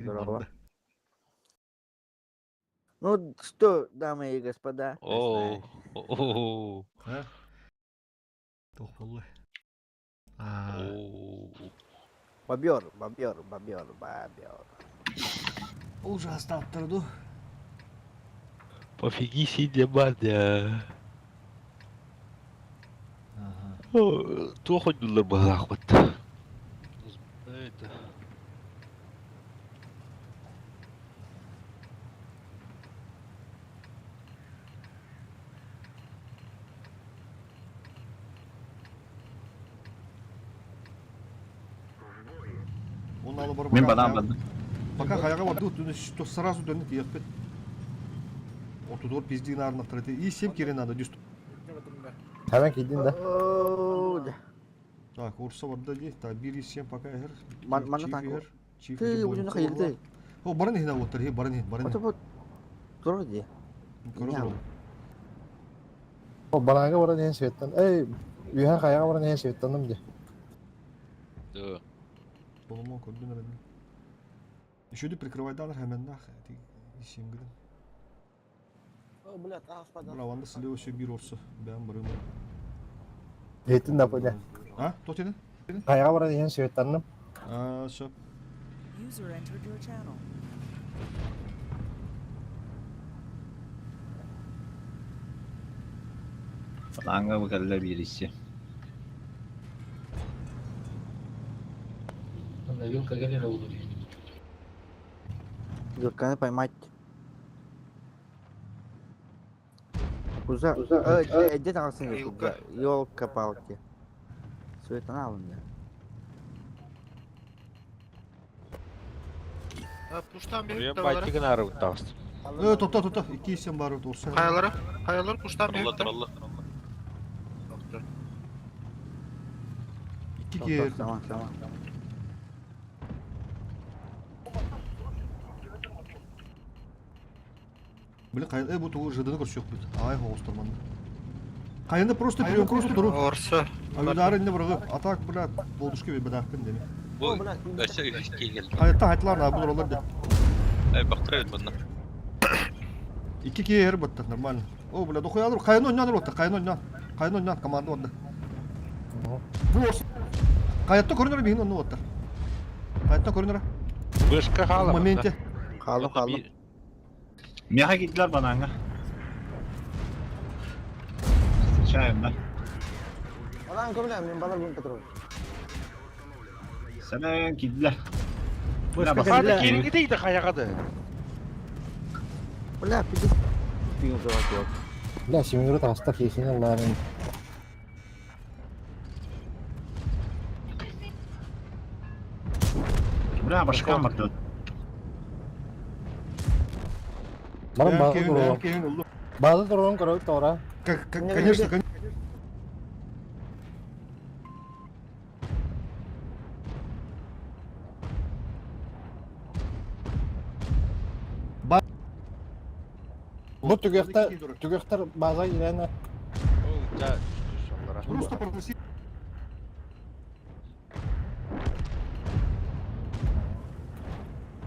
Здорово. Ну что, дамы и господа, Оо, оо, А? Туох буолла? Аа, оо. бобер, бобер, бобер, бобер. ужастааттар дуу? Пофиги сидя бадя. Ага. Туох ойдулар быһаахпыт. Это. Мин банаан бардым. Пока хайаҕа барду, то сразу дönү тиэхпит. Ортодор пиздин арнахтар эти. И семь кире надо дюст. Hemen киирдин да. Так, урса барда ди. Так, 1 и 7 пока эхер. Манна танк. Ты уже хайылды. О, барын ихна оттар, хи барын их, барын их. Вот тур ди. Көрө О банаага баран иһэн светтан. Эй, үһэ хайаҕа баран иһэн светтанным дии. Да. Боломон көрдүн эрэн. Еще ди прикрывайданар хәмәннах. Исем гиден. Бля, Бля, ванда слева все бир орса. Бәм барым. Эйтин да бля. А, то тени? Хайаҕа баран иһэн светтанным. А, все. User entered your channel. Фаланга бу кэллэ биирисси. Вилка галера улури. Вилканы поймать. Куза, где там сын? Ёлка-палки. Светана алын Пуштан Buraya bir de var. байтыгын арып тағысты. Э, топта, топта. 2 7 бар орса. Kayalara. Kayalar kuştan büyük de. Allah. 2 кер. Tamam, tamam. Бля, кай, э, бу тугу жыдыны көрсөк бит. Ай, хоостар манна. Кайында просто прием просто туру. Orsa. Аюдары инде быргы. А так, бля, болдушка бе бадакын деме. Бу өсө үскей келди. Кайта айтлар на булар олар да. Ай бактыра бит мында. 2 кер батта нормально. О, бля, дохуя алыр. Кайын ойнан отта, кайын ойнан. Кайын ойнан команда онда. Бу орса. Каятта көрүнөр бихин онну оттар. Каятта көрүнөр. Вышка В хала. моменте. Қалдым, қалдым. Миэхэ киирдилэр банааҥҥа. Встречаем, да? Балан көмлә, мин балар бүген патруль. Сэмэн киирдилэр. Бля, Хады баста кереги дейди каягады. Бля, пиздец. Пиң жоқ. Бля, семеро таҕыста киэсин ыллаарын. Бля, башкам барды. Баран бааза туруон. Бааза туруон көрөбүт тоҕура. Конечно, конечно. Бу түгэхтэр түгэхтэр бааза киирэн Просто проноси.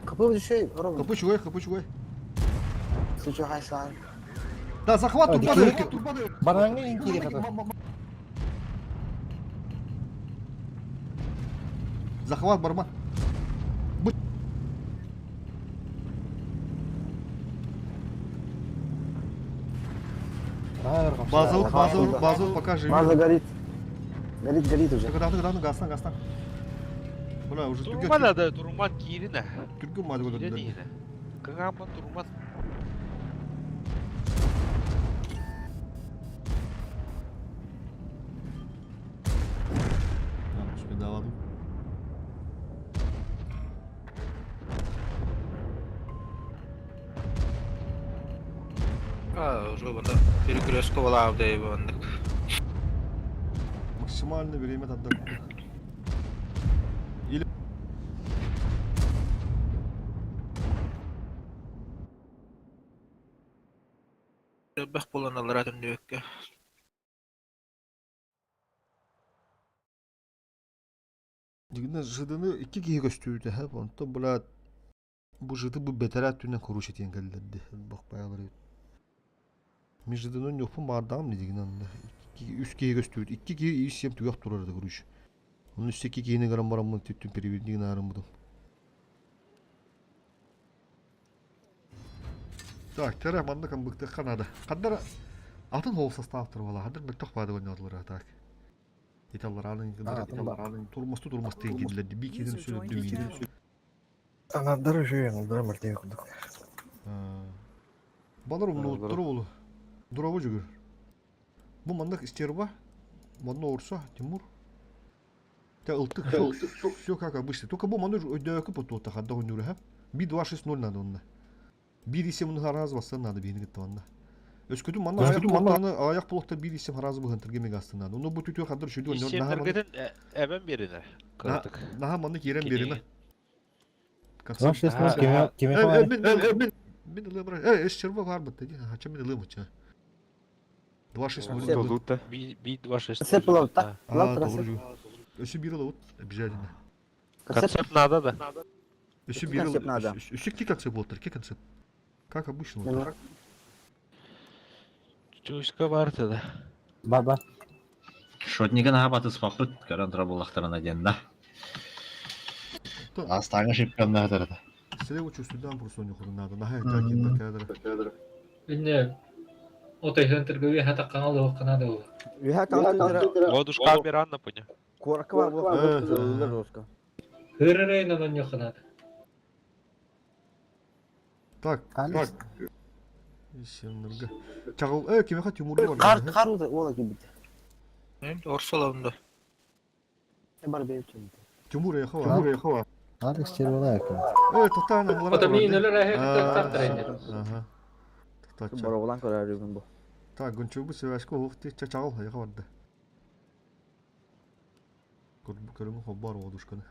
Капы düşey, oğlum. Капы чугай, капы чугай. Сучу хайсан. Да, захват А, турбады, дикий- турбады. банааҥҥа иһин киириэх этэ. Захват барма. Бу- Базовый, базовый, базовый, покажи. База горит. Горит, горит уже. Так, да, да, гасна, гасна. Бля, уже Турман ады, турман кирине. Түргүн мады Кирине көрдүлөр. ине. Кыгаман турман. Давадым. А, уже bunda перекрестка была да и оннук. Максимальное время отдать. Или... Бэх болан алар дүннүккэ. Дигинде жыдыны 2 киһи көстүүтэ, хэ, онтон, блядь. Бу жыты бу бэтэрээ өттүнэн короче тиэн кэллэрди. Элбэх байалар эбит. Международный ньуоппун баардаҕым дигин анна. Үс киһи көстүбүт. Икки киһи ис сиэм түгэх турар да короче. Оны үс икки киһини гынан бараммын түттүн переведни гынаарыммытым. Так, тере манна камбыктыахха надо. Ханнара атын хол состав турбала. Хандар мөлтөх баады ойнодулар так. Италлараанын италлараанын турмасту турмастыын киирдилэр. Би киирин User joined сүрүндү your channel. Анардары үчүгэй, оҥордоро мөлтөй курдук. Балар умнубуттара уолу. Дурабы жүгүр. Бу маннык стерва, манна орса, Тимур. Те ылтык все, все как обычно. Только бу манна өйдөөкү потуота хадда хоннюра. Би 2-6-0 надо онна. Биир исем хараас бассан надо биһини кытта манна. Өскөтүн манна аяк булуктаны аяк булукта биир исем хараас быһын тирге астын надо. Ону бу түтүө хаддар шүдү оннор наха Исемнергетин эбен берине. Кыратык. Наха манна киирен бериме. Два шесть ноль кеме кеме хавали. Мен мен ылым э эс черва бар бит ди. Хача мен ылым уча. 2-6-0. Би би 2-6. Концепт лаута. А, doğru. Өсü bir лаут обязательно. Концепт надо да. Өсü bir Концепт надо. Өсü ки концепт болтыр, ки концепт. Как обычно. вот. Чуйска бар да. Бар бар. Шотнигін аға батыспақпыт, көрін тұра болақтарына ден да. Астаңы шипканна тұрды. Слева чувствую, просто у них надо. Нага так и кадр. Инне отой хөнтөргө хата канал ханада ол. Үһә талтыра Водушка беранна поня. корка бар бу жестко. Хырыры нонньо ханада. Так, Алекс. так. Исемнерге. Чагыл, э, кимеха Тимур бар. Кар кар уола кийбит. Орсолабында. Бар бейт чөмүт. Тимур яхава. Тимур яхава. Алекс червона екен. Э, тоқтан, алара. Ото мин өлөр ахы тартар инне. Ага. Тоқтат. Бороғлан көрөр бүгүн бу. Так, гончугу связка ух ты чачал, яха барды. Көрүң хоббар одушканы.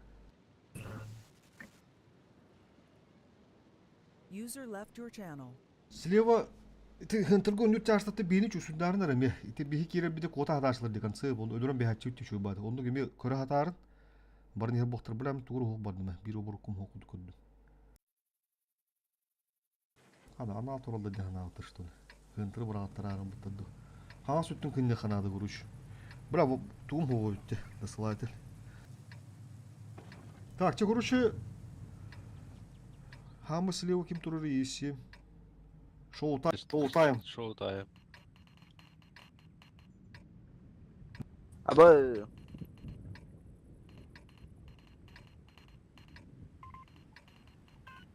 User left your channel. Слева ты хынтыргон нүт чаштаты бини чусундарын араме. Ити бихи кире биде кота хаташлар деген цеп, оны өлөрөн бихачы түшү бады. Онду кеме көрө хатарын барын хер боктор билем тугур хок бардым. Бир обур кум хокуду көрдүм. Ана ана туралда дехана алты что ли. Хынтыр бырагаттар арын буттаду. Хана сүттүн күнне ханады куруш. Бра тугум хого бүтте. Дасылайтыл. Так, че короче Хамы слева ким турыр иси. Шоу тайм, шоу тайм. Шоу тайм. Аба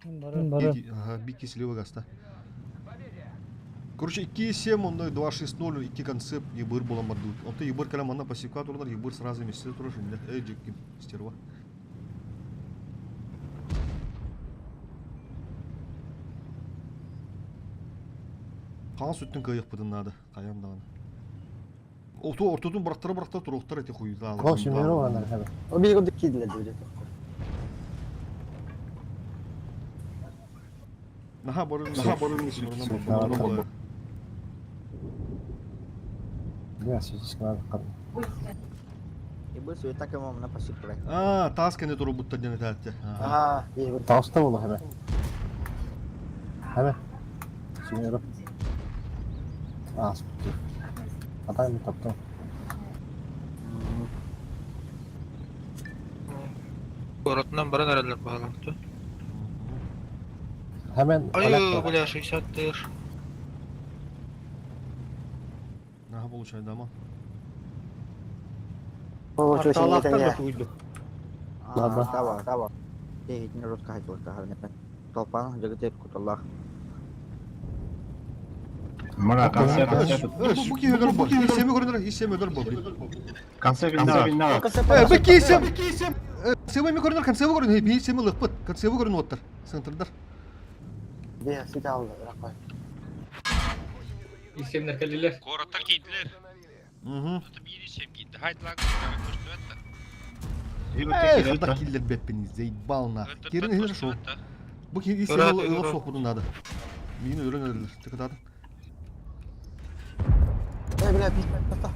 Ага, бики слева гаста. Короче, 2-7, он 2-6-0, 2 концепт, ебыр була мардут. Он ты ебыр калям, она пассивка турнар, ебыр сразу месяц тоже, Эй, джеким, стерва. Қан сүттің кайық бұдын нады, қаян дағаны. Орту, ортудun бұрақтары бұрақтары тұруқтар эти хуй. Кол шимеро анар хабе. О бир курдук кийдилер деп жатат. Наха барын, наха барын, наха барын. Я сейчас надо кад. Ибы суета кемом на пасипле. А, тас кене туру буттар ден этәтте. Аа, бир курдук. Тауста болу хабе. Хабе. Шимеро. А, спути. Атай таптым. Коротунан баран аралар бағалақты. Hemen Ай, бля, 60 тыр. Наха получай дама. О, Арталақтар да туйду. Ладно. Таба, таба. Тегитин ротка хайтылыкта харнепен. Толпан жагытер куталлах. Мына концерт, Бу ки өлөр бу. Исеме көрүнөр, исеме өлөр бу. концерт бинна. Э, бу ки исем, ки исем. Семе ми көрүнөр, концерт көрүнөр, би исеме лыкпыт. Концерт көрүнүп оттар. Центрдар. Бия сүт алды, рахмат. Исемнер келдилер. Городта кийдилер. Мгм. Это бир исем кийди. Хайдлан көстүбөт Эй, хада киллер беппин, заебал нах. Керин хер шоу. Бу ки исеме ылып сокудун надо. Мин өрөн өлөр. Тыкытадым. Э, бля, пис тоқта.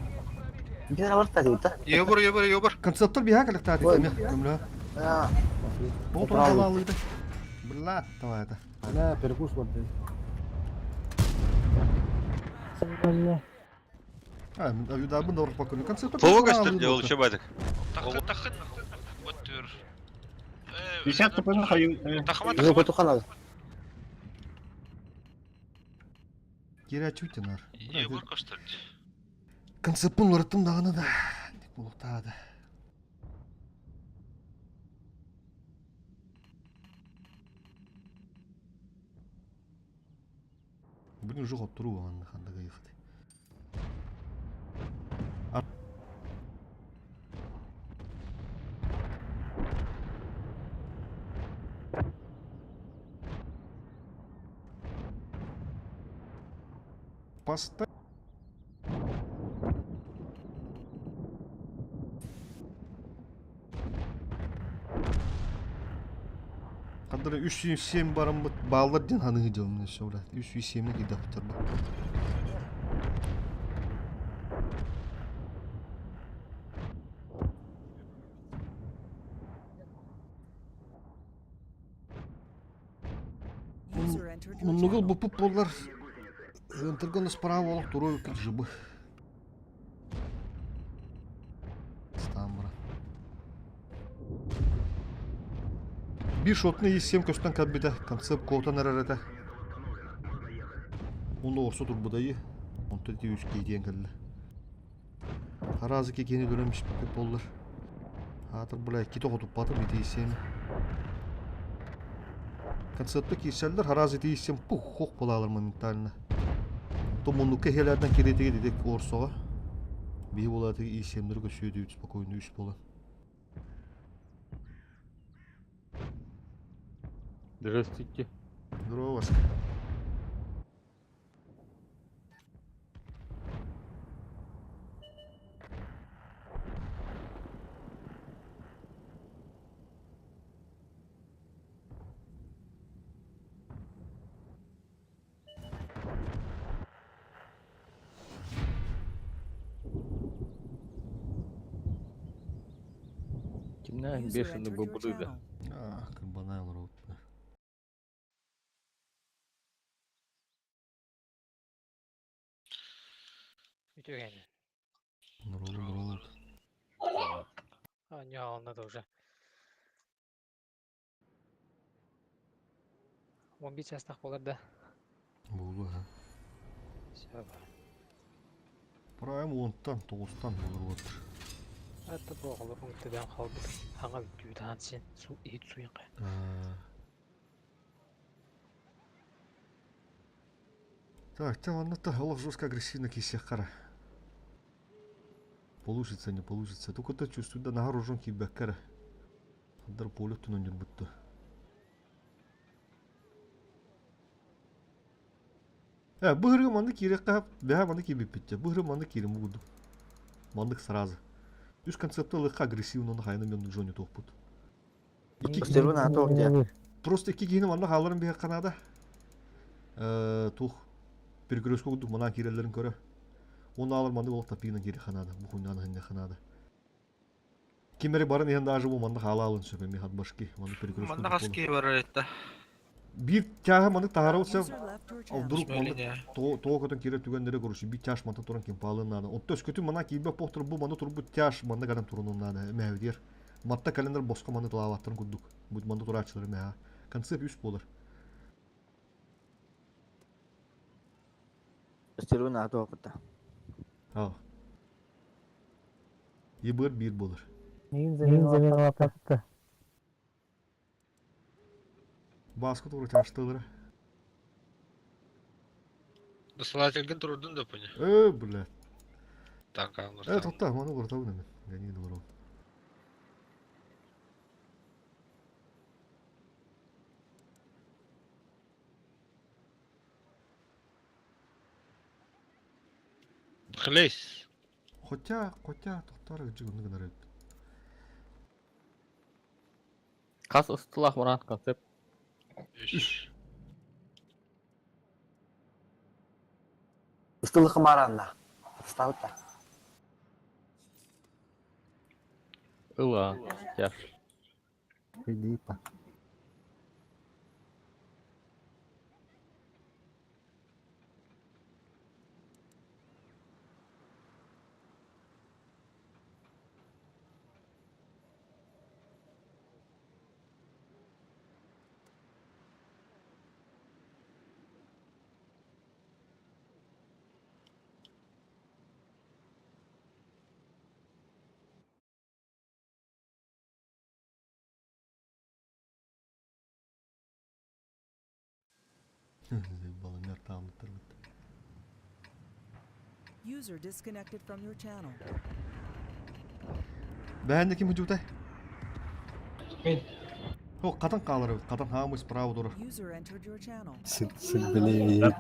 Бир аларта дейт да. Ебыр, ебыр, ебыр. Концерттер биха калектат итеме. Көмлө. Аа. Бу туралы алыды. Блядь, давай это. Бля, перекус барды. А, да, мы добро покурим. Концерт Плова көстөр де ол чебадык. Тахын тахын. Оттур. 50 тупын хаю. Тахыма Yok тахыма. ötü kanalı. Киря чутинар. Егор көстөр. Концеппун лырыттым дағаны да. Булуктады. Блин, уже оттуру анны хандага ехать. Поставь. Кадыр 307 барым баллар ден ханы гыдым все, блядь. 307 не кида бу. User entered your Муннугул channel. бу пуп боллар. Ынтырган справа олох туру жыбы. Стамбра. Bir шотны 7 көстөн кабида концепт коутан арарата. Онда орсо турбудайы. Онта 3 кейден келди. Харазы кекени дөрөмүш боллар. Хатыр була кито хотуп батып итейсем. Концептте кийселдер харазы итейсем пух хок болалар моментально. То мунука хелерден керетиге дедек орсога. Би болаты исемдер көсөдү спокойно үс болан. Здравствуйте. Здорово, Васка. Кимна User бешеный entered your бобры да. channel. А, кырбанай олар. Үтүгэн. Нуролу, нуролу. А, не, он надо уже. Он бит частах болар да. Болду, ha. Все. Прайм онтан, тоғызтан болар отыр. Это боғылыр үңтіден қалбыт. Аңа үттүйді сен су ит суйын қай. Так, там она то олох жестко агрессивно кисех қара. Получится, не получится. Только то чувствую, да нахар ужон кибеккара. Хандар поле түнөн жүрбүттү. Э, быһыры манды кире кап, бэха манды кибеппитте. Быһыры манды кире мугуду. Мандык сразу. Үс концепты лыка агрессивно на хайна мен жоне тохпут. Просто iki кихини манна халарын бэха канада. Э, тух перекрестку кудук мана кирелерин көрө. Оны алыр манды болуп тапигина кире ханада. Бу хуйнаны хинне ханада. Кимери барын иһен даже бу манды хала алын сөпө ми хат башки. Манды перекрестку. Манна хаски бар этте. Бир тяга манды тахара болса User left your ал channel. вдруг манды Мөлине. то то көтөн кире түгендере көрүшү бир тяж манта туран ким палын нада. Онто өскөтү мана кийбе похтур бу манды турбу тяж манды гадам турунун нада. Мәвдер. Матта календар боско манды тулаваттарын курдук. Бу манды турачылар мә. Концепт үс болар. Өстөрүн аты опыта. А. Ебір бир болар. Баскы туру тяжтылыр. Насылательген турдун да поня. Э, бля. Танка Э, тотта, маны куртабын эмен. Гани дуру. Хлейс. Хотя, хотя, тоқтар жигунны гына реп. Кас ыстылах мурат концепт. Үш. Ыстылықы маранда. Ставыта. Ыла. Тяж. Филиппа. Баламер таамыттар User disconnected from your channel. Бэһэнне ким худьутай? О, хатан хаалар эбит. Хатан хаамый справа турар. User entered your channel. Сыт сыт билиит.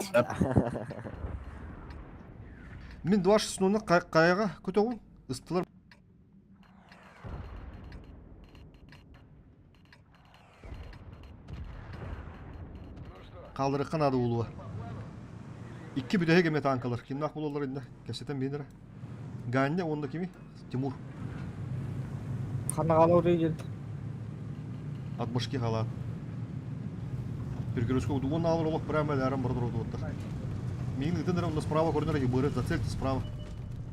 Мин дуаш снуна каяга көтөҕүн ыстылар. Хаалларыахха наада буолуо. Икки бүтэһик эмэ таанкалар. Кимнаах буолаллар иннэ? Кэпсэтэн биһинэрэ. Ганя уонна кими? Тимур. Ханна хаалар От башки халаат. Перекрестка удуон аалар олох прямо элээрэн бара турар Миин ытын эрэ онно справа көрүнэр ебыры зацельте справа.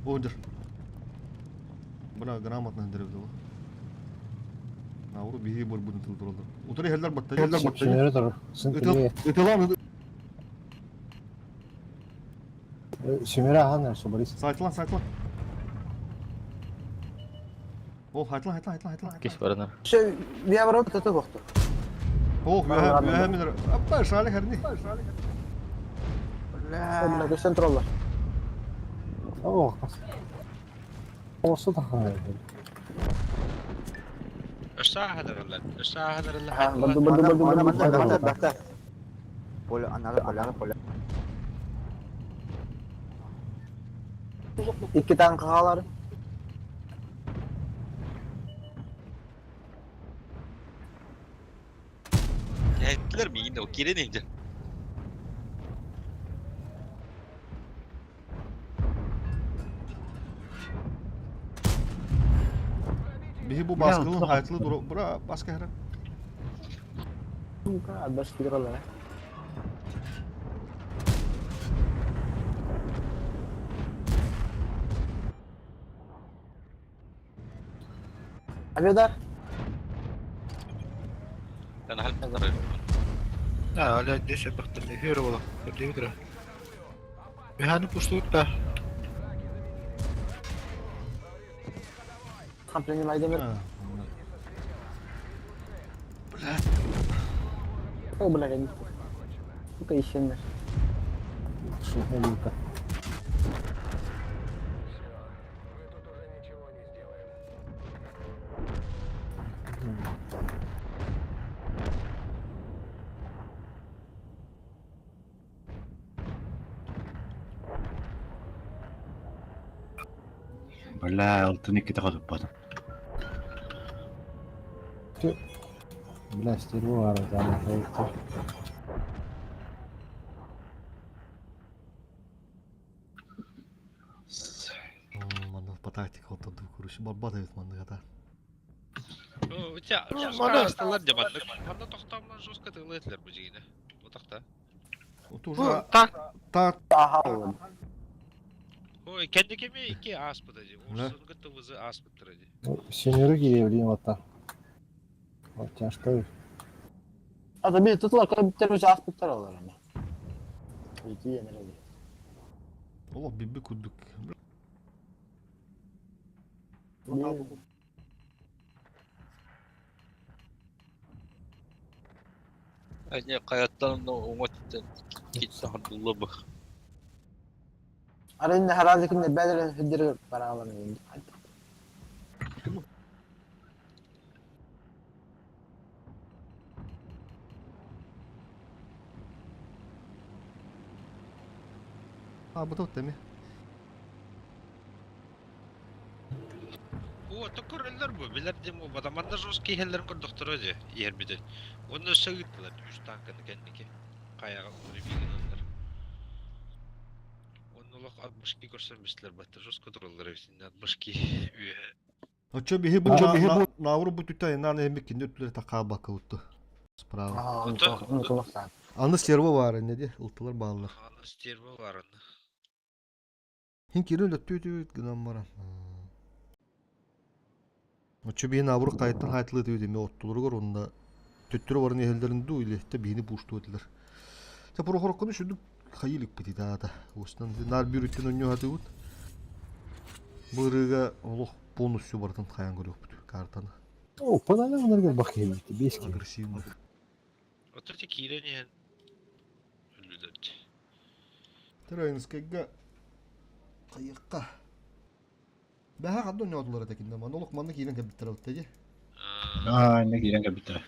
Ордер. Бына грамотно һындырыбыт ол. Ауру биһи борбутун тыл тураллар. Утары иһэллэр батта. Сөнөрө турар. Сын килиэ. Ытылан Сүмөрө ахан Борис. Сайтлан сайтлан. Ол хайтлан хайтлан хайтлан хайтлан. Киш баранар. Şu bir var orada tutup oktu. Ох, үөһэ үөһэ минер. Аппа шалик хэрни. Бля, көстөн тураллар. О, Осы тахан. الساعة هذا ولا الساعة هذا ولا Ha, Баду баду баду баду баду. Бахта. Поле, анары поля, поля. Икки танк хаалар. Ettiler mi yine o geri neydi? Биһи бу баскылын хайтлы дура. Бура баска хэрэ. Баш кидералар. Авиадар. Ben halp لا ليش بختلي هيرو والله بدي بدري بهاني بوشتوتا Там принимай демир. О, бля, я не Сука, ищеннер. Шутка. Бля, алтын икки тахатыппатым. Бля, стерву ара там. Манна по тактика вот тут курус. Барбат эбит манна гата. У тебя жестко демонлык. Манна тохтамнан жестко тылытлер бу жигине. Бу тахта. Вот уже Так. та Аха, Ой, kendi kemi iki aspıdı. Ursun gıttı vızı aspıttır. Сөнөрө кире билин отта. Вот тяжко. Ата bir tutula koyup bitirmiş aspıtlar olur ama. İki yenir oluyor. Олох бибби курдук. Hani kayattan da umut gitti handullu bu. Arayın herhalde kimde bedel hüdür para alamıyorum. А, бу тут эми. О, токор эллер бу. Билер дем о бадаманда жестко хеллер көр доктор öde. Yer bir de. Onu söğüttüler. Üç tankını kendiki. Kayağa uğrayıp yığınlar. Onu lok 62 көрсөнмүштүлөр баттыр. Жестко тураллар эбитин 62 үе. Очо биһи бу науру бу түтэ инан эми кинди өттүлэр такаа бакылытты. Справа. Aha, unutulmak Аны стерва бар не ди ылтылар бааллар. Аны стерва бар аны. Хин кирин өттү гынан баран. Очо биһи науру кайттан хайтлы дүү деме оттулар онда төттөрө барын эхелдерин ду илехте биһини бушту өтүлөр. Та прохороккону шүдүк хайылык бити даата. Остан нар бир үтүн өннө хатыбыт. Бырыга олох полностью бартын хаян көрөкпүт картаны. О, панана онарга бак келбит. Бес ки. Агрессивно. Отурти киирен иһэн. Көрдүлэр дии. Тырайынскайга хайыахха. Бэһэ ханна ойноотулар этэ кинилэр? Манна олох манна киирэн кэлбиттэр эбит дии. Аа, инне киирэн кэлбиттэрэ.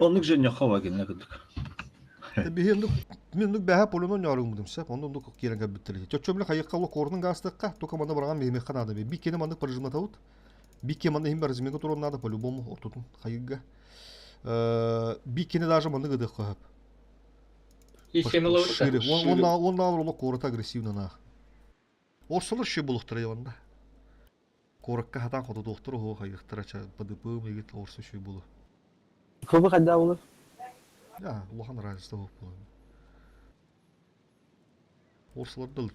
Оннук женньоххо ба кинилэр курдук. Биһи оннук мин оннук бэһэ полюну ойноорум сөп, онно оннук киирэн кэлбиттэр. Чоччо биле хайыахха олох корунун гаастыахха, только манна бараҕан биһимиэххэ наада. Би кини маннык прожимнатабыт. Би ки манна иһин разминка туран надо по-любому ортотун хайыгга. Би кини даже маннык ыдыахха хөп. Шире. Он он он олох кората агрессивно наах. Орсолор ши булуктара яванда. Куоракка хатаан хотутуохтар оһуо хайыахтара ча ПДП мигит орсу ши булу. Көбү хайда булur? Я, улахан разница суох буолар. Орсолор дыл.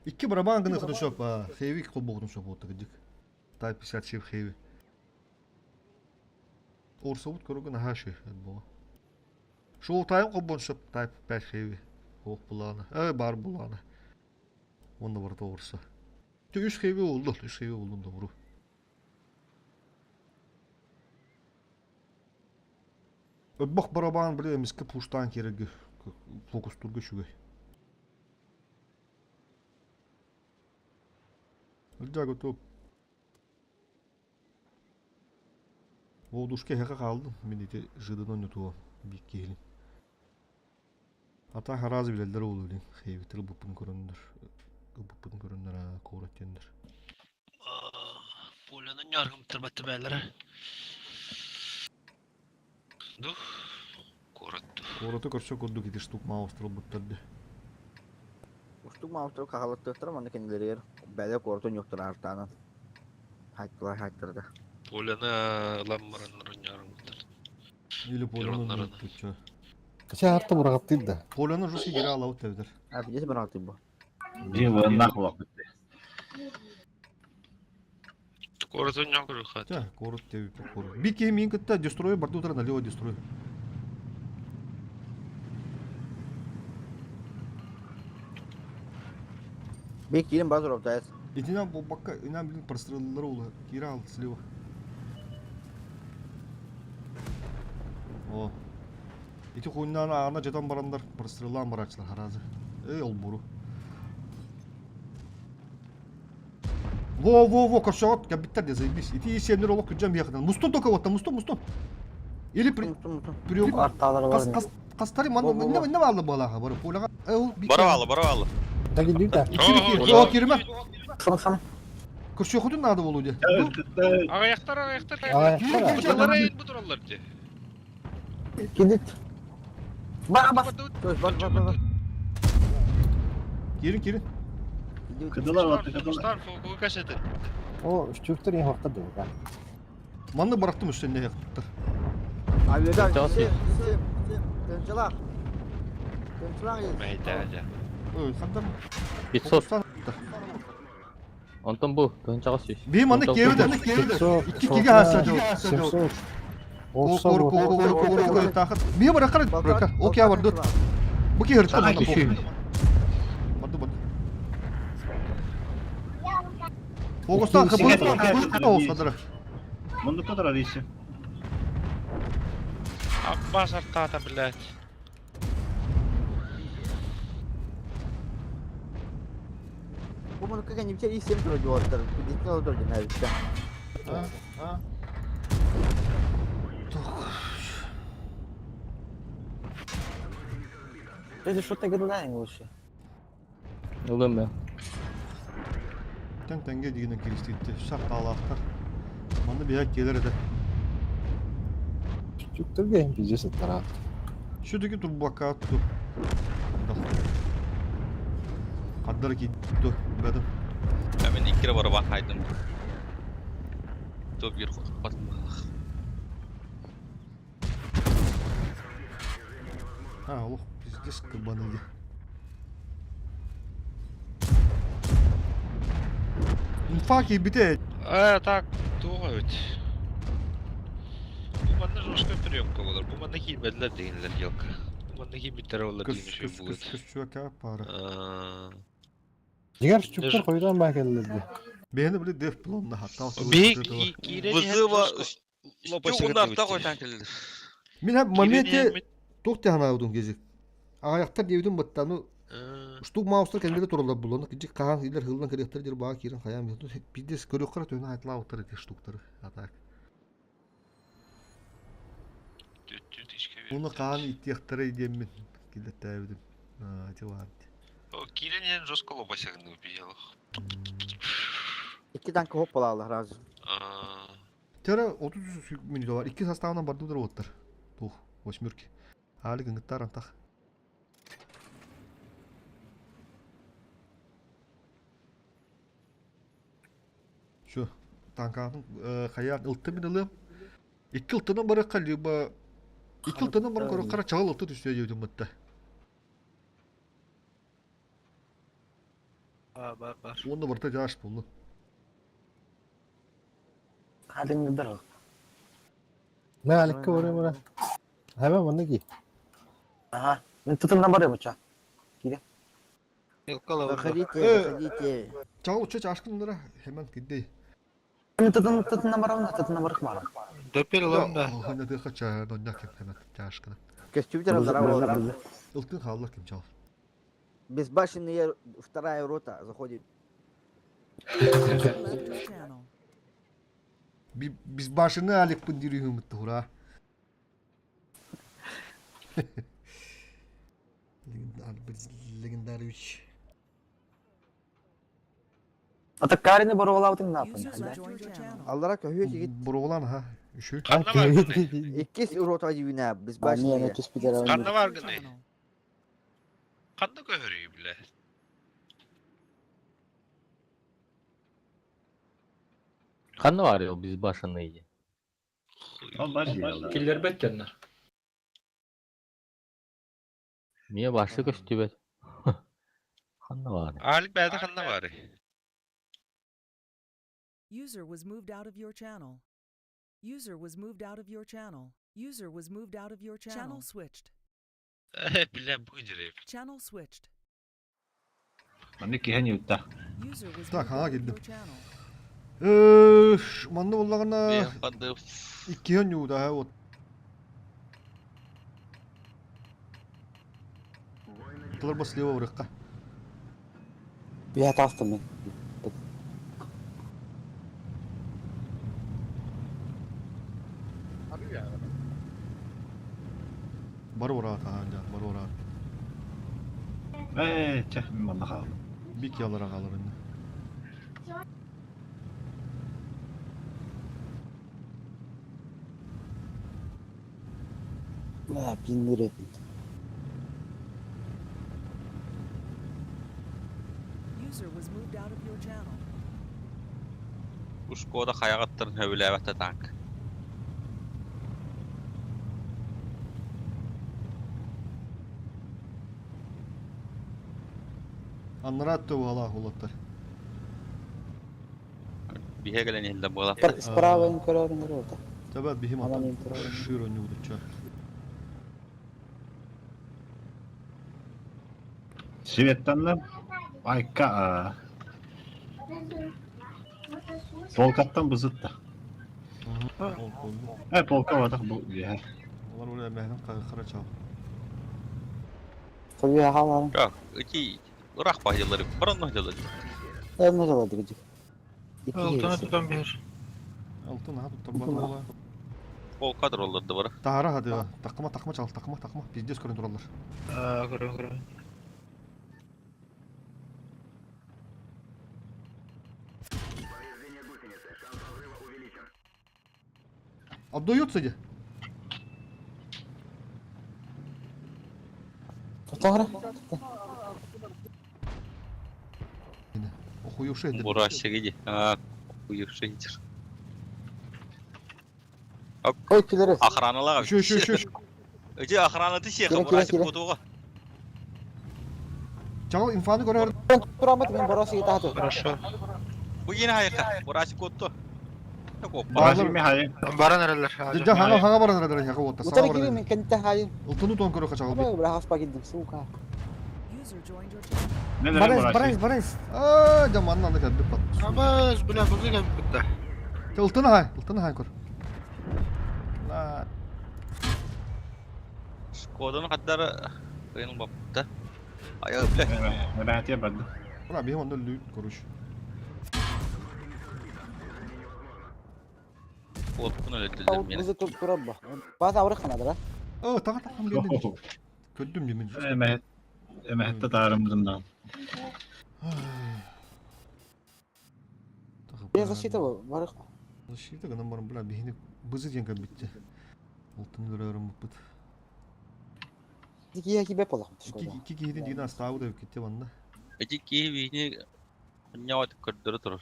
Икки барабан гына хотун сөп, хейви холбоҕутун сөп буолта кырдьык. Type 57 хейви. Орсобут көрүгүн аһаа ши буола. Шоу-тайм холбон сөп Type 5 хейви. Ох булаана. Э бар булаана. Онно барыта орса. Тө үс хейви oldu. Үс хейви oldu да буру. Өббөх барабан биле эмиске пуштаан кереги фокустурга үчүгэй. Ылдьаа готов. Воодушка эһэхэ хаалдым. Мин ити жидын ойнотуом биир киһилин. Ата хараас билэллэр ол илин. Хейвитер ылбыппын көрөннөр. Ылбыппын көрөннөр аа куорат диэннэр. Поляны ньаргымтыр баттыбээлэрэ. Ду, куорат ду. Куораты көрсө курдук ити штук маустар ылбыттар дии. Устук маустар хаалаттыахтара манна кинилэригэр бэлэ куоратын юктар артаанан. Хайттылар хайттарда. Поляны ылан бараннар ньаргымтыр. Или поляны ылбытча. Кача арта бұрағаттыр да. Поляны жуски гера алабыт эбитер. А билес баралтый бу. Дии буоннаах буолбут. Куоратын ньаргымтыр. Ча, куорат диэбиппит куорат. Биир киһи миин кытта дестрой барды утары налево дестрой. Бек киирин базар оптайс. Итинэн буолбакка, инэн билин простреллары ула. Киирэ ал слева. О. Ити хуйнаан аана жатан барандар простреллаан барааччылар хараазы. Эй, олбуру. Во, во, во, көрсөҕүт, кэлбиттэр де заебись. Ити исиэннэр олох күдьэм биэхинэн. Мустун только вот мустун, мустун. Или при прием. Арталары Қас бар. қас қастары манна Во, во, во. не не алды балаға барып. Поляға. Э, ол Барабалы, барабалы. Да килдик да. Кири, о, кириме. Шоны шоны. Көрсөҕүтүн наада болу де. Ағаяқтар, ағаяқтар. Ағаяқтар. Бұталар айын бұтыралар де. Кидит. Бара бас. Көз бар бар бар. Кирин, кирин. Кыдылар батты, кыдылар. Кустар, фокуға кәсеті. О, үстүктөр ең уақта да. Манны бараттым үстенне яқтыр. Авиадан. Часы. Тынчылак. Тынчылак. Мәйті әлі. Ой, хандар. 500. Онтон бу, тыһынчаҕа сүүс. Би манны кевде, кевде. Икки киге хаса жол. 700. Кор кор кор кор кор тахат. Би бара кар брака. Окей, бар дут. Бу ки хыртта манна. Барды барды. Фокустан кыбыл кыбыл олсадыр. Мундукка турар иши. Аббас артата, блядь. Бу муну кыга немче исем тура жуаттар. Дитне олдор дем А? Ты что ты гыдылайың лучше? Ылым мен. Тен тенге дигенен кириститти. Шақ талақтар. Манны бия келер эде. Үстүктөргө эң пиздец аттара. Şu-таки турбака ту. Қаддар ки ту бәдім. Мен иккире барабан хайдым. Топ бир хотпат. А, ох, пиздец кабаны ди. Инфа бите. А, так, туға өт. Бу манна жестко приемка болар. Бу манна кийбедлер дегенлер елка. Бу манна кийбиттер олар Көс деген şey көс булат. көс көс чүәкә пара. Дигер үстүктөр койдан баа келдилер. Бэйэни били деф планна хаттаах Биһи киирэн иһэн Вызыва лопа Угунарта қойтан келдер. Мин хап моменте туох таханаабытым кезик. Аҕайахтар диэбитим баттану штук маустар кэннилэ тураллар булланы кижик хаан илер хыллан кэлиэхтэр дир баа киирэн хайаан пиздец көрүөххэ төһөнө айтылаабыттар эти штуктары а так. Уну хаан иттиэхтэрэй диэммин киллэттээбитим. Ити баар. Киирэн иһэн жестко лопасягны убил. Икки танка хоп балаалар сразу. Тера 33 минута бар. Икки составынан бардыдыр оттар. Тух, восьмерки. Али гынгыттар антах. Şu танканың хаян ылты мин ылым. Икки ылтынан барыкка либо икки ылтынан баран көрө кара чагыл ылты түстө диэбитим бытта. Бар бар. Онда барта жаш болду. Хадыңдыр. Мэ Аликка барыам эрэ. Хабе манна ки. Ага. Мен тытымдан барыам уча. Заходите, Э. заходите. Чагыл уча чашкынлара hemen кидей. Мен тытым тытымдан барам, тытымдан барып барам. Дөпел ылам да. Ханна дыха ча доння кем hemen чашкына. Костюмдер здорово. Ылтын хааллар ким чал. Безбашенные вторая рота заходит. User left your channel. Biz башыны Аликпын дирүйүмүттү хура. Легендарович. Ата карины барып на User left your channel. Аллара көһүө тигит. Бурулан ха. Үшү. Канна бар гыны. Иккис рота дивина безбашенные. User Канна left бар your гыны. channel. Канна көһөрүй биле. Ханна бар ол биз башынный. Ол бар дии. Киллер беттеннер. Мие башы көстүбөт. Ханна бар. Алик бәді канна бар. User was moved out of your channel. User was moved out of your channel. User was moved out of your channel. Channel switched. Биле бу диреп. Channel switched. Манны киһен юутта. User was Так, moved ага, out of келдим. your channel. Манны боллагана Қанды иккиһен юуда ха вот. Тылар бас слева вырыкка. Я тастым мен. Бар ора та жан, бар ора. Ээ, чэ, манна хааллым. Бик ялара калыр инде. Ла пиндире. User was moved out of your channel. Ушкода қаяғаттарын хөбіләбәтті танк. Аннарат төбө ала улаттар. Биһе келен елден бола. Справа им көрөрүн көрөтө. Табат бихим Аман ата. им көрөрүн. Шир ойнуду ча. Светтанна айка Полкаттан бызытта. Ол колду. Э, полка ватах бу бия. Олар ула мәһнен кара чал. Tabii halam. Yok, iki Irak bahçeleri, buranın bahçeleri. Ne kadar gıcık. Алтыны тутан бер. Алтын ха туттар бар була. Ол кадр оларды бара. Тахара хады. Такма такма чал, такма такма. Пиздец көрөн тураллар. Көрөм көрөм. Обдуются де? Тоқтағыра. Охуевший дед. Бурашыгы ди. А, уюшы идер. Ой, келері. Охраналар. Еще, еще, еще, еще. Эти охрана ты сеха, Кире, кире, бурашып кире. кутуға. Чал инфаны көрөр. Турамат мен барасы кетті. Хорошо. Бу yine hayka, бурашып куту. Барасы ми хайы. Баран эрелер. Жа хага хага баран радар хага вот. Утары кире мен кентте хайын. Ылтыны тон көрө качал. Ama бра хаспа кидим, сука. User joined your channel. Барыс, барыс, барыс. Аа, дьэ манна аны кэлбит бат. Абас, бля, бузы кэлбит да. Ылтын аһай, ылтын аһай көр. На. Шкоданы хаддара кыйын баппыта. Айа, бля. Эбээтиэ барды. Мына биһи онно өллүү короче. Уоппун өлөттүлэр мені. Бызы туп турар бу. База аврых ханадыра. Оо, таға тақам келді. Көрдүм димин. Эмэһит эмэһитте таарыммытым даҕаны. Без защита бу. Барых. Защита гынан баран бля биһини бызы диэн кэлбитте. Алтын өлөрөрүм буппут. Киһи кибе полах. Икки киһитин дигин астаабыт эбит китте манна. Эти киһи биһини хонньоҕо көрдөрө турар.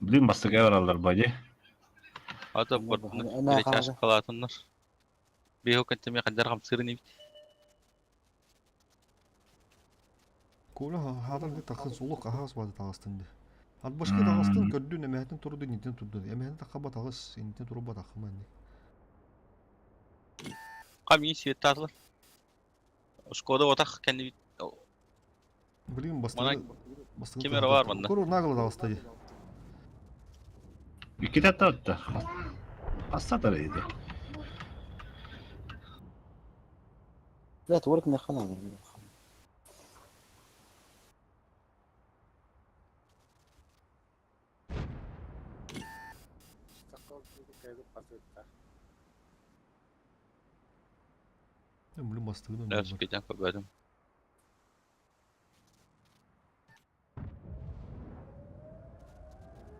Блин, бастакы бараллар бади. Ата бортуна чаш халаатыннар. Биһу кэнтеме хаддар хамсырын ибит. Коля хаатан тахсан сулук аһаас баады таҕыстын ди. Атбашка таҕыстын көрдүн эмэһэтин турду иннитин турду. Эмэһэтин тахха таҕыс иннитин турба таххыма инни. Камин светтаатылар. Шкода отах кэннибит. Блин, бастыгы бастыгы Кемера бар манна. Көрөр нагла таҕыста ди. Иккитэ татта. Хасса тарыйды. لا تورك نخنا. Блин, бастыгы Да, спитен көбөдүм.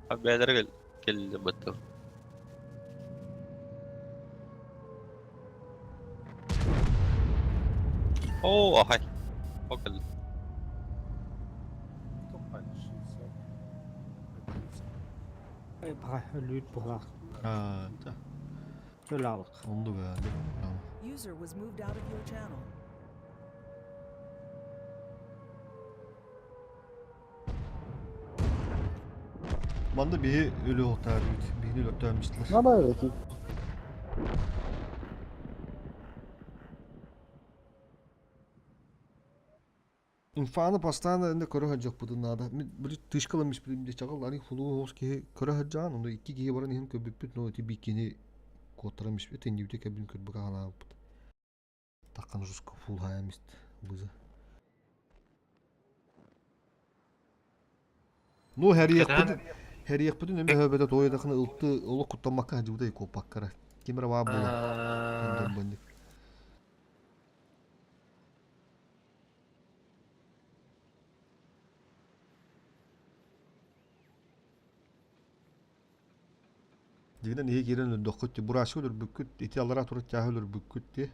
Бәдер кел келди бытты. Оо, ахай. Окел. Баҕа өлүүт буһулаах. Аа, та. Өлаалык. Онду бе. User was moved out of your channel. Манна биһи өлө оттаар бит. Биһини өлөттөөмүстүлэр. На баар ки. Инфаны постоянно инде көрө сылдьыахпытын наада. Мин били тышкаламмыш билим дии чаҕыл ани хулуу оҕус киһи көрө сылдьаҕын, ону икки киһи баран иһин көрбүппүт, но ити бикини куоттаран испит, теннибити кэбин көрбүк аҕалаабыппыт. Таххан жестко фул хаямист бызы. Ну, хэриэхпитин хэриэхпитин эмэ хөбөтө туойдахына ылты олох куттаммакка сылдьыбыта куоппаккара. Ким эрэ баар буолан. Бандик. Дигинэн иһи киирэн өлөрдөххүт дии, бураска өлөрбүккүт, ити аллараа турар чааһы өлөрбүккүт дии.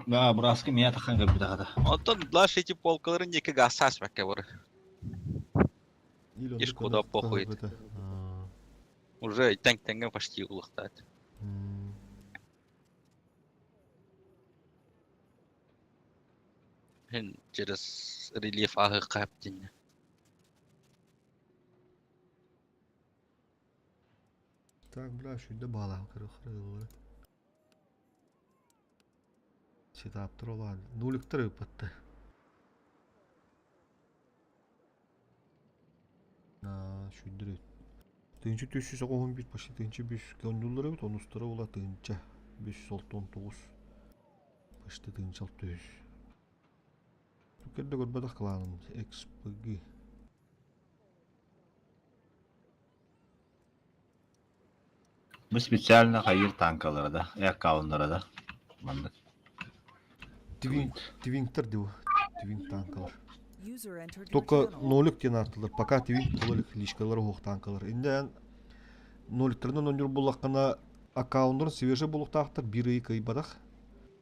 Да, бураска мия тахан көрбүт аҕата. Онтон дальше эти полкаларын диэки гассаас бэккэ бары. Или Ишь оннук куда похуй. көһөрбөтө. Уже тэҥ-тэҥҥэ почти улахтаат. Һин через рельеф ааһыахха диэннэ. Так, бля, шүйдэ баалаах көрө Ситааптар олаан. Нуликтар ыыппатта. Шүйдүр Тыынча 391 почти тыынча бүүс оонньууллар эбит, онустара була тыынча 569 почти тыынча 600. Көрдө көрбөтөх кланым XPG. Бу специально хайыр танкалара да, аккауннара да. Маннык. Твинг, твингтер диу. Твинг танкалар. User entered your Только channel. нолик диэн ааттыылар. Пока твинг тололик лишкалар оһох танкалар. Инде ноликтеринэн оонньуур буоллаххына аккауннарын свежий буолуохтаахтар биир ый кыайбатах.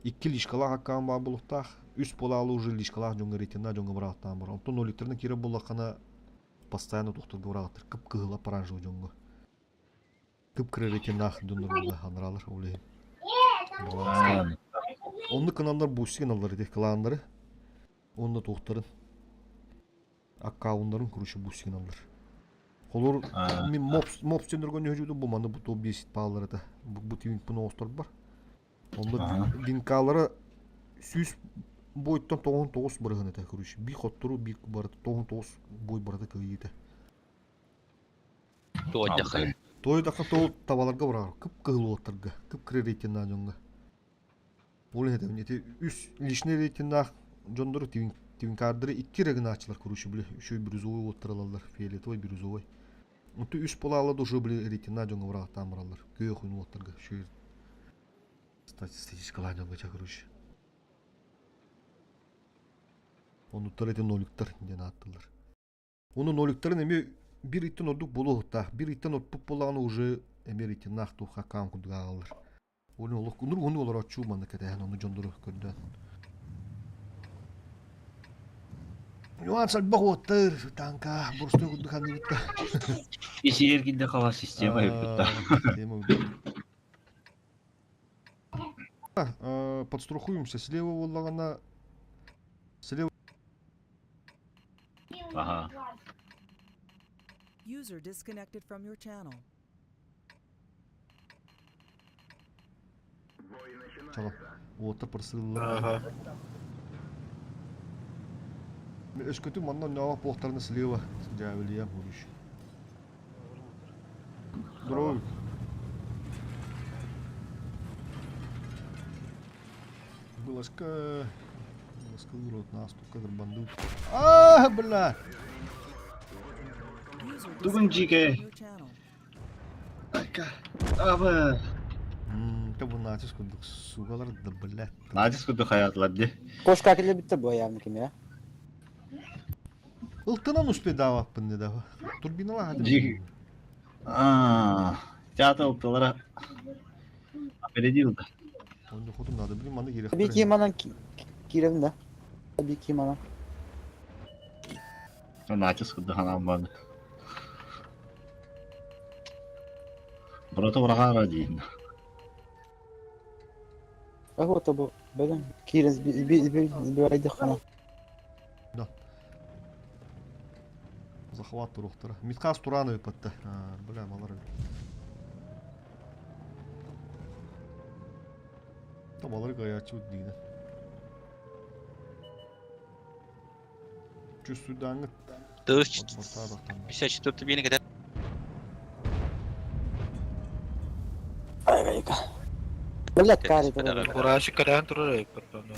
Икки лишкалаах аккаун баар буолуохтаах. Үс буолаалы уже лишкалаах дьоҥҥо рейтиннаах дьоҥҥо быраҕаттаан барар. Онтон ноликтеринэн киирэр буоллаххына постоянно тохторго быраҕаттар. Кып-кыһыл оранжевый дьоҥҥо. Кып-кыра рейтиннаах дьоннорго ханыраалар ол иһин. Оннук гыналлар бусик гыналлар ити кланнары. Уонна туохтарын аккауннарын короче бусик гыналлар. Холор мин мопс мопс дьоннорго нөһүжүтүм бу маны бу топ 10 бааллар это. Бу бу тивинг пун оҕостор бар. Онно винкалара 100 бойтон 99 бырыһын этэ, короче. Биир хоттору, биир барыта 99 бой барыта кыайыыта. Туойдахха. Туойдахха тоол табаларга барар, кып-кыһыл уоттарга, кып-кыра рейтиннаах дьоҥҥо. Ол иһин ити үс личный рейтиннаах дьоннору твинкардары икки эрэ гынааччылар, короче, били, үчүгэй бирюзовый уоттар ылаллар, фиолетовый, бирюзовый. Онту үс полаала да уже били рейтиннаах дьоҥҥо быраҕаттаан бараллар, күөх уйун уоттарга, үчүгэй статистическалаах дьоҥҥо ча, короче. Оннуттар ити ноликтар диэн ааттыыллар. Ону ноликтарын эмиэ биир ыйтан ордук буолуохтаах. Биир ыйтан орпут буоллаҕына уже эмиэ рейтиннаах туох аккаунт курдук ааҕаллар. Оны олох унур уну олорооччу манна кэтэһэн ону дьоннору көрдөөн. Нюанс элбэх уоттар, танка, боростуой курдук ханныбытта. Исиэр килде хала система ыппытта. Система Подстрахуемся. Слева буоллаҕына слева Ага. User disconnected from your channel. Чаҕыл. Уоттар просыллар. Өскөтүн манна оннооҕох буохтарына слева дьээбэлийэ буруш. Здорово. Былашка... Былашка урод нас тут как бандут. А, бля! Тугун дьиикэй. Аба. Это бу начис курдук сугалар да бля. Начис курдук хаятылар ди. Кошка кэлэ бүтте бу аявны ким я? Ылтынан успедаабаппын не да. Турбиналаах Дьиик. Аа, театр ылтылара опередил да. Онно хотун надо, блин, маны Би кириэхтэрин. ким анан киирем да. Би ким анан. Начис курдук ханаан барды. Брата урагаара диин. Ого тобу бөлөн киирен би би би хана. Да. Захват туруохтара. Миткас туран ыппатта. Бля, малар. Табалары каячы диина. Чувствуйдааңыт. Тысяч 54 бini кэтэр. Ай айка. Блядь, кари турар. Кураши кэрээн турар эбиппит онно.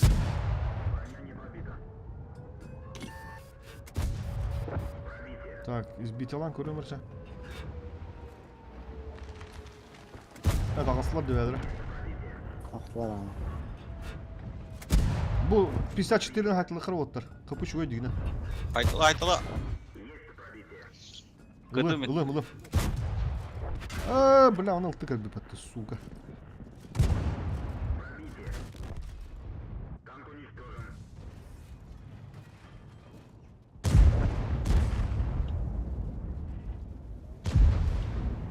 Так, избителан көрөмөрчө. Evet, ағасылар дөбәдір. Ахтылар аны. Бу 54-ден хатылықыр оттар. Кыпы чугай дигіне. Айтыла айтыла. Ылым, Көтүм. ылым, ылым. А, бля, он ылты как бы подты, сука.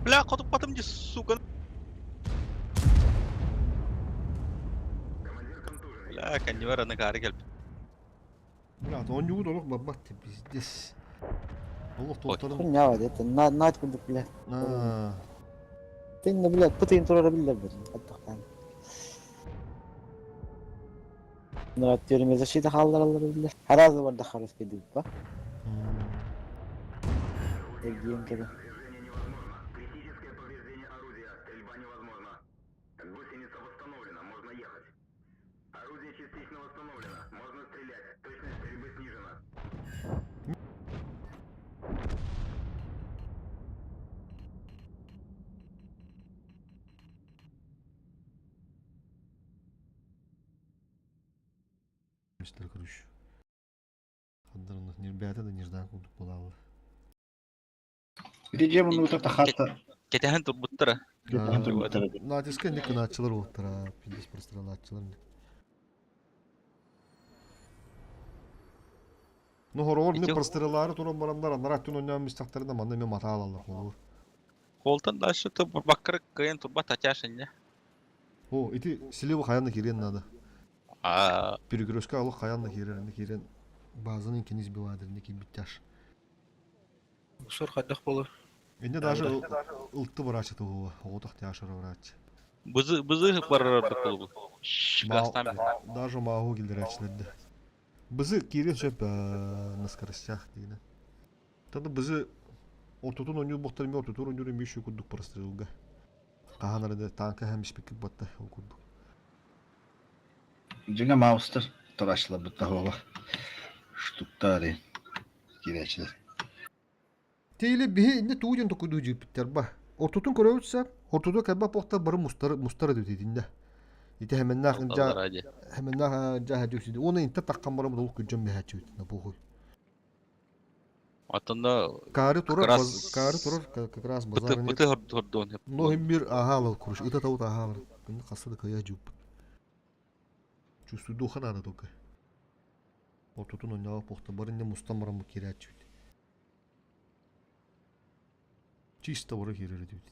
Бля, хотуп батым ди сука. Бля, кэннибэр аны каары кэлбит. Бля, он югут олох бабат, пиздец. Олох тоқтадым. Хуйня вот это на на курдук блядь. А, Тинне блядь, пытын турара биллер бит. Аттахтан. Нурат diyorum защита халлар биллер. Харазы бар да харас кедип ба. Эгиен кеде. Мистер Крущ. Хандарны нирбәтә да неждан курдук булалы. Ити дьиэ муннугута тахатта. Кэтэһэн турбуттара. Натиска не кыначылар оттара, пиздец просто начылар. Ну хороор не простыралары туран барандар, анара түн ойнаан мистактарына манна мен мата алалар холор. Холтан дальше то баккар кыйын турба татяшын не. О, ити слева хаянна кирен надо. А, Перекрестка алых хаянна кирен, кирен базаны кини сбивадыр, не биттяш. Усур хайдах болur. Энде даже ылтты врач этого, отах тяшыр врач. бызы бызы барар да болу. Гастан. Даже маагу килдерәчләрдә. Бызы киириэн сөп на скоростях диинэ. Таны бызы ортотун ойнуур буохтар эмиэ ортотун ойнуур эмиэ үчүгэй курдук прострелга. Хаһан эрэ танка иһэн испиккит батта ол курдук. Дьиҥэ маустар турааччыларбыт таһуола штуктари киирээччилэр. Тиили биһи инне тугу диэн токуйдуу дьииппиттэр ба. Ортотун көрөбүт сап, ортоту кэлбэт буохтар бары мустар мустар этитиннэ. Ити хэмэннээх Алталлара дии. хэмэннээх дьаа дьүсүдү. Уонна инте таххан баран ол күдьөн мэһээччибит на похуй. Оттон да Каары как турар, раз каары турар как раз быты базар быты хордуон Но химмир аһаалал куруш, ыта таут аһаалар. Күннү хасса да кыйа жууппут. Чувствую духа надо только. Ортотун ойнаабы похта бары инне мустан баран бу киирээччибит. Чисто бары киирэр этибит.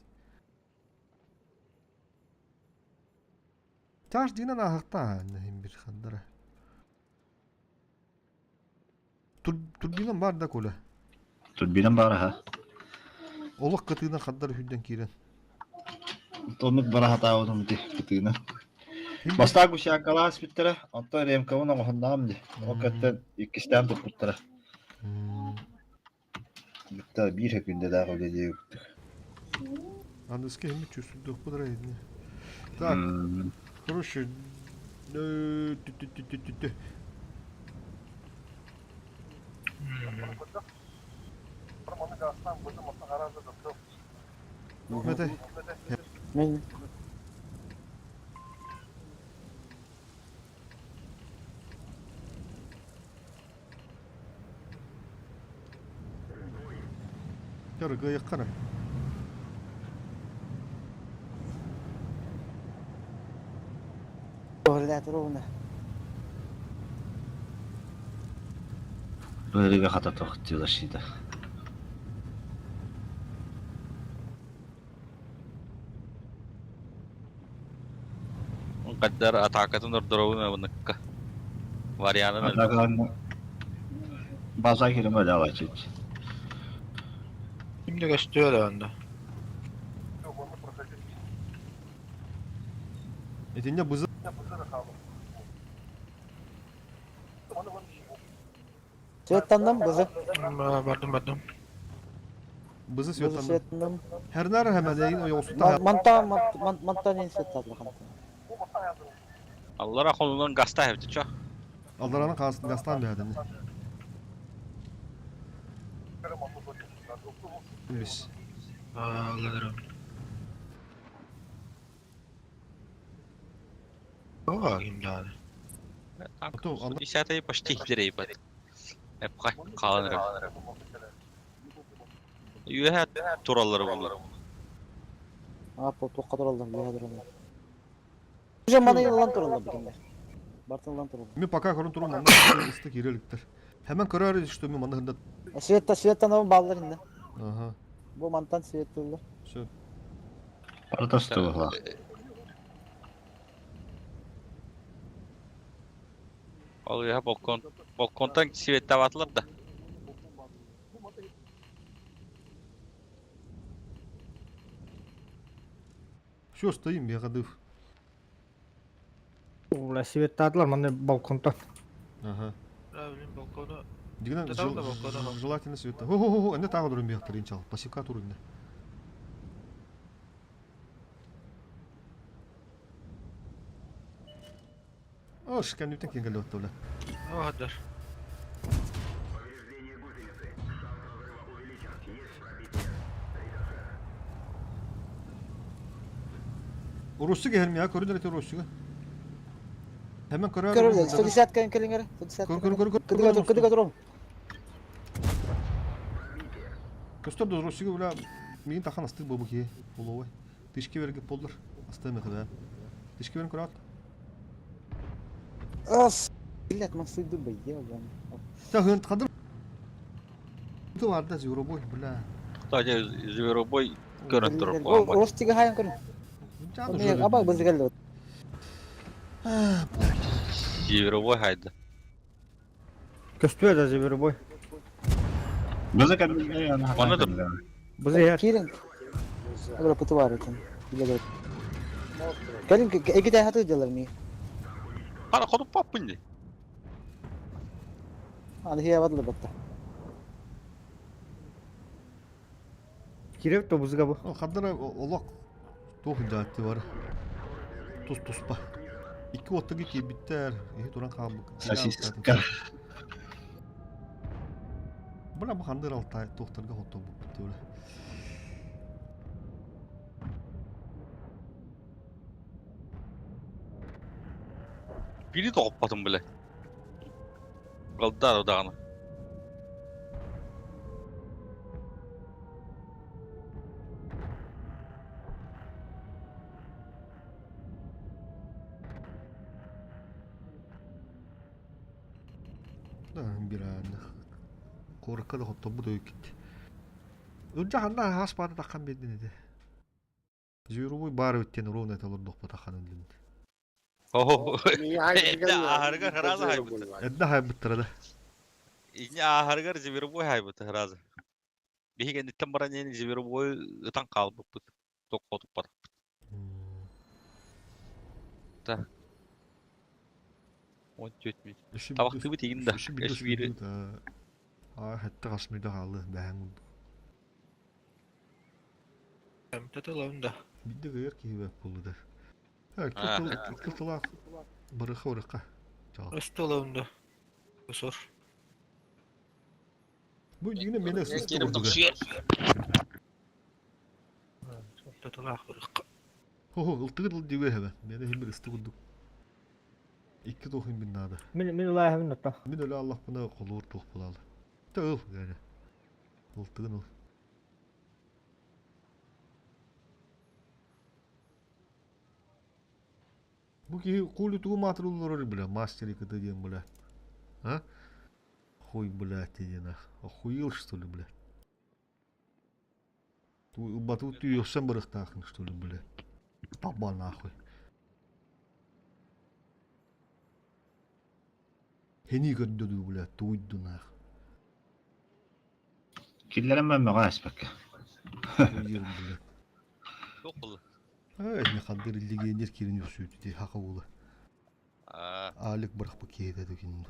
Чаш динан аһахта химбир хандара. Турбинам бар да Коля? Турбинам бар аха. Олох кытыынан хандар үһүдэн киирэн. Оннук бара хатаабытым ити кытыынан. Бастаан гусянкалаан испиттэрэ, онтон ремкабын оҥоһуннаҕым дии. Ол кэттэн иккистээн туппуттара. Бүтта биир сөкүүндэлээх үлэ диэбиттик. Аныска иһиммит чувствуйдуохпут эрэ инни. Так, короче, тү-тү-тү-тү-тү. Мете. Мен Кыргыйыккана. Туһалаатыр уна. Быарыга хата тохтуулашида. Каддар атаакатын ордоробун ыбыныкка. Варианын элбэх. Атакалан база кириме далачыт. Ким да көстүө да онно. Итинне бызы Светтанным бызы. Бардым бардым. Бызы Бызы светтанным. светтанным. Хернар хэмэдэйин ойоосута Манта манта нен светтатлы хамта. Аллара холунан гаста хэвти чо. Алдараны гастан бэдини. Бис. Алларым. О, ким дааны. Десятый почти хитрей бат. Эпка каланыр. Үөһэ тураллар булар. А, по тоққа тураллар, үөһэ тураллар. Уже маны ылан тураллар бүгүннэр. Бартын ылан тураллар. Мен пока көрөн турам манна ысты киреликтер. Hemen көрөр что мен манна хында. Светта светтан баллар инде. Ага. Бу мантан светтулар. Все. Протестовала. Ол үөһэ балкон балконтан светтаватлар да. Все, стоим, я гадыв. Бля, светтаатылар манна балконтан. Ага. Да, блин, балкона. Дигнен Да там да балкона. желательно света. Хо-хо-хо, эне тагы дурын бияктыр иншалла. Пассивка турын. Ош, кәнүтен кенгеле өттүле. О, хадар. Урусу герми я көрүнөр эте урусуга. Hemen көрөр. Көрөр, 110 кен келиңер. 110. Көр көр көр көр. Кыдыга тур, кыдыга тур. Көстөр да урусуга була мин тахан асты бу бу Уловой. Тишки берге полдыр. Асты мехда. Тишки берин көрөт. Ас. Блядь, ман сыйды бы, ебан. Та хын кадыр. Ту варда зюробой, бля. Тажа зверобой көрөн туруп Ол Ростига хайын көрүн. Аба бызы келди. Зверобой хайда. Көстүө да зверобой. Бызы кәдімгі Оны да. Бызы яр. Кирин. Агра пыты бар экен. Биле Келин эки тай хаты делар ми. Кара ходуп паппын ди. Аны хиэбат лыбытта. Кирев тобузга бу. Хардара олох туох дьаатты бар. Тус туспа. Икки оттуги киирбиттэр, иһи туран хаалбыт. Сосиска. Бына бу хандыр алтай туохтарга хотторбуппут диэбэ. Бири тоҕоппотум билэ. Галдар удаҕаны. Бираанных. Куоракка да хотторбут өйүккит. Ырдьа ханна хас баата таххан биэрдин ити. Зверовой баар эбит диэн ровно это олордохпут аххан ыллын. Ааһарыгар сразу хайбыта. Эрдэ хайбыттара да. Инне ааһарыгар зверобой хайбыта сразу. Биһиги кэнниттэн баран иһэн зверобой ытан хаалбыппыт. Токкотуппатахпыт. Так. 14 минут. Табахтыыбыт игин да. Эш биири. Аа, хэтте хас мүдэ хаалы бэһэҥ Эмтэ тылабын да. Бидде кыйар киһи бэп буолла да. Икки тылаах барыха барыха. Өс тылабын да. Сор. Бу дигине мени ысты курдуга. Тылаах барыха. Хо ылтыгы дыл дибе хебе. Мени хим бир ысты курдук. Икки туох им надо. Мин мин улаахын отто. Мин өлө Аллахпына холуур туох булалы. Тыл гәне. Ылтыгын ыл. Бу киһи кули тугу маатырыллар бля, мастер КТ диэн бля. А? Хуй, блядь, иди нах. Охуел, что ли, блядь? Бату түйөксөн бырыктаахын, что ли, бля? Таба нахуй. Хени көрдөдү, бля, туйду нах. Киллэрэн мен мөҕө ааспакка. Хуйыр, бля. Туох буолла? Эй, не хандыр легионер кирин юксүүтү ди хака ула. Алик бырахпы киһитэ докин.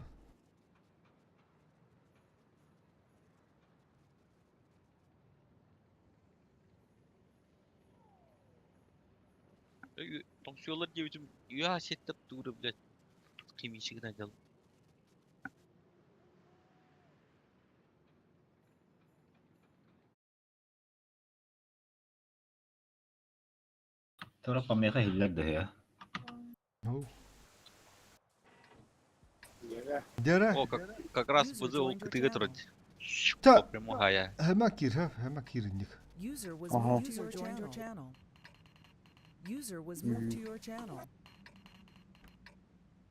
Тоҥсуолар диэбитим үөһэ сиэттэр туура блядь химичигин дьал. Тура помеха иһиллэр да Дера. О, как, как раз бызы ол кытыга турар. Та. Прямо хая. Хема кир, хема киринник. User was Ага. moved to your channel. User was moved to your channel.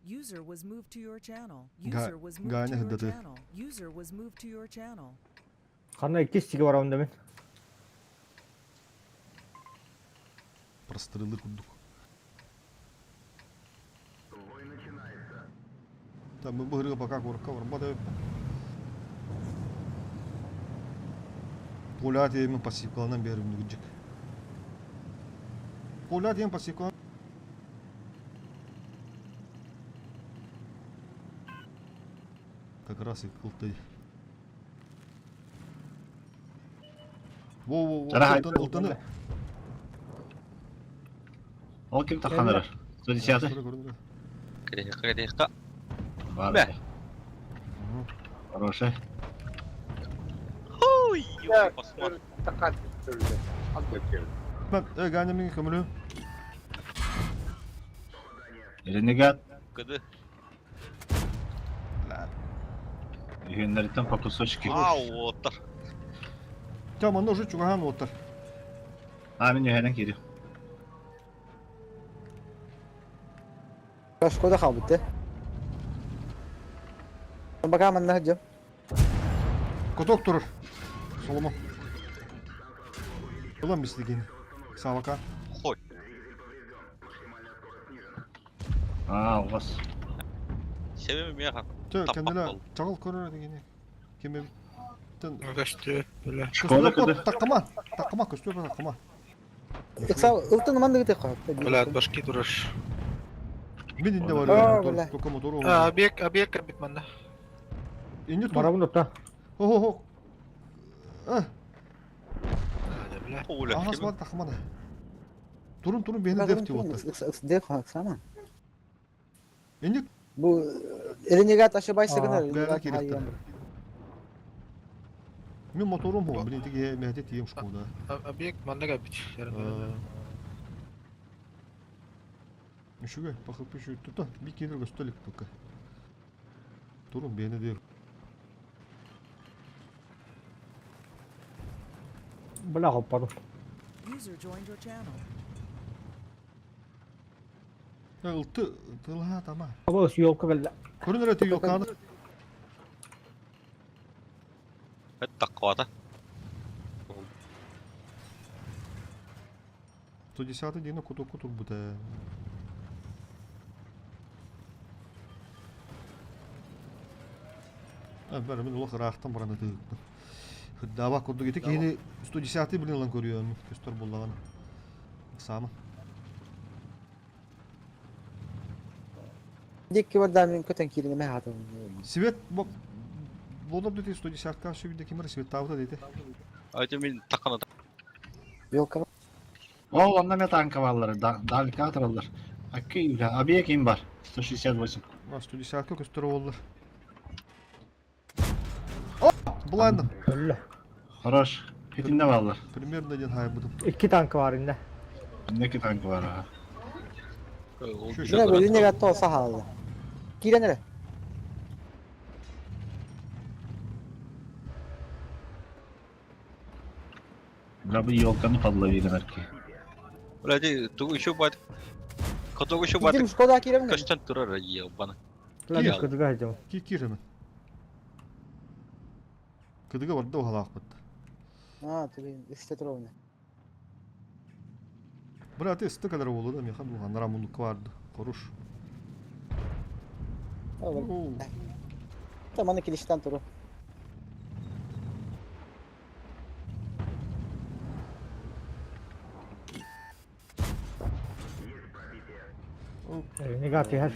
User was moved to your channel. User was moved to Ганя your хыдаты. channel. User was moved to your channel. Ханна иккис сиги барабын да мин. Прострелы курдук. Там мы быгырга пока курка барбады. Поля деймин пассивкаланан берим нүгүжик. Поля деймин пассивкалан. Как раз и кылтай. Во-во-во, ылтаны, ылтаны. Ол ким тахханарар? 110 Кэриэххэ, кэриэххэ. Бар. Бэ. Хороший. Хуй, посмотрим. Мен, э, Ганя мин көмөлү. Ренегат. Кыды. Үһүннэриттэн по кусочки. Ау, оттар. Тя, манна уже чугахан оттар. А, мин үһэнэн киирим. Шкода хаалбыт те. Бака манна сылдьым. Коток турur. Соломо. Ulan бистигин. Савака. Хой. А, у вас. Себеби миэхэ. Тö, Таппак кендиле бол. чагыл көрөр дегени. Кеме тен Көстү, бля. Шкода кыды. Таккама, таккама көстөр таккама. Ыкса ылтын манныгы тек қойып. Бля, башки турар. Мин инде А, бар. бля. Только мотор. А, объект, объект бит манна. Инни тур. Барабын отта. Хо хо хо. А, Бля. Оля, ага, ким? смотри, тахмана. Турун турун бэйэни дефти болта. Деф хаксана. Инни Бу ренегат ошибайся гына. бәрі керекті. Мен моторум хо, блин, тиге мәхде тием шкода. Объект манна кәбит. Үшүгө, бакып үшү тута, бир кенер көстөлүк только. Турун бэйэни дер. Бля хоппадым. User joined your channel. Ылты тылха тама. Аба ёлка кэллэ. Көрүнөр эти ёлканы. Такквата. 110 дені куту кутур бута. А, бәрі мен улах ырахтан бараны тыгыппын. Хыддаба курдук ити киһини 110 блин лан көрүөм көстөр буллаган. Сама. Дикки барда мен көтен кирине ме хатым. Свет болор дети 110-ка сүбүдэ кимер свет табыта дети. Айты мен таккана. Ёлка. Ол онда ме танка баллары, далека атыралар. Акки юля, объект им бар. 168. А 110-ка көстөр боллар. О, булайдым. Өллө. Хорош. Хитинде баллар. Примерно ден хай будум. Икки танка бар инде. Неки танка бар аха. Бля, бу ренегат толса халды. Киренере. Бля бу елканы подловили нарки. Бля, ти тугу еще бат. Котогу еще бат. Кидим шкода кирем. Көстөн турар ебана. Бля кыдыга хадым. Ки киремен. Кыдыга барды халаак бит. А, ты исте туровна. Брат, исте кадar болду да механ духан рамундук барды. Коруш. Таманы килиштен туру. Ренегат иһэр.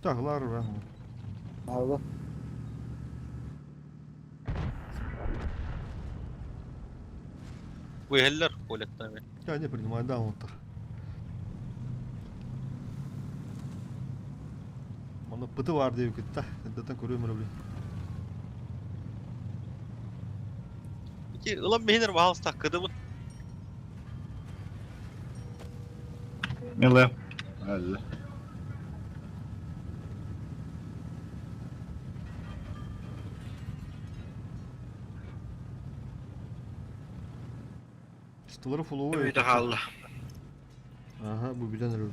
Тахлар ра. Алло. Уэллер колеттами. Я не принимаю, да, он тар. Мана пыты бар деп кетті. Эддетен көрөм эле. Ити ылам бехинер баалста кыдыбын. Миле. Әлле. Стылары фуловой. Үйде қалды. Ага, бу билен эле.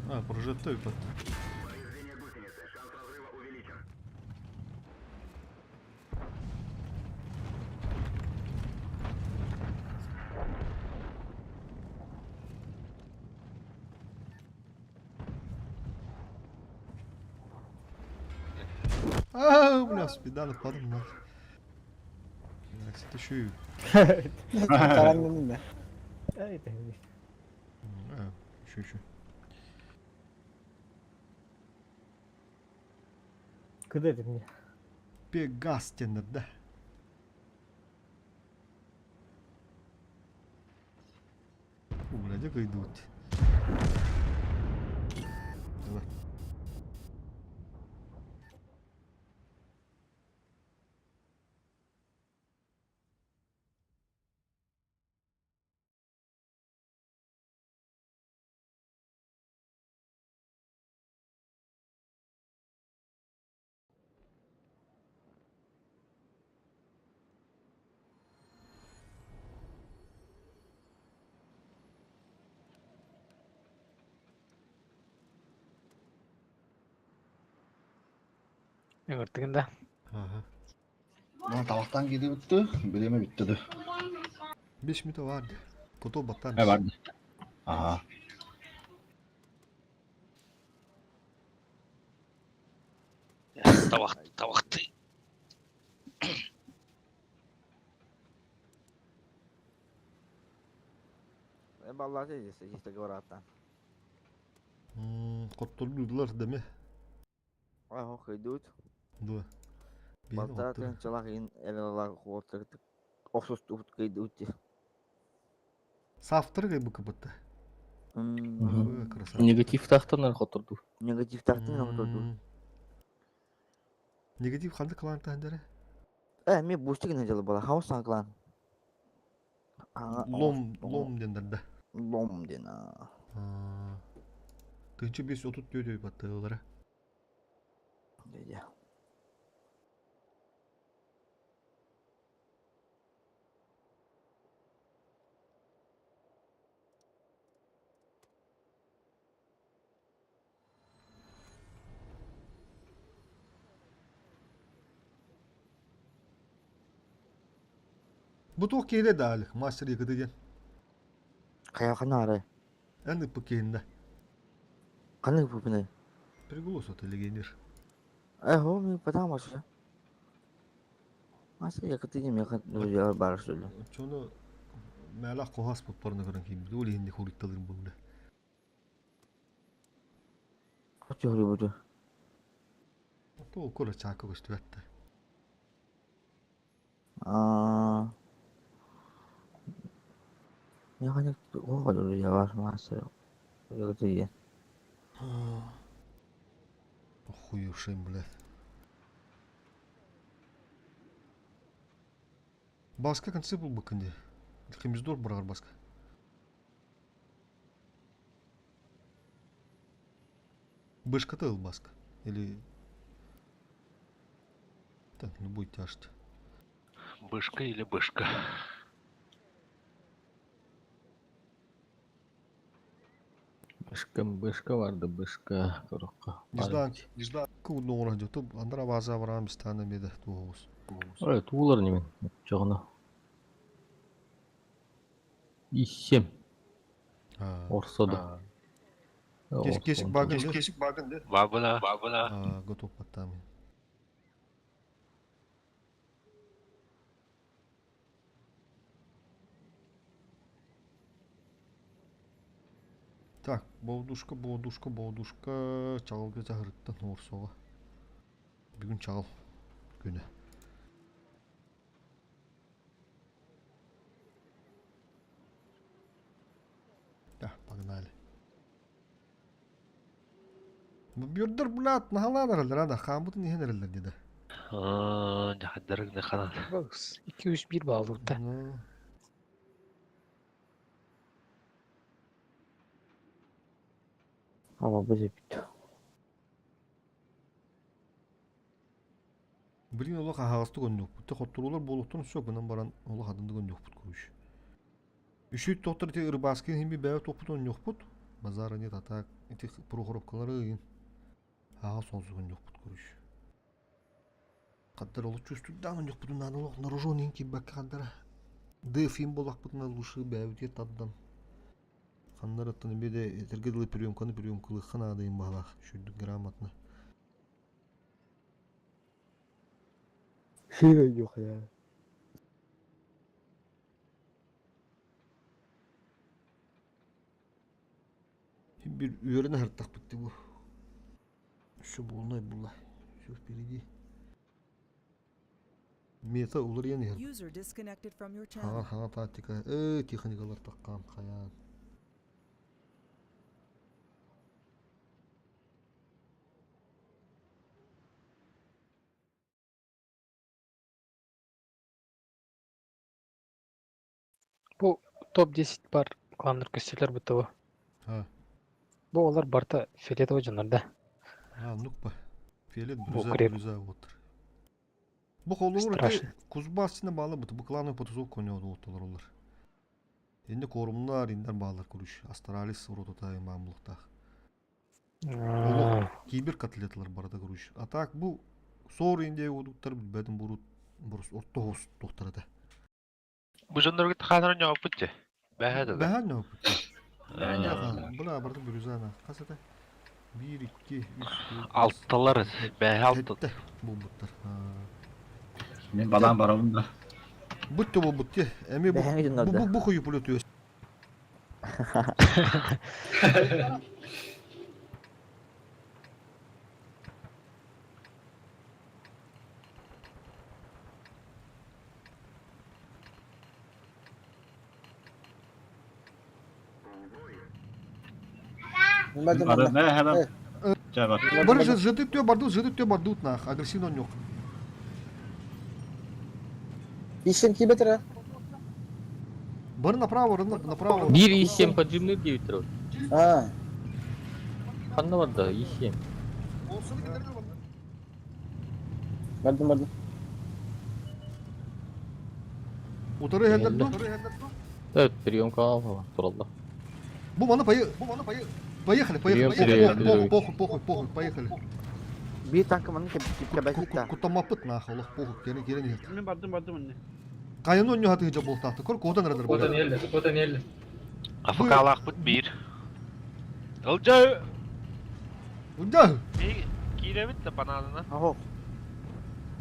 А, прожектой выпад. А, бля, спиданы падам нахуй. Так, это еще и... Таранным да. Эй, ты. А, еще, еще. Кыды этим. Пегас тенер, да. О, бля, где идут? Давай. Ыҥыртыгын да. Ага. Мына табақтан киді бітті, білеме бітті ді. 5 минут бар. Кото баттан. Ә барды. Ага. Табак, табакты. Баллааты здесь, чисто говоря. Хоттордуулар даме. Ой, хойдут. Дуо. Балта тыһынчалаах иһин эрэллээх уолаттары охсустубут кыйдыбыт дии. Сафтары кыйбыкка бытта. Негативтаахтан эрэ хоттордуу. Негативтаахтан эрэ хоттордуу. Негатив ханнык клан таһындара? Э, ми бустик гына дьылы була. Хаус саҥа клан. Лом, лом диэн да. Лом диэн. 1534 өй баттыылара. Дьэ. Бу туох киһи да Алик, мастер якыты диэн. Хайа ханна Эн ыппыт киһиннэ. Ханна ыппыппыный? Приголос это легионер. Э, хо, ми потому что. Мастер якыты диэн миэхэ друзья баар что ли. Чону мээлэх куһас пуппарны көрөн киирбит. Ол иһин хуритталыр булда. Оччо Туох кура чака көстүбэттэ. Аа. Миэхэ туох друзья мастер якыты диэн. Охуевший, блядь. Баска концы был быкынде. Хемиздор барар баска. Бышка тыл баска. Или... Так, не будет тяжить. Бышка или бышка? Бышка, бышка барды, бышка. Корокко. Не знаю, не знаю. Кудно жоту андара база барам стана меде туоғус. Ой, туулар немен. Жоғына. Исем. Орсода. Кесик багын, кесик багын. Бабына. Бабына. Готов подтамы. Так, боудушка, боудушка, боудушка, чағылга жахырыттан орсоға. Бүгін чағыл күні. Так, погнали. Бюрдер, блядь, наһалаан эрэллэр, ада, хаамбытын иһэн эрэллэр деді. Хаддарыгны ханан. Бакс. 2-3-1 баалыбыт да. Ама бу бүт. Блин, олох аһаҕасты көннүкпүт. Хотторуулар буолуохтун сөп, гынан баран олох адынды көннүкпүт короче. Үшүйт доктор эти рыбацкий химби бэйэ топпут онньуохпут. Базара нет, а так эти прохоровкалары ыйын. Аҕа солсу көннүкпүт короче. Хаттар олох чувствуйдаан онньуохпутун наада олох наружон иин киирбэккэ хардара. Дефим буоллахпытына лучше бэйэбитигэр тардан. Ханнарыттан эмиэ этэргэ дылы приемканы приемкалыахха наада иин баһалаах. Шүрдүк грамотно. Шире юхая. Bir үөрэнэ сырыттахпыт дии бу. Еще буолунай булла. Все впереди. Мета уларыйан иһэр. User disconnected from your Хаҥа channel. хаҥа тактика. Э, техникалар таккаан хайаан. Бу топ-10 бар кланнар көстөлөр бутыбы. Ha. Бу олар барта фиолетовый дьоннор да. А, ну-ка. Фиолет, Бу бирюза, креп. бирюза отыр. Бу холур эти Страшно. Кузбасс сине баалы бу клановый потузок конёду оттолор олар. Энди корумнар индер баалар көрүш. Астралис уротота имамлыктах. Кибер котлетлар барда көрүш. А так бу сор инде удуктар билбедим бурут бурус орто хос доктор да. Бу дьоннорго тахаанар ньооппут те. Бэһэ да. Бэһэн нөпүт. Була барды бирюзана. Касата. 1 2 3 4 Алталар, бэһэ алта. Булбуттар. Мен балаан барабын да. Бут те болбут те. Эми бу Бэһэҥи дьоннор бу да. бу хою пулетү. Бары жыты тө бардут, жыты тө бардут нах, агрессивно нюх. Ищем кибетера. Бары направо, бары направо. Биир ИС-7 поджимный диэбиттэр. А. Ханна барда ИС-7? Бардым бардым. Утары иһэллэр дуо? Evet, приемка туралла. Бу маны поехали, поехали, поехали, похуй, похуй, похуй, похуй, поехали. Биир танка манна кэбэсит Куттаммаппыт нахуй, олох похуй, кэлин кэлин иһэр. Мен бардым бардым инне. Хайаны онньу хатыһы буолтаахты, көр куотан эрэлэр. Куотан иһэллэр, куотан иһэллэр. АФК-лаахпыт биир. Ылдьа! Ылдьа! Киирэбит да бананына. Аһо.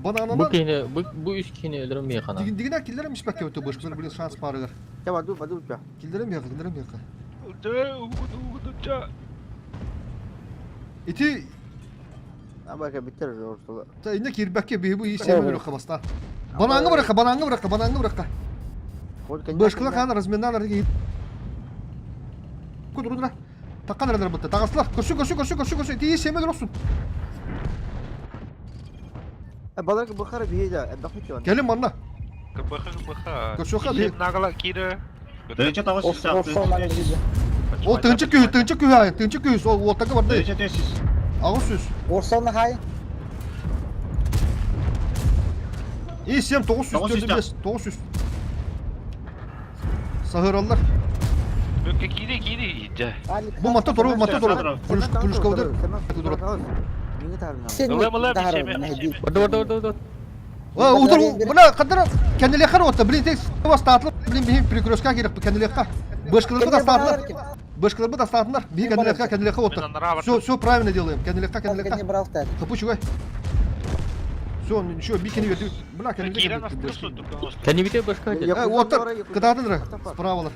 Бананына. Бу киһини, бу, бу үс киһини өлөрөн миэхэ на. Дигинэ киллэрем испэккэ өтө бышкылар блин шанс парыгар. Ча баду баду ча. Киллэрем миэхэ, киллэрем миэхэ. Ылдьа, угу, Ити Абака биттер ортола. Та инне киирбэккэ биһи бу ии сиэмэ өлөххө бастаан. Банааҥҥа бырахха, банааҥҥа бырахха, банааҥҥа бырахха. Бышкыла хаан разменнан арыгы Кудурудура. Таккан эрэлэр бытта. Таҕыстылар. Көрсү, көрсү, көрсү, көрсү, көрсү. Ити ии сиэмэ өлөрсүн. Балар быхара биһи да эбэхпит Кэлин манна. Кыбыха кыбыха. Көрсүөххэ биһи. Нагала киирэ. Тыынча тоҕус сүүс Ол тыынча күһү, тыынча күһү айын, тыынча күһү, ол уоттарга барды. Тыынча 400. 800. Орсонна хай. И 7 945 900. Саһыраллар. Бөккө киири киири иһдэ. Бу матта туру, матта туру. Пулюшка удар. Барда барда барда барда. Утур, бля, кадыр кенделехар отта, блин, тек бастатлы, блин, биһи перекрестка керек, кенделехка. Бышкаларбы тастаатылар. Бышкаларбы тастаатылар. Биһи кенделехка, кенделехка отта. Все, все правильно делаем. Кенделехка, кенделехка. Хапучугай. Все, ничего, бикини верди. Бля, кенделехка. Кенебите башка Оттар, кытаатылар, справалар.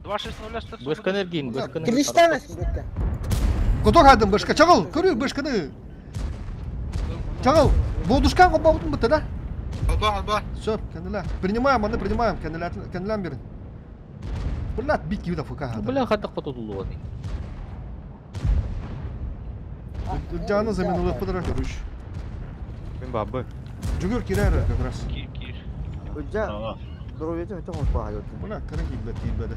2-6-0 Башка энергин, башка Киристана Котор хадым башка, чагыл, көрү башканы. Чагыл, бодушкан коппабытын бытты да? Алба, алба. Все, кенделе. Принимаем, аны принимаем, кенделе, кенделен берин. Блядь, бит киви да ФК. Бля, хата кототулуга. Жаны заменылып быдыра көрүш. Мен бабы. Жүгөр кирер как раз. Кир, кир. Үджа, здоровье өтө хоспа Бля, кара кийбет кийбеди.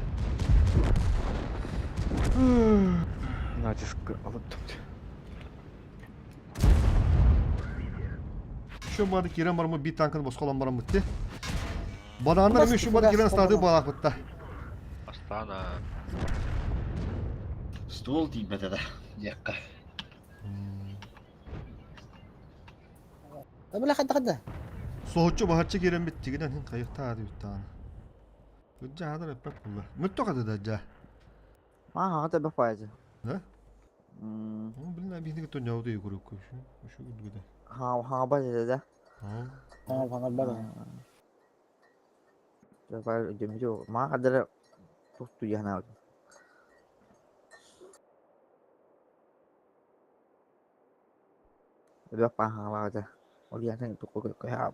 Натиск алып Şu бары кирен бармы bir tankını босқолан барам бітті. Бананlar ми şu бары кирен стады балақ бітті. Астана. Стол тиийбэтэ да диэххэ. Бля хадда хадда. Соһуччу баһаччы кирен битти гинен хин кайыкта ады биттааны. Үджа хадыр эппек булла. Мүттө кады да жа. Ма хата бе файзы. Да? Ну, блин, объясни, кто не аудио игру Еще гуд Ха ха ба да. Ха ха ба да. Давай демжо. Ма хадыр тукту яна. Бе па ха ла да. Ол яна туку ко ха.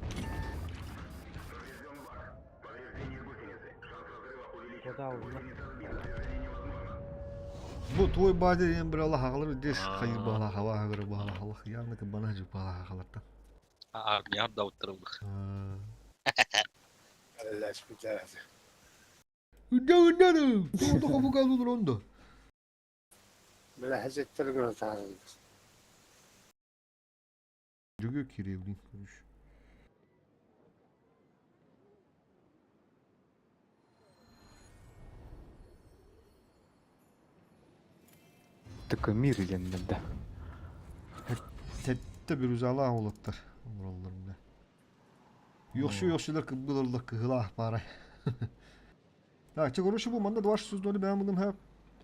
Бу твой бади диэн бір Аллах аҕалар үдес хайыр баала хаба аҕыры баала халах янык бана жу баала аҕаларта. Армия да уттырылдык. Үдэ үдэ Тугу хобуга луронду. Бля, хәзеттер гроза. Жүгө киревлин көрүш. Такой мир да. Тетте bir uzala олоттар. Олороллар бile. Yoksu yoksular kıbbılırlar kıhıla bari. Так, че короче бу манда 260 бәм булдым һәп.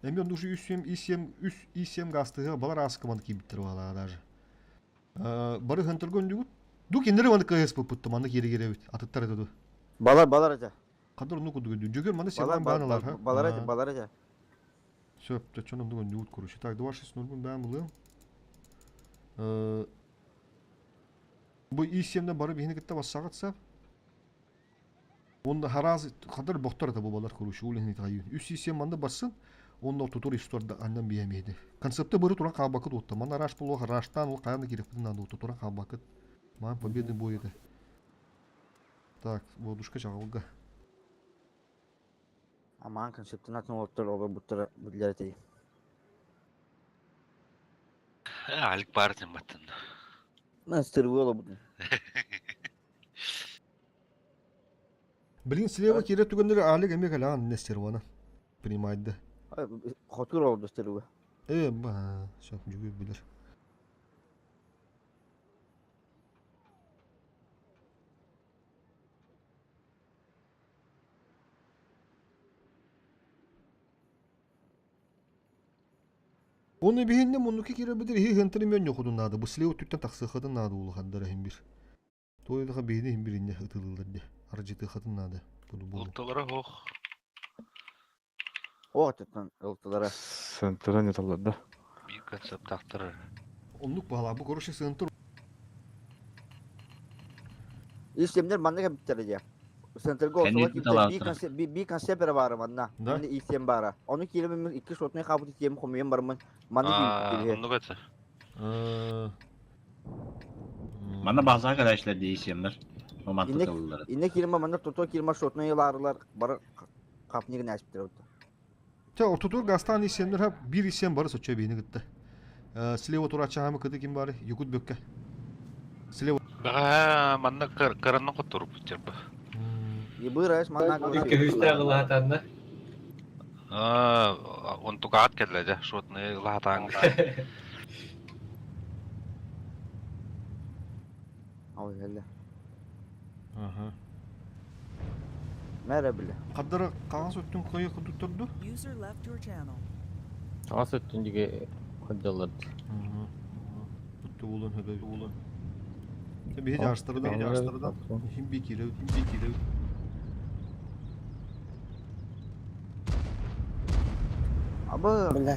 Эми душу 3 3 3 3 гастыгы балар аскы манд кийиптер бала даже. Бары хантыргон дигут. Ду киндери манд кыһыс бу путту манда кире кире бит. Атыттар эту. Балар балар это. Кадыр ну кудугу. Жүгөр маны севан баан алар, ха? Балар балар этэ. Сөп, төчөн оннугун ньуут короче. Так, 2-6-0 бун баан булыам. Бу ИСМ-ден бары биһини кытта бассаҕыт сап. Онда хараз хадыр бохтор это бу балар короче, ол ихини тайын. Үс ИСМ манды бассын, онда тутур исторда андан биэмейди. Концепты бары туран хаабакыт отта. Мана раш болуға раштан ол каяны керекпитин надо отта туран хаабакыт. Ман победный бой это. Так, водушка чагалга. Аман концептин атын оттор олор буттара билер этей. Алик бар дем баттын. Мен стервы олобутун. Блин, слева кире түгеннер Алик эмек алян не стервана. Принимайды. Хотур олду стервы. Ба, все, жүгү билер. Оны биһинне муннуки кире бидир хи хентри мен йохудун нады. Бу слева түттен таксыхадын нады улухандара хим бир. Тойдыха биһини хим биринне ытылылар де. Аржыты хатын нады. Буду болу. Улталара хох. Оттан ылтылара. Сентера не таллар да. Bir концепт тактырыр. Оннук бала бу короче сынтыр. ИСМдер манна кебиттер дия. Центрга Кәнни осола кимте талаптыр. би концепт би концепт бары манна. Да. Маны ИСМ бара. Оны киреме икки шотны кабыты тем хомуем бармын. Маны кирип Оннук это. Мана база кәләшләр дейсемнер. О Инне мантыкылылар. инне киреме манна тото киреме шотны еларылар бар капнигин ачып отты. Те ортотур гастан исемдер хап бир исем бары соча бейни гытты. Слева турача хамы кыды ким бары? Юкут бөккә. Слева. Бага манна кырынны котуруп тербі. Ебыраш манна Он тугаат келледе, шотны латаң. Ой, әллә. Ага. Мәрә биле. Каддара кагаз өттүн кайы кудуттурду. User left your channel. Ас өттүндүгө ходжалар. Бутту булун хөбө булун. Те бихи жаштырда, жаштырда. Хим би кире, хим би кире. Абы. بالله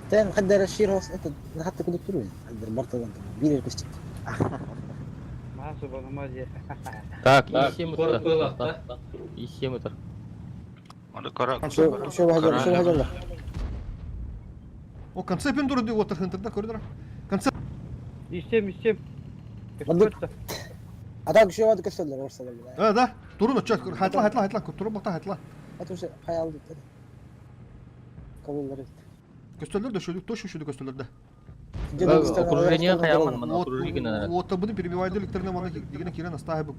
تاني خدر الشير هو انت حتى كنت دكتور وين خدر برطة انت بير الكشت Так, исем утыр. Исем утыр. Оны кара. شو شو هذول شو هذول О концепт турду дип отыр хынтырда көрдүр. Концепт بدك هذاك شو هذا كسر ورصة بالله А, да. Турун оча, хайтла, хайтла, хайтла, турун бакта хайтла. هاتوا شيء هاي алды قبل ريت Көстөлдөр да шөдүк, тош шөдүк көстөлдөр да. Окружение каяман мына окружение. Вот, вот буду перебивать электрны мана дигене кирен астахы бу.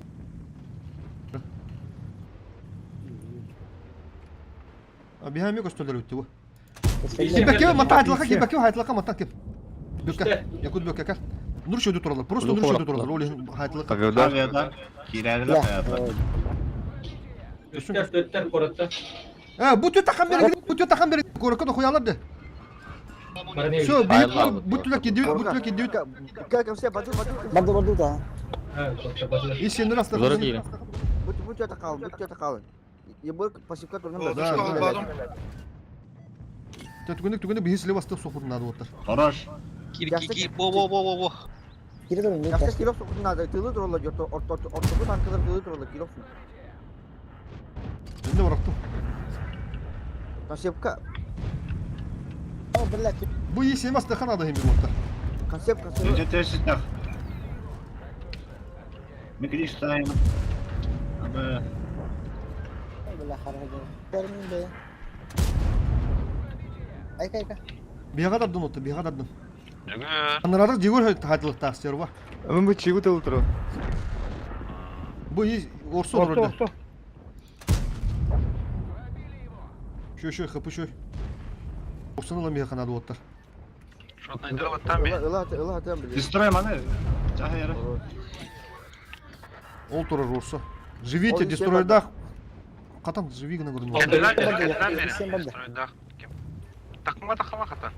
Бихами көстөлдөр өттү бу. Кибәкке мата хайтлака, кибәкке хайтлака мата кип. Бөккә, якут бөккә кә. Нур шөдү туралар, просто нур шөдү туралар. Ол хайтлака. Авиадар. Авиадар. Кирәләр хаyaтлар. Э, бу төтә хан бери, бу төтә хан бери. Корокка да хуялар да. Все, бу түләк кидүт, бу түләк кидүт. Как все баду баду. برضو برضو ده И сен раста. Зора кире. Бу бу төтә кал, бу төтә кал. Ебыр пассивка турнун. Да, да. Түгүнүк түгүнүк биһи слева астык сохудун надо оттар. Хорош. Кир ки ки бо бо бо бо бо. كده دول Яхшы килок сохудун надо. Тылы туралар, жорто орто орто танкалар тылы туралар килок. Энде барактым. Концептка بالله Бу и сен астык надо хим бир оттар. концепт концепт. Önce tersi tak. Mikriş time. Абы بالله خرج مين ده اي كاي كاي Бига дардын отты, бига дардын. Жүгөр. Анарары жегөр хайтлык тастер ба. Мен бу чигу тыл тур. Бу и орсо турды. Шö шö хапы шö. Орсоны ла миха надо оттар. Шотны дырылаттан бе. Ыла ыла атам биле. Дестрой маны. Жаха яра. Ол турар орсо. Живите, Ол дестройдах. Катан живи гына көрүнүп. Кендилер Барды, кендилер бери. сен барды. Стройда. Такма такма хата.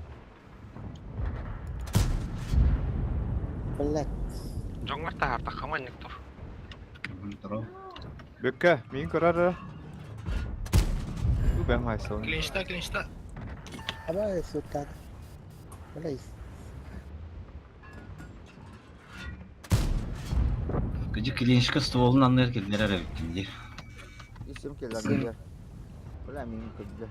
بالله Жоңгар тахар такма ник тур. Тур. Бүккэ, мин көрөр. Бу бэм хайсыл. Клинчта, клинчта. Аба суттат. Бля. Кыжы клиничка стволун анныгар кэллэр эрэ эбиккин дии. Исим келлер. Бля, мин көддө.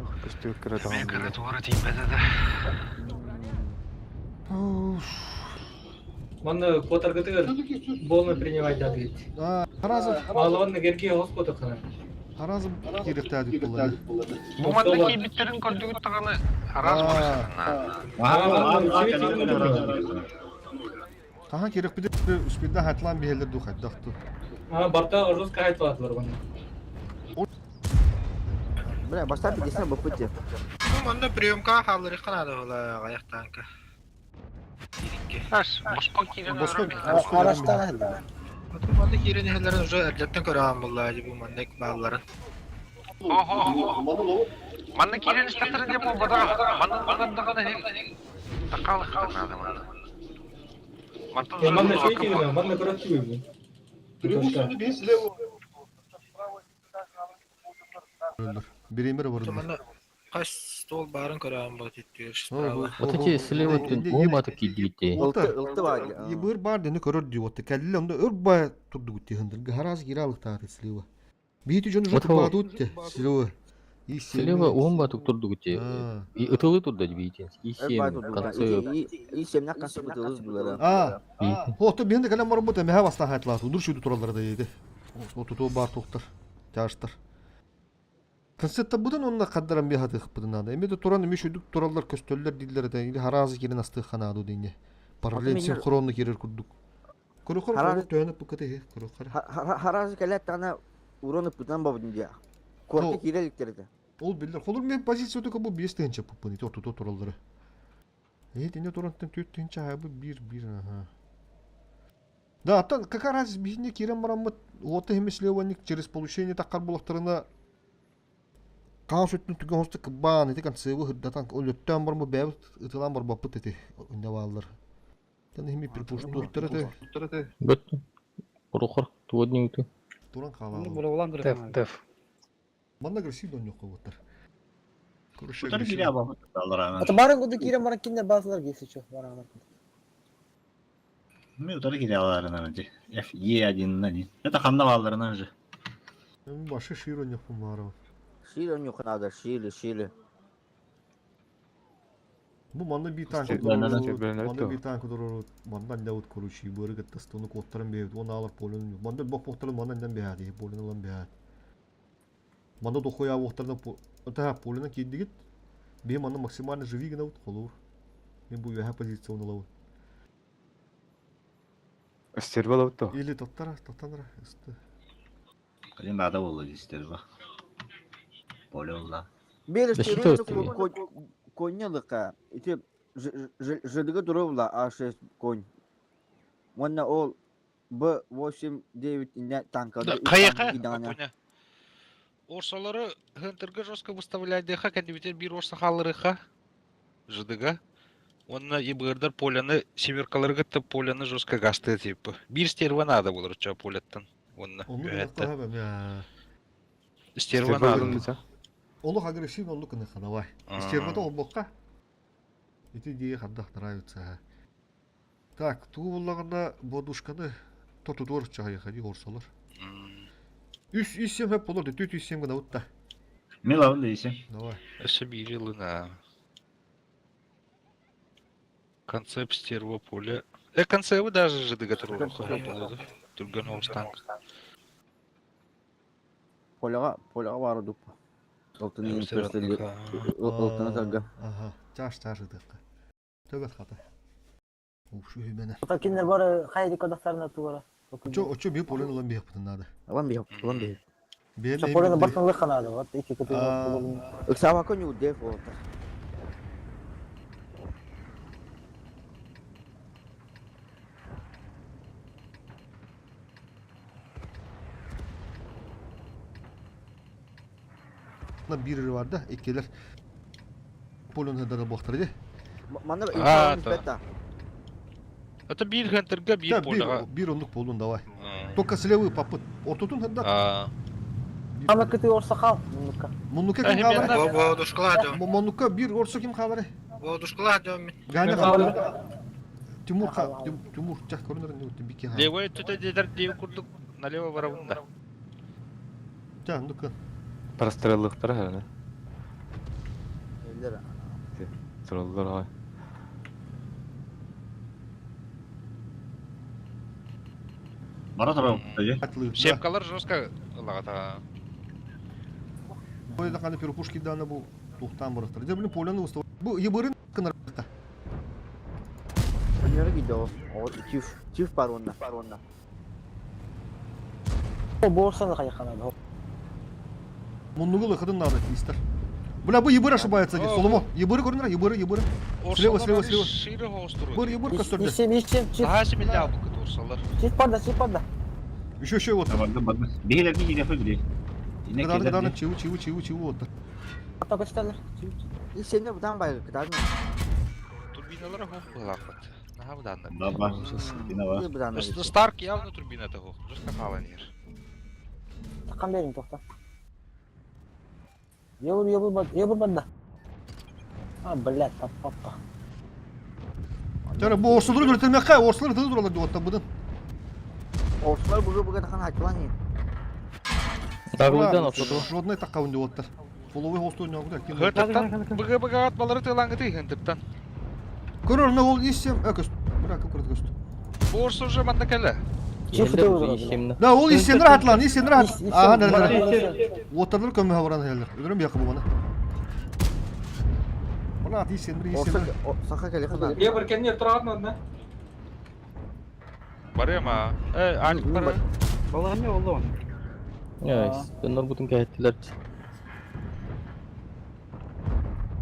Ох, көстүк кыра Мен даҕаны. кыра туора тиийбэтэ да. Манна квотаргытыгар полный принимать датыгыт. Харазы Малонны герки хоспоту хана. харазы кириктәдик булар. Бу манна киирбиттерин көрдүгүт даҕаны араас Хаһан кирик бит үспидә хатлан биһелер ду хайдахту. А, барта жестко хайтлатлар баны. Бля, башта 50 бупыте. Ну, манна приемка халлары канада ола аяк танка. Ас, боско киирэн Боско олорор. Араштан хәлдә. Оту манна кирен хәлләрен уже эрдәттән көрәм булла, бу манна балларын. Охо. Манна киирэн истэхтэрин диэн буолбатаҕа. Манна манна даҕаны такаалыхтар наада манна. Мантан Я манна чей киирэн, манна көрөт киирэн. Биремер Оту бар. манна каш стол барын көрәм бу титтер. Вот эти слева бомба килдибитте. Ылты, ылты бар. Ебыр бар дени көрөр ди отты. Кәлле онда өр бай турду гутти хындыр. Хараз гиралык тары слева. Бити жон Вот жут ол. бадут слева. И Слева бомба турдугутте. И ытылы турда дибитин. И семь конце. И семнак конце бутылыз булар. А. Отто мен де калам бар бу темеһе бастан хайтлар. Дур шуду туралар да еді. Оту бар тоқтар. Тяштар. Концертта будан онна каддаран би хаты хыппыдын ада. Эме де туран эме шуйдук тураллар көстөллөр диллер да или харазы кирен асты ханаду дейне. Параллель Аты мен- синхронно кирер курдук. Көрөхөр Хараз- көрүк төөнөп букаты көрөхөр. Харазы келет тана уроны путан бабдын дия. Корты Ол- киреликтерди. Ол биллер. Холур мен позиция өтө бу 5 тыгынча пуппын ити ортото тураллары. Э, дене турантан 4 тыгынча хайбы 1 1 ага. Да, аттан какая разница бихине кирен бараммыт оты хемеслеванник через получение таккар булактарына каан сүттүн түгөн хосты кыбаан ити концевы хырдатан өлөттөн бармы бәбит ытылан бар баппыт ити ундаваллар. Тан хеми припуштуктар ити Бөт. Урухар туодниңту. туран калалы. Деф, деф. Манда агрессивно ойнок коботтар. Көрүшө Утары кире абамыт алар Ата барын куды кирен баран киндер базалар гесе чо баран. Мен утары кире аларынан же. F E1 нани. Это ханна аларынан же. Башы шир ойнок бумары. Шили он юканада, шили, шили. Бу манна bir танк Стебленер, durur, стебленер манна то. bir танк durur, мандан дәвит короче, бөрі гаттастоны коттарын бейт, оны алып полын, манда бок боқтарын мандан бәді, полын алан бәді. Манда дохуя боқтардан, та полына киддигит, бе манна максимально живи гына вот холур. Мен бу яха позиция оны лавы. Стерва лауто. Или тоттара, тоттанра, исты. Калин надо было стерва. Поле улла. Бер Да стервен что ты? конялыка. Ити ждг турубла А6 конь. Онна ол Б8 9 инне танка. Кайыка, Орсалары хынтырга жестко выставляет ДХ, кәндибитен бир орса халырыха. ЖДГ. Онна ебырдар поляны, семеркалары гытты поляны жестко гасты типа. Бир стерва надо булыр ча поляттан. Онна. Оны Үһәттә. да Стерва надо. Олох агрессивно онну кыны давай. Стервата ол бокка. Ити идея хандах нравится. Так, туу буллаганда бодушканы тотудор чайы хади орсалар. Үс үс сем хеп болор, түт үс сем гына утта. Мен лавын дейсен. Давай. Өсө бири лына. Концепт стерва поля. Э, концепты даже ЖДГ туру. Түргөн оғыстан. Поляга, поляга бар дуп. Ылтыны имперсели. Ылтыны тарга. Ага, чаш чаш ыдыкка. Төбөт хата. Ушу хүмәнә. Ата киндер бары хайди кодактарына тугара. Очо очо би полен улан бияк бутын надо. Алан бияк, алан бияк. Бен Полена бартын лыханада, вот эки кыты. Ыксаба коню деф олта. На бир бар да, экелер. Полен хыдары бактыр иде. Манна А, инфа да. бетта. Это бир хентерге, бир Да, поляга. бир, бир оннук болдун давай. Только слевый попыт. Ортотун хадда. А. Ана кыты орса хал. Муннукка. Муннука ким хаалар? Бодушкалаа дьон. Муннука бир орсо ким хаалар? Бодушкалаа дьон мин. Ганя хаалар. Тимур ха, Тимур чах көрүнөр не өттү бики хаалар. Левой түтэ дедер дейв курдук налево барабында. Ча, нука. Простреллыктара хәрәне. Эллер. Тураллар ай. Бара турар. Шепкалар жестко лагата. Бой да каны перепушки даны бу тухтан барыктыр. Де билин поляны уста. Бу ебырын кынар. Өнөрү гидо. О, чиф, чиф бар онна. Бар онна. Бу орсаны кайканады. Муннугу лыхыдын надо, истер. Бля, бу ебыр ошибается здесь. Соломо, ебыры көрүнөр, ебыры, ебыры. Слева, слева, слева. Шире хостуру. Быр, ебыр көстөрдү. Ишем, ишем, чиф. Ага, семилля бу кыт орсалар. Чиф барда, чиф барда. Еще, еще вот. Барды барды. Бихилер бихилер бихилер. Кыданы, кыданы, чиву, чиву, чиву, чиву вот. Ата көстәлер. И сен будан байы кыдан. Турбиналар хох булахат. Наха будан. Да, бар. Бина бар. Будан. Старк явно турбина хох. Жестко халанер. Такан берин тохта. Ебыр, ебыр, бад, ебыр барда. А, блядь, папа. Тара бу орсулары көрөтмөккә, орсулар тыды туралар дип атта будын. Орсулар бугы бугы тахан айтылан ен. Дагылдан ототу. Жодной таккабын дип аттар. Половой хосту ойногу да. Хентертан быгы быгы атмалары тылаңгы хентертан. Көрөр не ол иссем, э көст. Бра көт көст. Борс уже манда келе. Да, ол иссенер атлан, иссенер ат. Ага, да, да. Отарлар көмө баран хелер. Өдөрөм якы бу бана. Бана ат иссенер, иссенер. Саха келе хана. Ебір кеннер тұратын одна. Барема. Э, алик бара. Баланы oldu onu. Ya, донор бутун кәһеттиләр.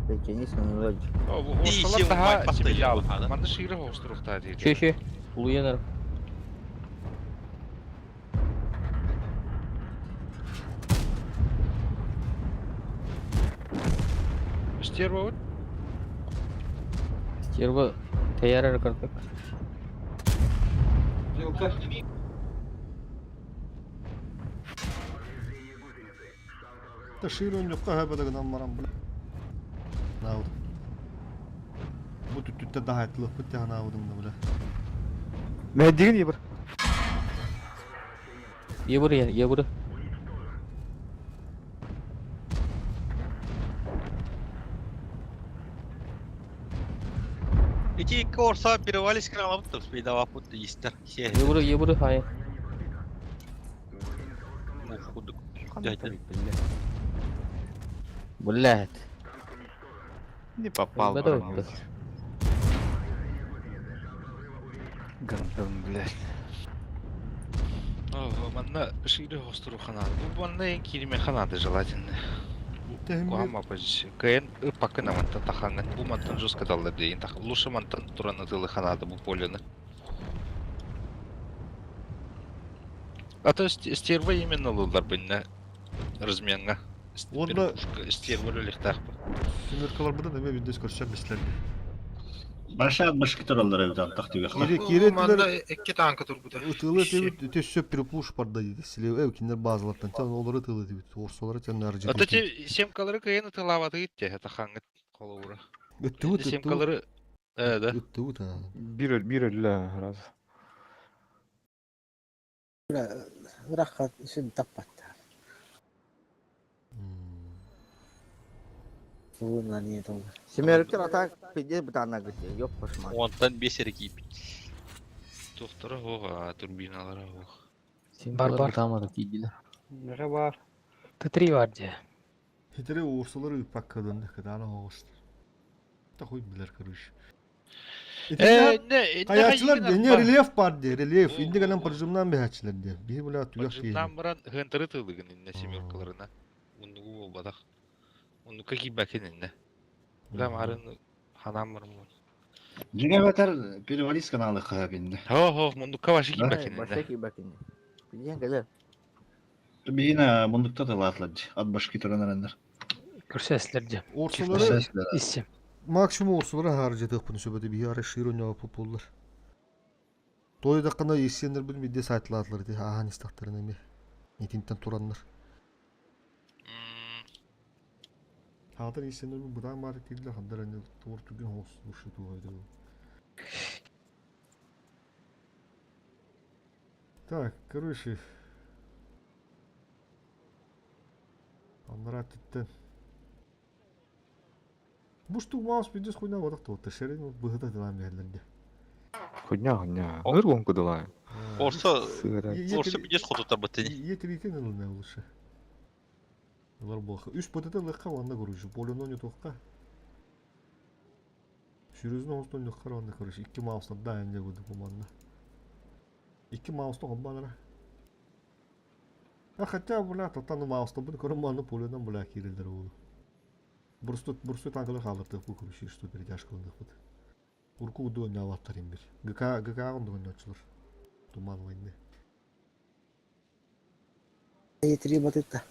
Печенис нөлөж. О, бу орсалар daha семилля алып. Манда шире хостурукта дейди. Ши, ши. Улуянар. Стерва Стерва тәйярар картык. Жылқы. Та шире жокка хөбөдөгөн барам бу. Науд. Бу түттүттө да айтылып бу тяна аудым да бля. Мәдеген ебір. Ебыр, ебыр. Эти екі орса перевались кралабыт, спейдавапыт истер. Ебыр, ебыр, хай. Худык. Блядь. Не попал. Бәдәү баран. Гандон, блядь. О, манна шире хостуру ханады. Бу манна ең кириме ханады желательно. Куама позиция. КН пакына мантан таханган. Бу мантан жестко далды дейін. Лучше мантан тураны тылы ханады бу поляны. А то стерва именно лулар бинне разменга. Онда Стерва лехтах бы. Семеркалар будан эме биндес көрсөм бислерди. Баша башкы тураллар эбит аттак түгө. Кире кире Манда екі танка тұр бұда. Ытылы тебит төссө перепуш барда дейди. Силе эв киндер базалардан тан олары тылы тебит. Орсолары тан наржы. А то те семкалары КН тылаваты итте, это хангат холовура. Өттү Семкалары э да. Өттү та. Бир бир эле раз. Рахат, шин таппат. Буна не толды. Семеріктер ата пиде бутанна гыты. Ёп кошма. Онтан бесер кийбит. Тохтара хох, турбиналара хох. Бар, бар. Тамады тидилер. Нere var? Т3 var diye. Хитре орсолары паккадан кадана хош. Та хуй билер короче. Э, не, Каячылар не рельеф бар де, рельеф. Инде гәлән прижимнан бәһәчләр де. Би була түгәк Поджимнан баран хентары тылыгын инне семеркаларына. Ундугу болбадах. Унду каки бәкен инне. Билам арын ханам бармы. Жиге бетер перевалис каналы хабинде. Хо хо, мундукка башы ки бәкен Баша инне. ки бәкен. Билген келер. Бина мундукта да латлар. Ат башкы туралар Көрсәсләр ди. Орсолары Иссем. Максимум орсулара хаардьытыахпын сөп этэ биһи арай шиир ойнооппут буоллар. Туойдаххына иссиэннэрбин биирдэ сайтылаатылар ити ааһан истэхтэринэ эмиэ. Итинтэн тураннар. Хаатар иссиэннэрбин бытаан баар киирдэ хандар аны туор түгэн хоос слушай туох эбитэ Так, короче, анараа өттүттэн Бу штук маус пиздец хуйня вот так вот шерин быһыта дылаан биһэллэр дии. Хуйня, хуйня. Ыр гонку дылаан. Орса, орса пиздец хотутар бытыни. Е-тритен ылына лучше. Ылар буолха. Үс ПТТ лыхха уонна короче, полюно не туохха. Сүрүзүн оҥостон лыххар уонна короче, икки маустарда энде буду бу манна. Икки мауста хомбанара. А хотя, бля, тотан маустабын көрөн манна пуленан бля киирэллэр уолу. Бурсту бурсту танкалар хааллартыах бу короче, что перетяжка ылыныахпыт. Урку уду ойнообаттар имбир. ГК ГК оннук ойнооччулар. Туман войны. Е3 батытта.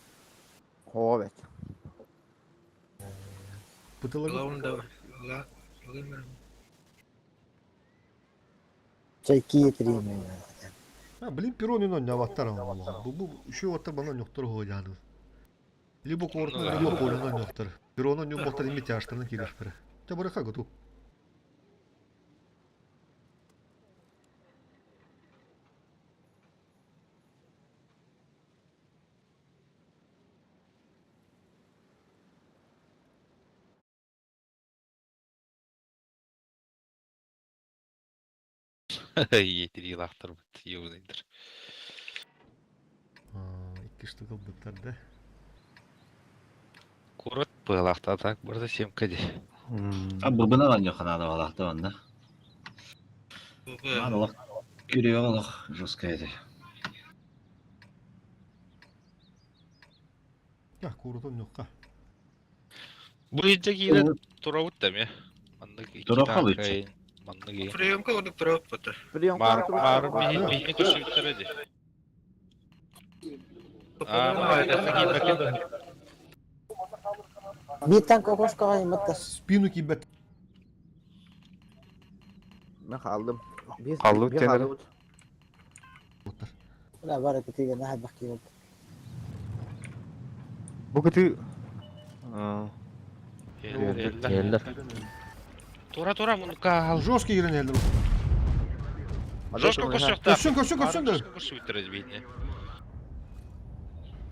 Хоо бэт. Пытылыгы да ла ла Чайки Е3 мен. А, блин, пероны ойнообаттар оҥолоҕо. Бу бу еще оттар бана ойнохтор оһуодьааны. Либо куоратын, либо полюну ойнохтор. Перону ойнук ими тяжтарынан киириэхтэрэ. Те барыха готов. Е3 лахтарбыт, ебаныйдыр. Икки штука ылбыттар да. Курот быалахта так барда семка ди. А быбына лан йоханада балахта онда. Ман олох күрүө олох жесткая эти. Я курутун ньукка. Бу иджа киирэн турабыт да ме. Маннык икки Тура танка халыччы. маннык и. Приемка ордук турап бата. Приемка Бар бар биһини көрсүбүттэрэ ди. А, маннык Биир танк окошкаҕа иматтар. Спину киирбэт. Мен хааллым. Биир Халлыбыт биир тенер. хааллыбыт. Оттар. Бля, бар кытыга наһаа бах киирбит. Бу кыты... Келлер. Тура тура мунука ал. Жесткий киирэн иһэллэр. Жестко көрсүөхтэ. Көрсүн, көрсүн, көрсүн да. Жестко көрсүбүттэрэ ди биһини.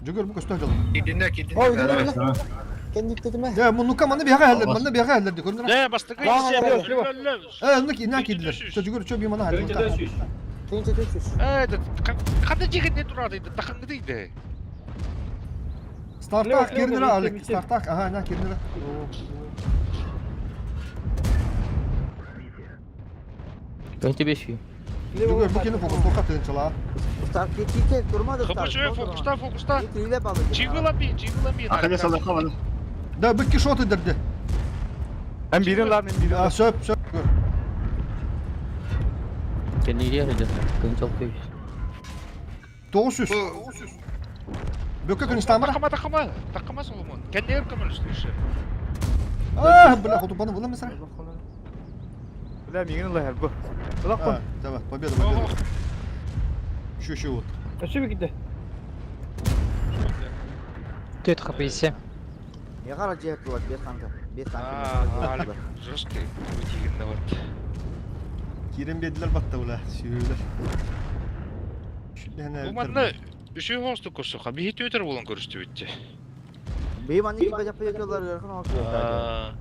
Жүгөр бу көстөн дьалым. Кидинне кидинне. Ой, үдүнэ Кэнниктетиме. Дэ, муннукка манна биһаҕа иһэллэр, манна биһаҕа иһэллэр ди көрүнэр. Дэ, бастакы Ла, ла, ла, Э, оннук иннаа киирдилэр. Чө жүгөр чө би мана хааллар. Тыынча 400. Э, ханда жигин не турады, тахыңды дейді. Стартах киирнere Алик, стартах, ага, инаа киирнere. Тыынча 500. Жүгөр бу кини фокус тыынчалаа. Старт киирдэ турмады старт. Хапышуя фокуста, фокуста. Е3 балды. Чигылами, чигылами. Ахали салаха Да, бикки шот эдерди. Hem birin lan hem birin. А, сөп, сөп. Жүгөр. Кэнниге сылдьар. Тыынча 600. 900. Бөккө күн истамара. Тақыма, тақыма, тақыма Соломон. Кәндер көмір слушай. А, бля, хотупаны була mesela. Бля, мигин лахер бу. Улак А, давай, победа, победа. Еще, еще вот. Төт хапайся. Я қара жиһаттылар, бес танка. Бес А, танка. Жесткий вытигин вот. Кирен бедилер батта бля, сүйүлөр. Бу манна үшүй хосту көрсөха, биһи төтер болан көрүстү битти. Бейм аны кипе жаппа жакылар яркын алып.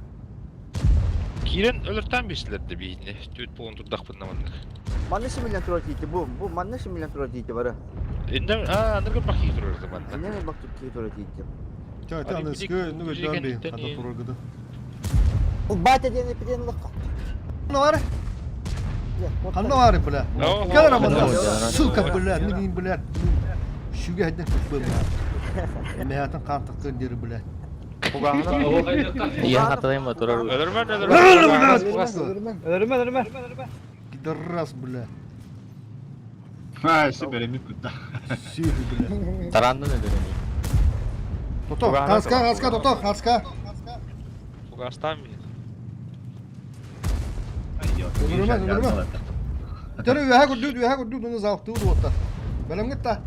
Кирен өлөртан беслерди биһини. Төт болан турдакпын маннык. Манны шимилен турар тийти бу, бу манны шимилен турар тийти бары. Энде а анырга бахи турар манна. Инне бак тут турар тийти. Ча, та аны скö, ну гөдөн бей, хада турар гыды. Ол батя диэн эпиден лыққа. Ну бар? Ханна бар, бля. Кел раманда, сука, бля, не бля. Шүгә хәддән күп бля. Мәһәтен кан тыккын дери, бля. Иен хатайын ба турар. Өлөрмөн, өлөрмөн. Өлөрмө, өлөрмө. Пидорас, бля. Ha, işte беремик кутта. Сүйү, бля. Тарандын өлөрөмүй. Тото, хаска, хаска, тото, хаска. Фугастан би. Өлөрүмэ, өлөрүмэ. Төрү үөһэ көрдүү, үөһэ көрдүү, дуну заалтыы уоттар. Бэлэмҥит да.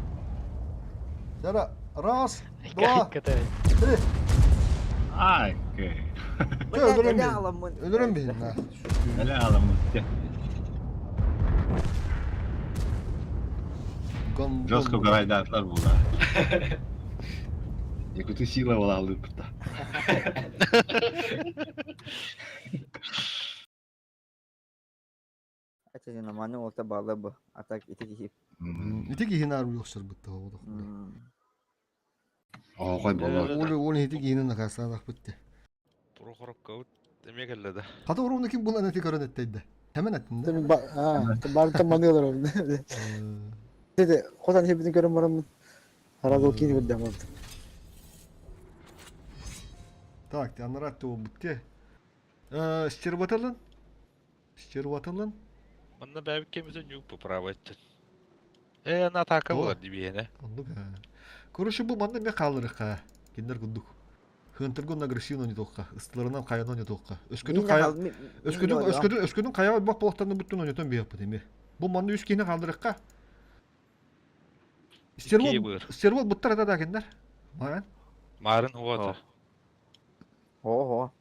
Сара, раз, два, три. Ай, окей. Өлөрөн биһин. Өлөрөн биһин. Эле аламын. Жестко гарайдаатылар була. Якуты сила була алыппыта. Это нормально олта баалы бу. А так ити киһи. Ити киһи наар уйохсорбутта олох. Оҕой болор. Оли оли ити киһини накасаанахпытте. Прохоровка эмиэ кэллэ да. Хата уруна ким булан эти көрөн эттейде. Hemen еттин да. Барыта маныылар ол. Деде, хотан хебитин көрөн бараммын. Харагыл кини көрдөм болду. Так, анарат бутте. Стерваталын. Стерваталын. Манна бэйэбит кэмитин ньук поправать. Э, ана атака буолар дибиэнэ. Оннук. Короче, бу манна эмиэ хаалырыха. Кинилэр курдук. Хынтыргун агрессивно не тоққа, ыстыларынан хайанон не тоққа. Өскөтүн хайа өскөтүн өскөтүн өскөтүн хайа бак болақтарны бүттүн ойнотон биһаппыт эми. Бу манна үс киһини хаалдырыкка. Стервол стервол буттар это да киндер. Марын. Марын уота. Ого.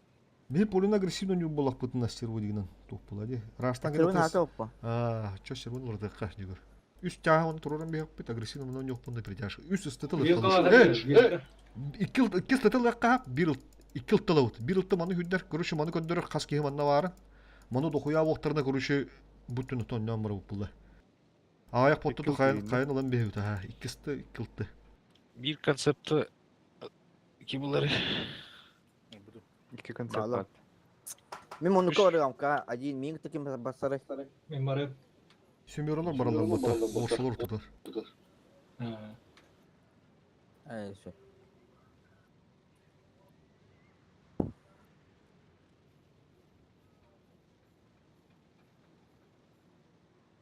Мен полин агрессивно не болақпытын стервол дегенен туох була ди. Раштан Стервол оппа. А, чё стервол урдыкка дигер. Үс тяга он туруран биһаппыт агрессивно мына ньохпунна притяж. Үс ыстытыл. Икки икки ыстытыл бир икки ылтылабыт. Бир ылты маны хүддер, короче, маны көрдөрөр хас киһи манна баарын. Маны дохуя буохтарына, короче, бүтүн тоннон барып булла. Аяк потту хайын хайын ылан биһибит ha. Икки ысты, икки ылты. Биир концепты ки булары. Икки концепт бар. Мен мону көрүм один миң таким басары. Мен барып. Семеролар баралар бота. Орсолор тутар. Ай, все.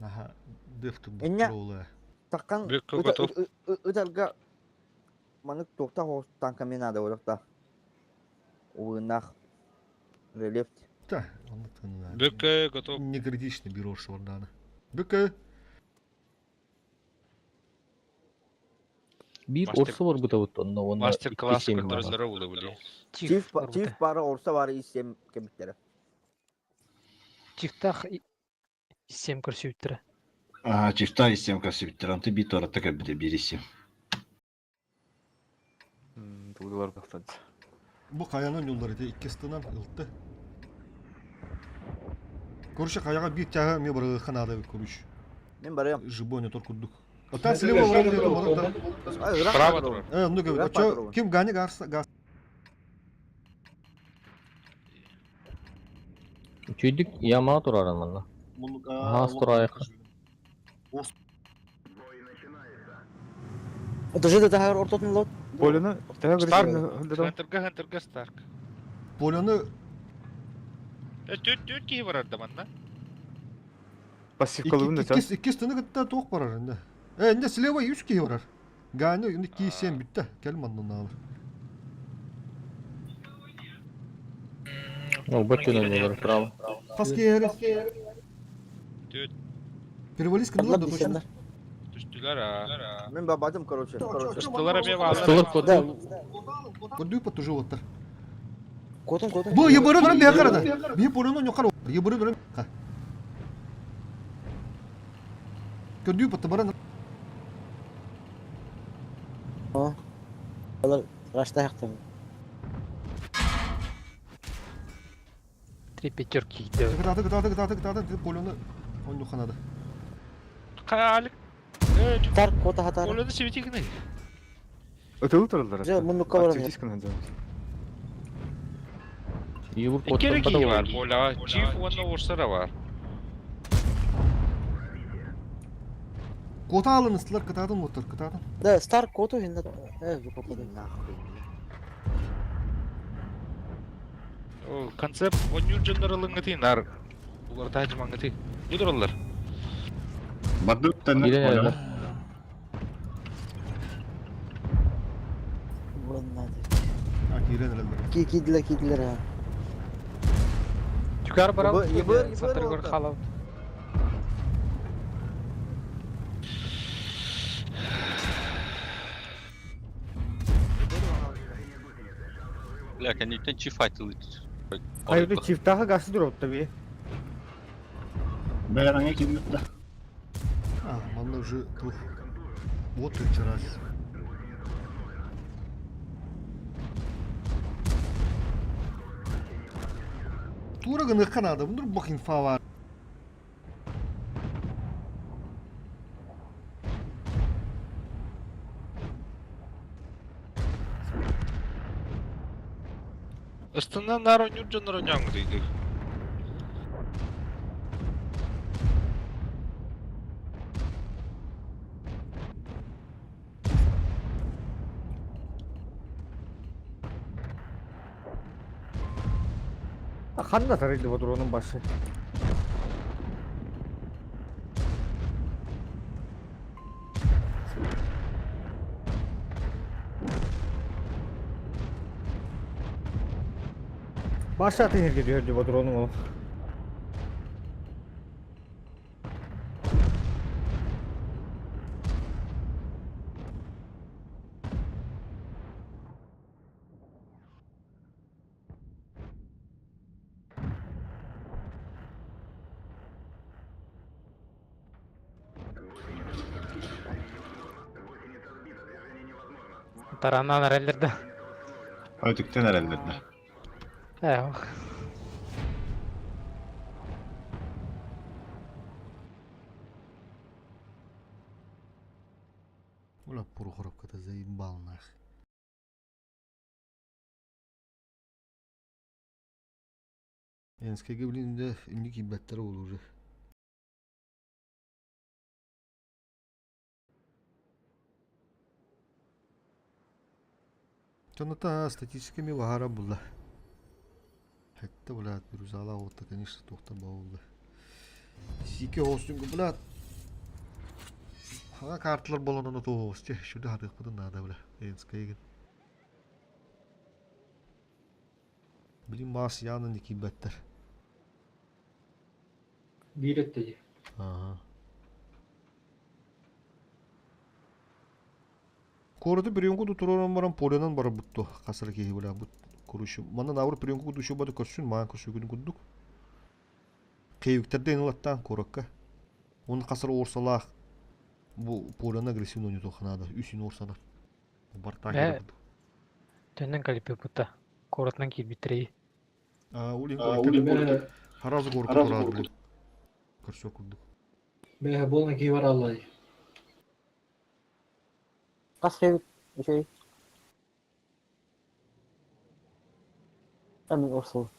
Аха, дефт Эння. була. Таккан Бүккө готов. ытарга манык тохта танка мен надо олохта. Уынах рельеф. Да, оннук Бүккө готов. Не критичный бир орсы бар даны. Бүккө. Биир орсы бар быта вот онно онно Мастер-класс көрдөрөллөрө була били. Чиф чиф бары орса бары исем кебиттере. Чифтах исем көрсүттөрө. А, чифта исем көрсүттөр, анты бит ората кебите бир исем. Тулар бахтад. Бу хаянын юллары ити икки ыстынан ылты. Короче, хаяга бир тяга мне бар ханада короче. Мен барыам. Жибоне тор курдук. Ота слева барам деп барам да. Справа турар. Э, ну говорит, а чё, ким гани гарс гас. Үчүйдүк яма тураран манна. Аас турайык. Даже да ортотун лот. Полины Старк. Хантерга, Хантерга Старк. Полины Э, түт түт киһи барар да манна. Пассивкалыгын да Икки икки стыны кытта тоқ барар инде. Э, инде слева үч киһи барар. Гани инде ки сен бүтті. Кел маннан алыр. Ну, бөттүн олар право. Хас киһи Түт. Перевались кыдылар да точно. Түстүлөр а. Мен бабадым, короче. Короче. Ыстылар эме баалар. Ыстылар кот. Көрдүү потужу оттар. Котун котун. Бу ебыры дөрөм бия карада. Би полону ньокар. Ебыры дөрөм. Көрдүү поту баран. Алар рашта яктым. Три пятерки кийди. Кытаты кытаты кытаты кытаты полону он ньоканады. Каалык. Э, Тар кота хатар. Полону сибитигини. Ытылы туралар. Же муннукка барам. Ебур Икки кот. киһи бар поля. Чиф уонна орсара бар. Кота алын ыстылар кытатын оттар кытатын. Да, Стар коту хинда. Э, бу кота. Нахуй. О, концепт оннюр жоннор нар. Улар тажымаңыты. Будуралар. Бардык тәннәк Кирен поля. Bunlar. А, кирен эле. Ки кийдилер кийдилер ha. Үскүар барабыт Ебыр, ебыр Сатыргыр oldu. халабыт. Бля, кэнниттэн чиф айтылыт. Хайды чифтаха гасы дуруп би. Бэрэҥэ киммит да. А, манна уже тух. Вот и вчера. Тура гыныхха надо, бұндыр бақ инфа бар. Ыстынан нар ойнур дьоннор ойнооҥҥутуйдук. Ханна тарылды bu drone'un başı. Başı atın herge diyor bu drone'un oğlum. Таранан эрэллэрдэ. Өтүктен эрэллэрдэ. Ээ. Оля Прохоровка-то заебал нах. Энскеге, блин, да, инники баттар ол уже. Чоната статистиками вахара булла. Хәтта, блядь, бирузала отта, конечно, тохта баулы. Сике хостинг, блядь. Хага карталар болонон то хосте, шүлі хадық бұдын нада, бля, Энскеге. Блин, мас яны ники баттар. Биир этте Ага. Короты приемку туророн баран поленан бар бутту касыр кеһи була бут курушу. Манна навр приемку душу бады көрсүн маан көрсүгүн куддук. Кейүктерден улаттан корокка. Оны касыр орсалах бу полена агрессивно не тохнада. Үсүн орсалар. Барта Э. Төннөн калипи бута. Коротнан киирбиттерей. А, улин А, корокка. улин Харазы горка Харазы турар горка. блин. Көрсө курдук. Бэһэ буолан кии бараллай. Қас хебит, şey. Әмін орсыл.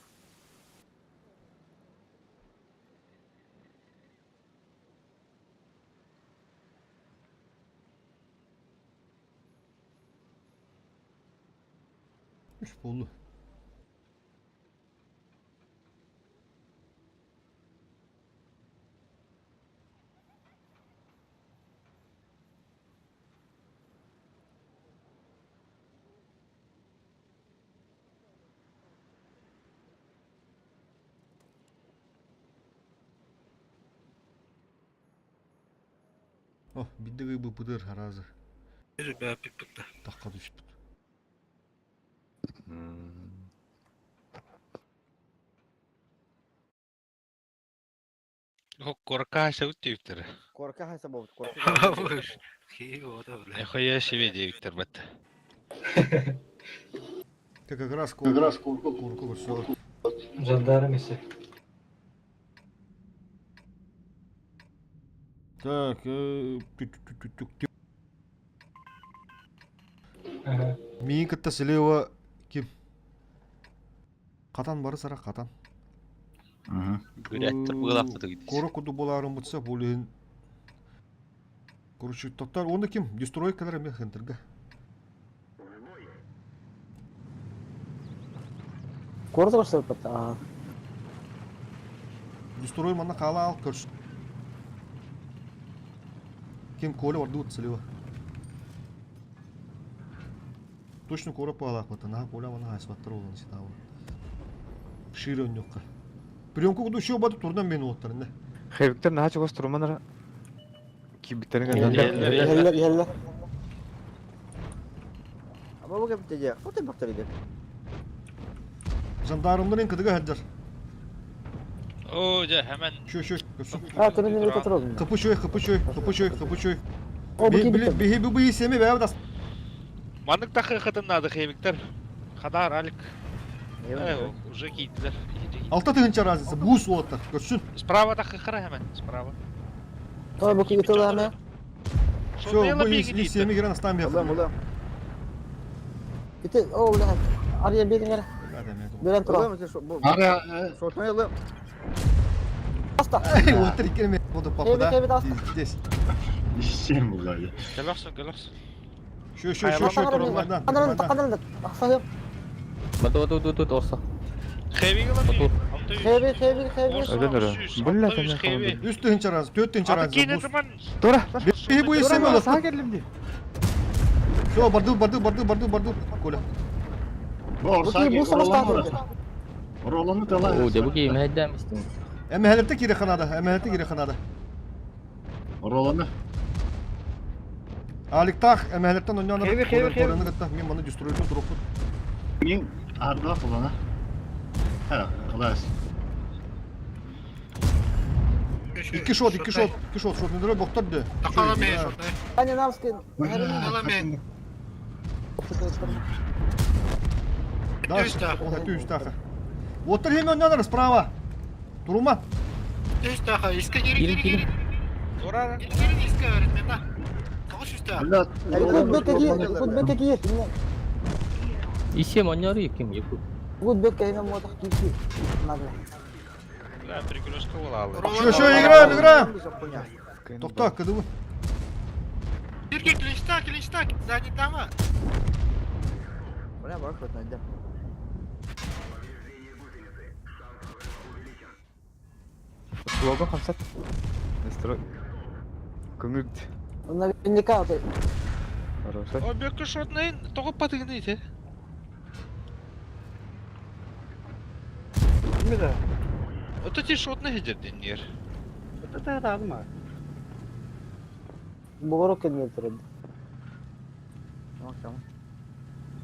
Үш болду. О, биддеги бу пыдыр харазы. Бэһэ пиппитте. Таққа түшпүт. Корка сәүт диэбиттэрэ. Корка хайса болду. Корка. Хии ота бля. Нихуя себе диэбиттэр бат. Ты как раз как раз курку курку көрсө. Жандарм есе. Так, түк-түк-түк-түк. Ага. Миин кытта слева ким? Катан бары сара катан. Бүрәттер бұғылақты Кора куду боларын бутса болын. Короче, токтар, оны ким? Дестройкалар эме хентерге. Коротко көрсөп бат. Аа. Дестрой манна кала ал көрс. Ким Коля орду слева. Точно кора палак бата. На Коля мана хайсваттар олын ситабы. Шире оньокка. Приемка куду еще бады турнан мен уоттарында. Хевиктер наһаа чугас туруманара киирбиттэрин Иһэллэр иһэллэр. Аба бу кэпте же. Хотен бактар иде. Жандармдарын кыдыга хаджар. О, же, hemen. Şu şu şu. А, түрүнүн өтө туралым. Кыпы шөй, кыпы шөй, кыпы шөй, кыпы шөй. О, бу киирбит. Биһи бу бу семи бәб дас. Маннык тахы надо хевиктер. Хадар алик. Э, уже кийдилер. Алта тыгынча разница. Бус уоттар. Көрсүн. Справа тахы хара hemen. Справа. Той бу киирбит ылааны. Все, бу семи гран стан бе. Улам улам. Ити, о, бля. Ария бериңер. Берен тура. Улам бу. Ара Шотны улам. Аста. Эй, уоттар иккене буду папа да. Хебит, хебит, аста. Здесь. Сен буллар. Келерсин, келерсин. Şu şu şu şu турундан. Анарын таканарын аксайып. Бата бата бата бата орса. Хевик Отур. Хеби, хеби, хеби. Öyle Бля, sen Хеви. Үс тыгынча разница, төрт тыгынча Аты разница. кейне Бус. турман. Тура. Биһи бу семи Тура, уоттар. саха келлим ди. Все, барды, барды, барды, барды, барды. Коля. Бу Бу орса бу самастан. Роланы тала. О, де бу ки мәһәддәм истин. Эмэһэлерте кире ханада, эмэһэлерте кире ханада. Роланы. Аликтах эмэһэлертен онньоон Хеви, хеви, хеви. Коляны кытта мен маны дестройдун туруп. Мин арда кулана. Ха, класс. Икки шот, икки шот, икки шот, шот не боктор ды. Такала мен шотный. Аня намский. Такала мен. Да, он үстаха. Оттар хеме онньоон справа. Турума. Үстаха, иске гери Кирин гери кирин. гери. Тура. Гери гери иске öğretmen да. Тоғыз үстә. Бля, Гуд бекке киир, гуд бекке киир. Исем оннору ким якут. Гуд бекке хеме мотох киир. Надо. Бля, перекрестка була. Шо, шо, играем, играем. Токта, кыдыбы. Бирге клинчта, клинчта, задний дама. Бля, бар шотны иде. Логон хамсат. Настрой. Көңүл. Наверняка вот Хорошо. О, бөккө шотнайын, тоҕо патыгын ите. Ото ти шотны хедерден нер. бугорок кеннер турады. Tamam tamam.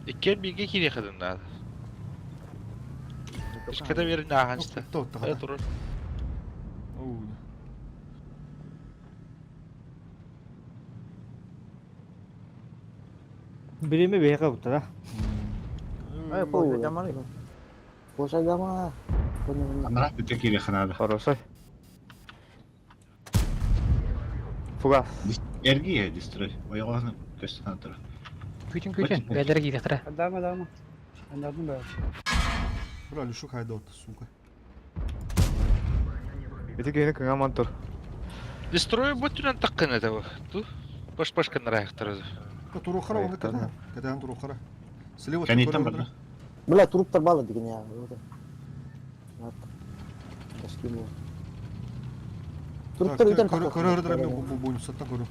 Иккен биге кире хадын да. Иската берин аханста. Токта, Э, турар. Биреме бейха бутта да. Ай, поле жаман. Боша жама. Анара бите кире ханада. Хорошо. Фугас. Эрги дистрой. Ойгоны көстөн тура. Күтін күтін. Бәлері кейді қыра. Бра, лишу хайда от, сука. Эти кени кыңаман тур. Дестрой бутүнен таккын это. Ту. Баш баш кынрайыктар. Туру хара, оны ката. Катан туру хара. Слева Канитан бар. Бля, туруптар балы деген я. Вот. Башки бу. Туруптар өтен Көрө көрө мен бу бу саттан көрө.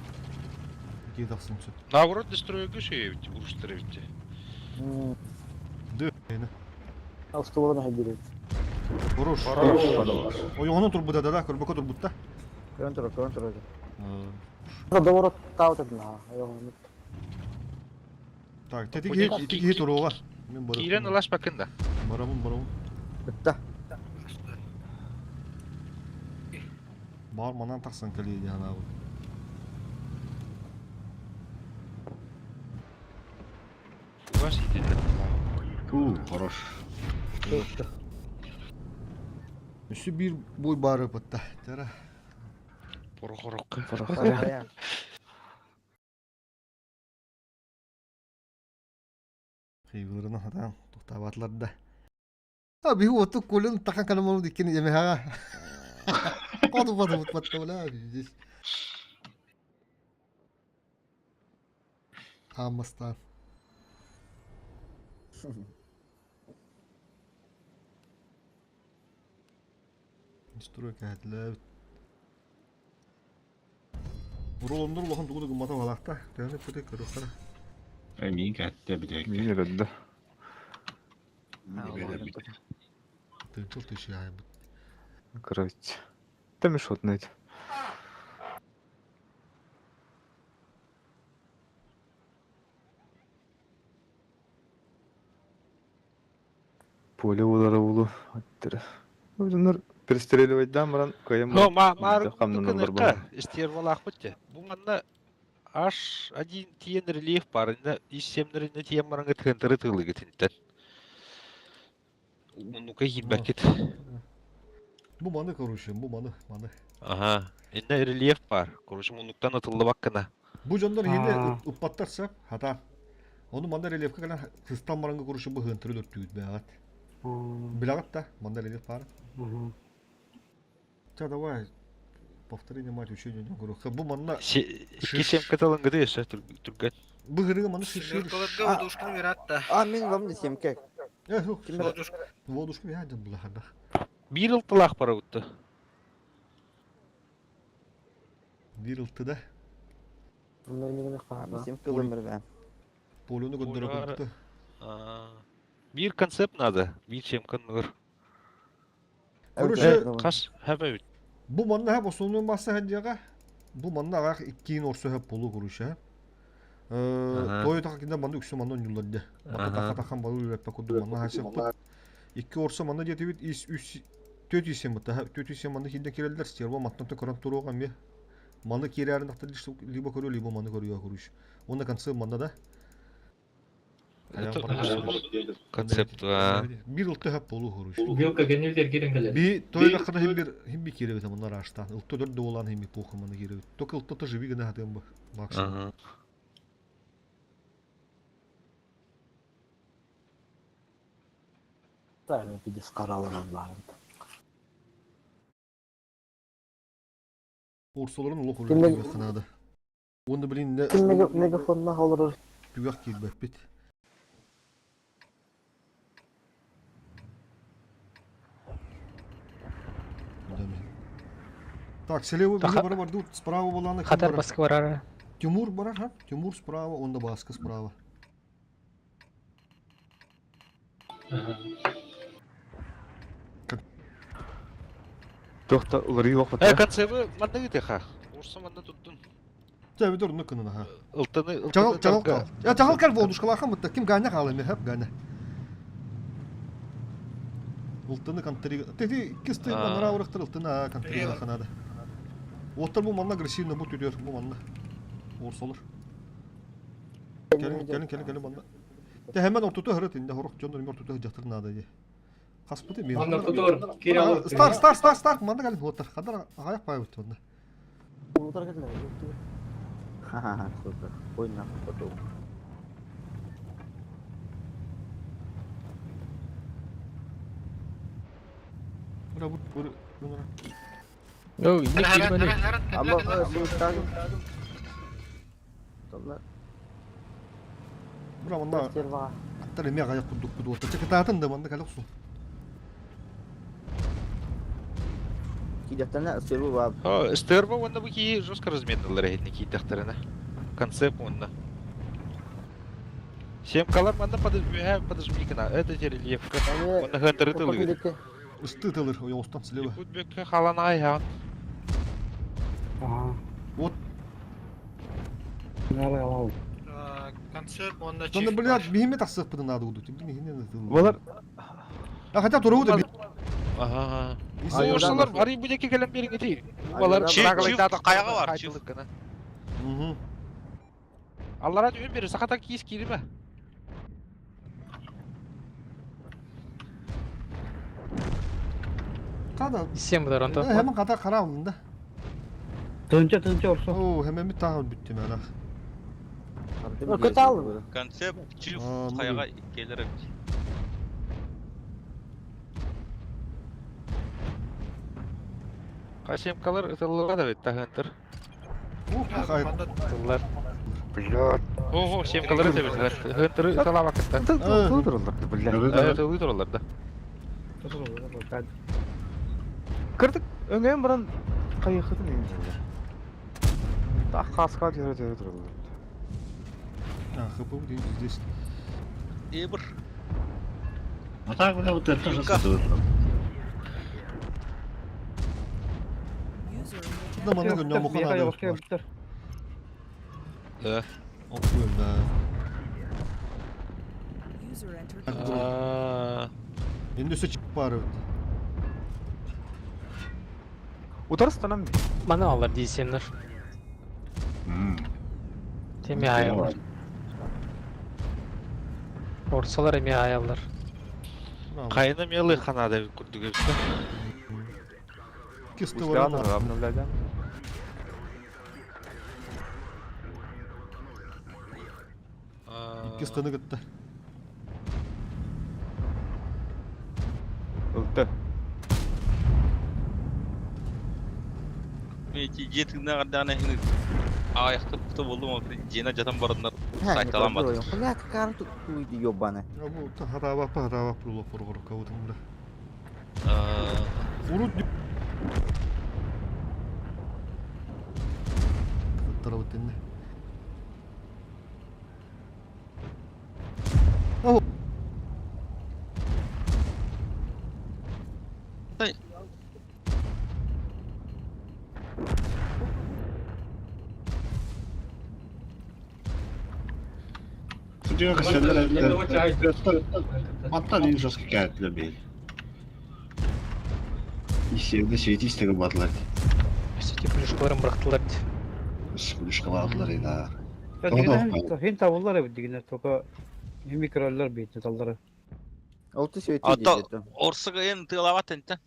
Кийдаксын сөт. Наоборот, дестройга шөйбит, уруштыр бит. Ды. Автоборона хайдырет. Хорош. Ой, onun турбуда да, да, көрбөкө турбутта. Көрөн тур, көрөн тур. Доворот таут на. Так, тетиги тетиги туруга. Мен барам. Кирен ылаш бакында. Барамын, барамын. Битте. Бар манан таксан кали яна. Фугас итилер. Ту, хорош. Үсü bir бой бары бытта. Тара. Порохорок. Бля. Хейвлерин хатан токтабатлар да. А би оту колын такан канамын диккен еме ха. Коду баду бутматта бла здесь. Амастан. Стройка әтләп. Уролондор улахан тугуду гыммата балакта. Төне пөтө көрө кара. Мин кәтте бите. Мин өрөндө. Тынчыл төшө айбыт. Короче. Там шотный. Поле улара улу аттара. Дьоннор перестреливайдаан баран кыайан Но ма хамнаналлар маарыҥҥа истервалаахпыт дьэ. Бу манна аж один тиен рельеф бар. Инна ис семнэринэ тиен бараҥҥа тыантары тыылыгыт интэн. Ну-ка киирбэккит. Бу маны, короче, бу маны, маны. Ага. Инна рельеф бар. Короче, муннуктан ытыллыбаккына. Бу дьоннор иһини ыппаттар сөп, хата. Ону манна рельефка кэлэн сыстан баранга короче бу хыынтыры төртүүт бэҕэт. Билэҕит да, манна рельеф баар. Ча давай, повтори мать учение не говорю. Бу манна Икки семка талынгыты өссө түргэн. Бу хырыга маны шишир. Семеркаларга водушканы берат да. А, мин вам не семке. Водушка. Водушка я один была хада. Биир ылтылаах барабытты. Биир ылты да. Семке ылымыр бэ. Полюну көндөрө курдук. Биир концепт надо. Биир семка ныр. Короче, Хас хэбэбит. Бу манна хэп основной масса хэдьяга. Бу манна аҕах иккиин орсо хэп болу короче. Той таха кинде манна үксү манна онньуллар де. Манна таха тахан балу үрэппэ курдук манна хасыппыт. Икки орсо манна диэтибит ис үс төрт исем бытта. Төрт исем манна хинде киреллер стерва маттан то көрөн туруга эмиэ. Маны киирээрин тахтар либо көрүө либо маны көрүө короче. Уонна конце манна да. Концепт Бир ылты хөп болу хуруш. Вилка генилдер кирен келер. Би той рахына хим бир хим би кире бит муннар аштан. Ылты дөр долан хим би похы маны кире бит. Только ылты то живи гына хатым бу. Максимум. Правильно, пиздец, каралар барын. Орсолорун улу хуруш ханада. Онда блин не Ким мегафонна олорор. Түгэх киирбэппит. Так, слева били бара барды, справа боланы Хатар баскы барар. Тимур барар, ха? Тимур справа, онда Баска справа. Туохта уларыы Э, концебы манна ыытыха. Урса манна туттун. Чэ, бит орну кынын аха. Ылтыны Чагал чагал кал. Я чагал кал волдушкалахан бытта. Ким ганя хаалы мен хэп ганя. Ылтыны контри. Тети кисты манара урахтыр ылтыны контри ханада. Оттар бу манна агрессивно бу түдөр бу манна. Орсолор. Келин келин келин келин манна. Те hemen ортото хырыт инде хорох жонор мен ортото жактыр нада ди. Хаспыты мен. Манна ортото кире Стар стар стар стар манна келин оттар. Хадар аяк бай өттү манна. Улутар келдилер. Ха-ха-ха, супер. Ой, нахуй, потом. Бura бу бу бу. Ну, Або сустан. Бура манна. Аттар эме аяк курдук бу оттар. Чакытаатын да манна калак су. Кидаттана сыру баб. О, стерва онна бу ки жестко разменнылар эһитне кийтахтарына. Концепт онна. Семкалар манна подожми, подожми кына. Это те рельефка. Онна хантары тылыгы. Ысты тылыр, ойостан слева. Кутбекке халан айхан. Вот. Концепт онна Сонда, блядь, бихиме тахсыппытын надо буду. Бихиме Балар А хотя туру да. Ага. Орсалар ари бу жеке келен бериң ити. Балар каяга бар, чиф. Мгм. Аллара түн бери саката кийис кириме. Када. Сем будар онто. Hemen ката карабылын да. Тынча тынча орсо. О, hemen бит тагы бүттү мен. Көт алды. Концепт чиф каяга келер. Касемкалар ытыллыга да бит тахантыр. Тыллар. Блядь. Ого, семкалар да бит. Хантыр ытыла вакытта. Тылдырылар, блядь. Тылдырылар да. Кырдык өңөн баран кайыкытын инде. Так каска жүрө жүрө туралар. А, ХП здесь. Ибр. А так, бля, вот это тоже. User in your Да channel. манна көннө Миэхэ надо. яваска кэлбиттэр. Да. Окуем, да. User entered your channel. Аа. Енді өсө чип бар эбит. Утарыстанам. Маны алар дейсенлер. Теми аялар. Орсалар эми аялар. Кайына мелы ханада курдук эбит. Кисти Гусляны баран. обновляли. Икки станы кытта. Ылты. Мен жетигине кардагана хин аяқты пыты болдум, ол жена жатан барындар сайталан бат. Бля, какая тут хуйня ёбаная. Я бу хараба хараба пруло поргорка вот бля. Урут Тарабытынны. Судья Маттан ең жестко кәттілі бей. Исевді светистігі батылар. Сети плюшкаларын бырақтылар. Плюшкалардылар еді. Хин табылар эбит дигенер, только микроллар бит талдары. Ол ты свети Ата дейді. орсыга эн тыылабат энте.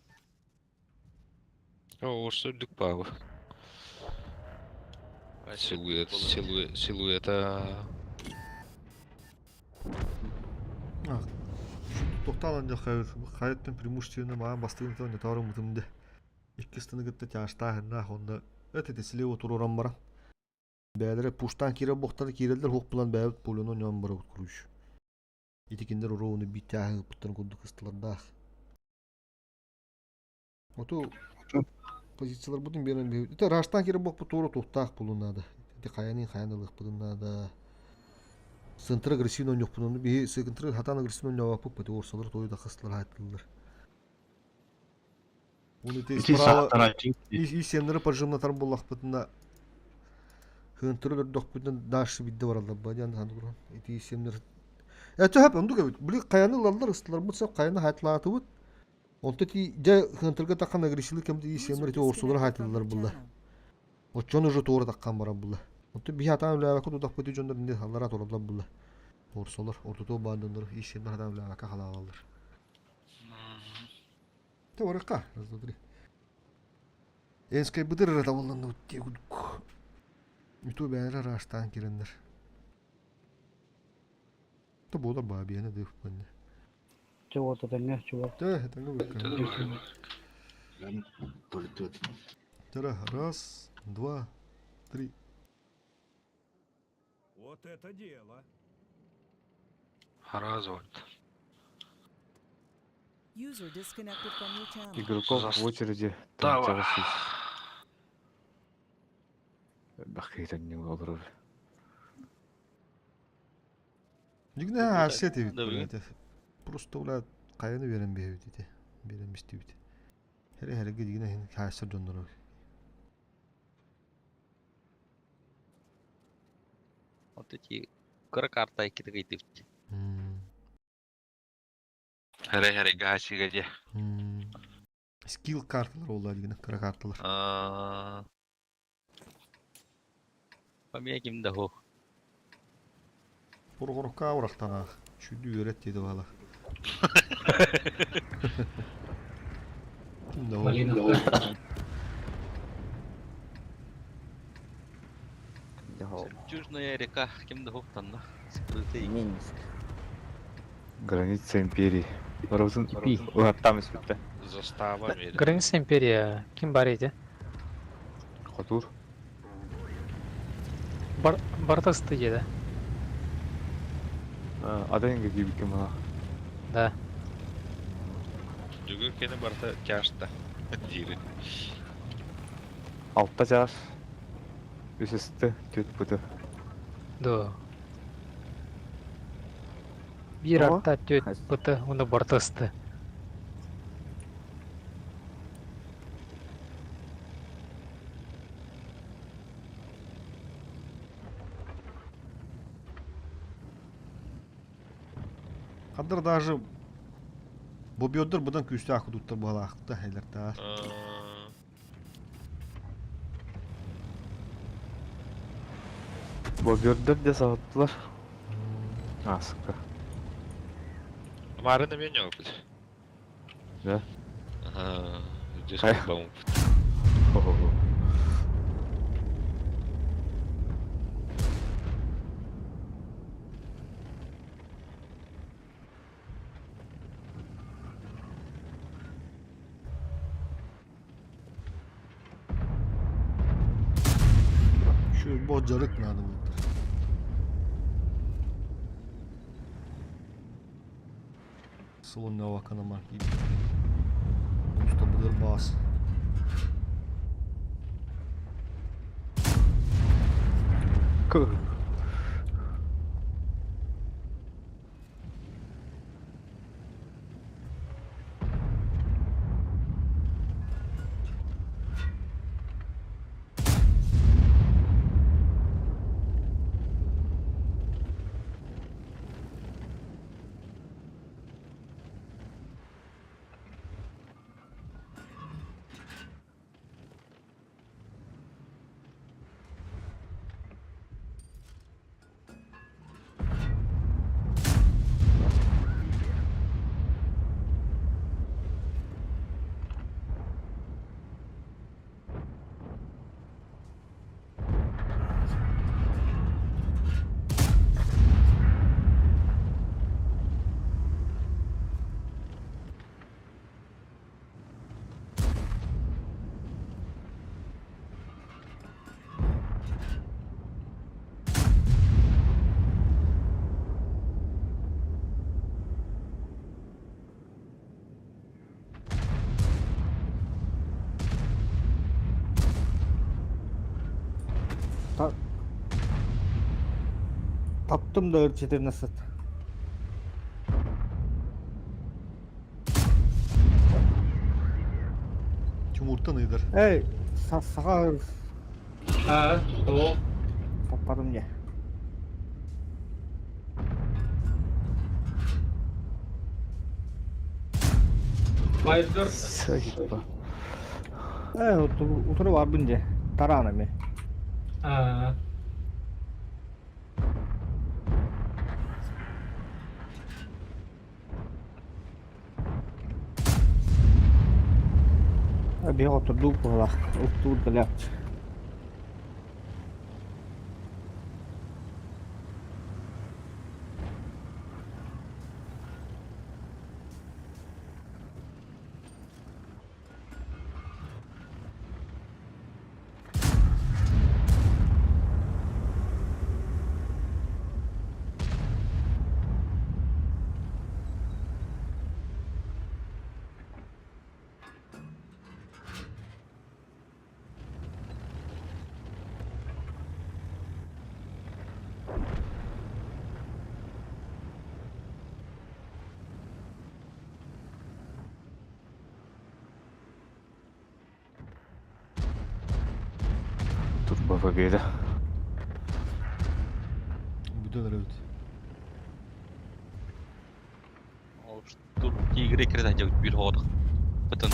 Орсы үрдүк бабы. Силуэт, силуэт, силуэта. Тоқталан жақ хайыттан преимущественно маған бастығын тон тавры мутымды. Икки станы кытта тяшта хынна хонда өтө тесле отуруран баран. Бәдере пуштан кире боқтары кирелдер хоқ булан бәбит пулюну ньон бара куруш. Итикиндер урууну биттяхы путтан курдук ыстылардах. Оту позициялар бутун берен бе. Ите раштан кире боқ туру тухтах пулунада. Ите каянын каянылык пулунада. Центр агрессивно ойнох пулуну би центр хатан агрессивно ойнох пуп бу орсалар тою да кыстылар айттылар. Уну те Ити справа сааттар и сеннери пожимнатар буллахпытына хынтыры дохпутна даш бидде баралар бадян хандуран. Ити семнер Эте хап онду кебит. Били каяны лаллар ыстылар бутса каяны хайтлааты бут. Онто ти же хынтырга таккан агрессивлик кемди и User семнер ти орсулар disconnected from хайтлалар your булла. channel. Очон уже туора таккан баран булла. Онто би хатан үләвә куту тахпыты жондар инде халлара торалар булла. Орсолар ортото бандондар и семнер хатан үләвә халалалар. Те орка, раз два три. Энскай быдыр тавалланды утте гудк. Үтө бәрі раштан кирендер. Та бола бабияны дыф панне. Чего-то таңга, чего. Да, это Тара, раз, два, три. Вот это дело. Харазы вот. User disconnected from your channel. Игроков в очереди. Застава. Бахкейтен не олорор. Нигне арсет эбит, Да, блядь. Просто, блядь, каяны берен бейбит ити. Берен бистибит. Хере хере гидигне хин кайсыр жондор. Вот эти кыра карта икки тыгыйтып. Хере хере гасига же. Скилл карталар олар дигне, кыра карталар. Фамилия ким да хо. Поргорокка урактана. Шүдү үйрөт деди бала. Ким да ол? Жемчужная река ким да хо танна. Скрытый. Минск. Граница империи. Барыбызын Типи. Там испытте. Застава мери. Граница империя ким бар edi? Хотур. Бар Бартасты еді. Адан gibi ким мына. Да. Жүгір кені барта тяшта. Дири. Алтта жаш. Үсісті төт бұты. Да. Бир О, арта төт хас. быты оны бартасты. Хандар даже бобьердар быдан күүстээх кудуттар быһалаахта элэртаар. Бобьердар дьэ саһыттылар. Ааска. Марын эмиэ ньоопут. Да? Ага, здесь Хайа. холбооммут. Şu бо дьарык наада буолар. Сылын канама. Уста бас. Таптым да 14. Тимуртан ыйдар. Эй, саха А, о. таппадым не. Байдар. Сайпа. Э, утура барбын же. Таранами. А. Биһи отурдуу буолах. Уктуур билэ. Турба победа. Бүтэн эрэ эбит. Ол тур тигре кирде жабыт бир хоодук. Бытын.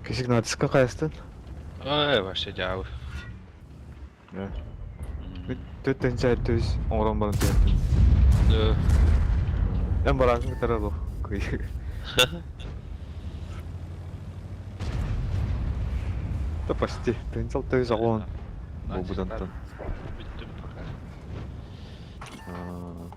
Кесик натиска кайыстын? Ой, вообще дьаабы. Да. Төттен чай төс оңрон баран төттен. Да. Мен баракын кытара лох. Кый. Да почти. Тынчал төс агон. Бу будантан. Бүттүм пока. Аа.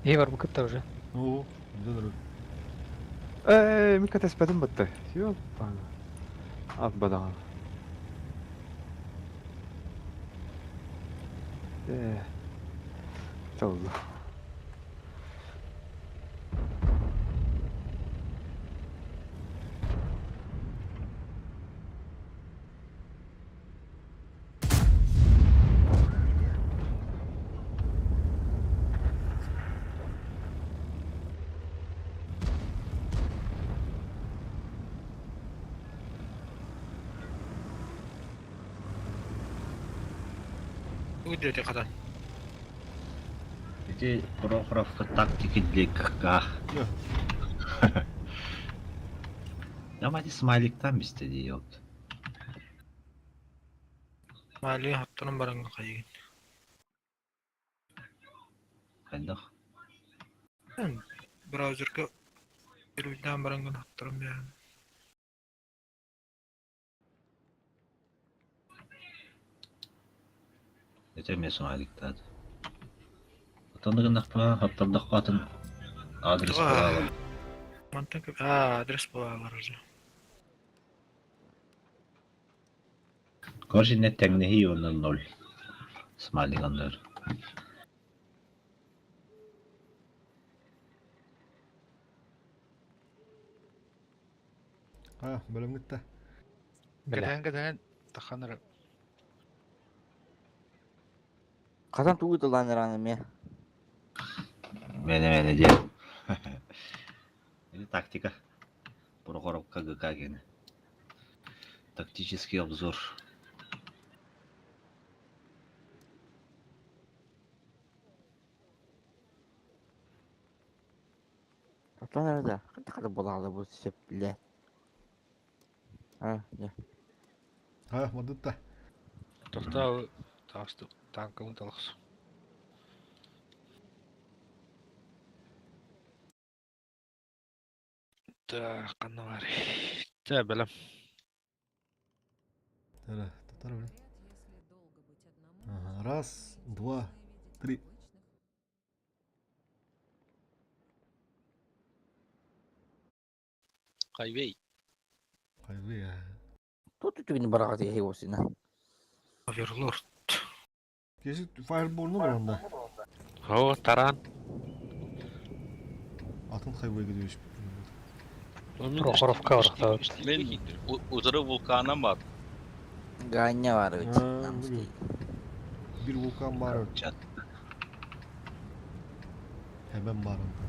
Иһи бар кытта уже. Оо, дьон Ээ, мин кэтэспэтим батта. Ёппана. Ат бадаҕан. Ээ. Толлу. Тугу диэти хатан? Ити Прохоровка тактики для КК. Ama смайликтан бистэ дии вот. Смайлигы хотторон бараҥҥа хайыгын. Хайдах? Браузерга переведээн бараҥҥын хотторон биэрэҕин. Ити эмиэ смайликтаат. Оттон гыннахпына хоттордоххо атын адрес буолаалар. Мантан аа адрес буолаалар уже. Короче, не тэҥнэһии уонна ноль. Смайлик анныгар. А, бөлөмҥүттэ. Кэтэһэн кэтэһэн тахан эрэ. Хасан тугу тыллаан ыраан эмиэ. Мээнэ мээнэ диэн. Или тактика. Прохоровка ГК гены. Тактический обзор. Оттон эрэ да, хата буолаалы бу сөп билэ. А, дьэ. А, мадытта. Тохтоо таасты танкабын талахс. Так, ханна баар? Чэ, бэлэм. Тара, татар бля. Ага, раз, два, три. Хайвей. Хайвей. Тут түгүн бараҕа тиһи осина. Оверлорд. Кesi fireball'unu var onda. О, таран. Атын хайвей gidiyor. Прохоровка барахтаабыт. Мен утары вулканам бар. Ганя бар бит. А, Bir vulkan var. Чат. Hemen var onda.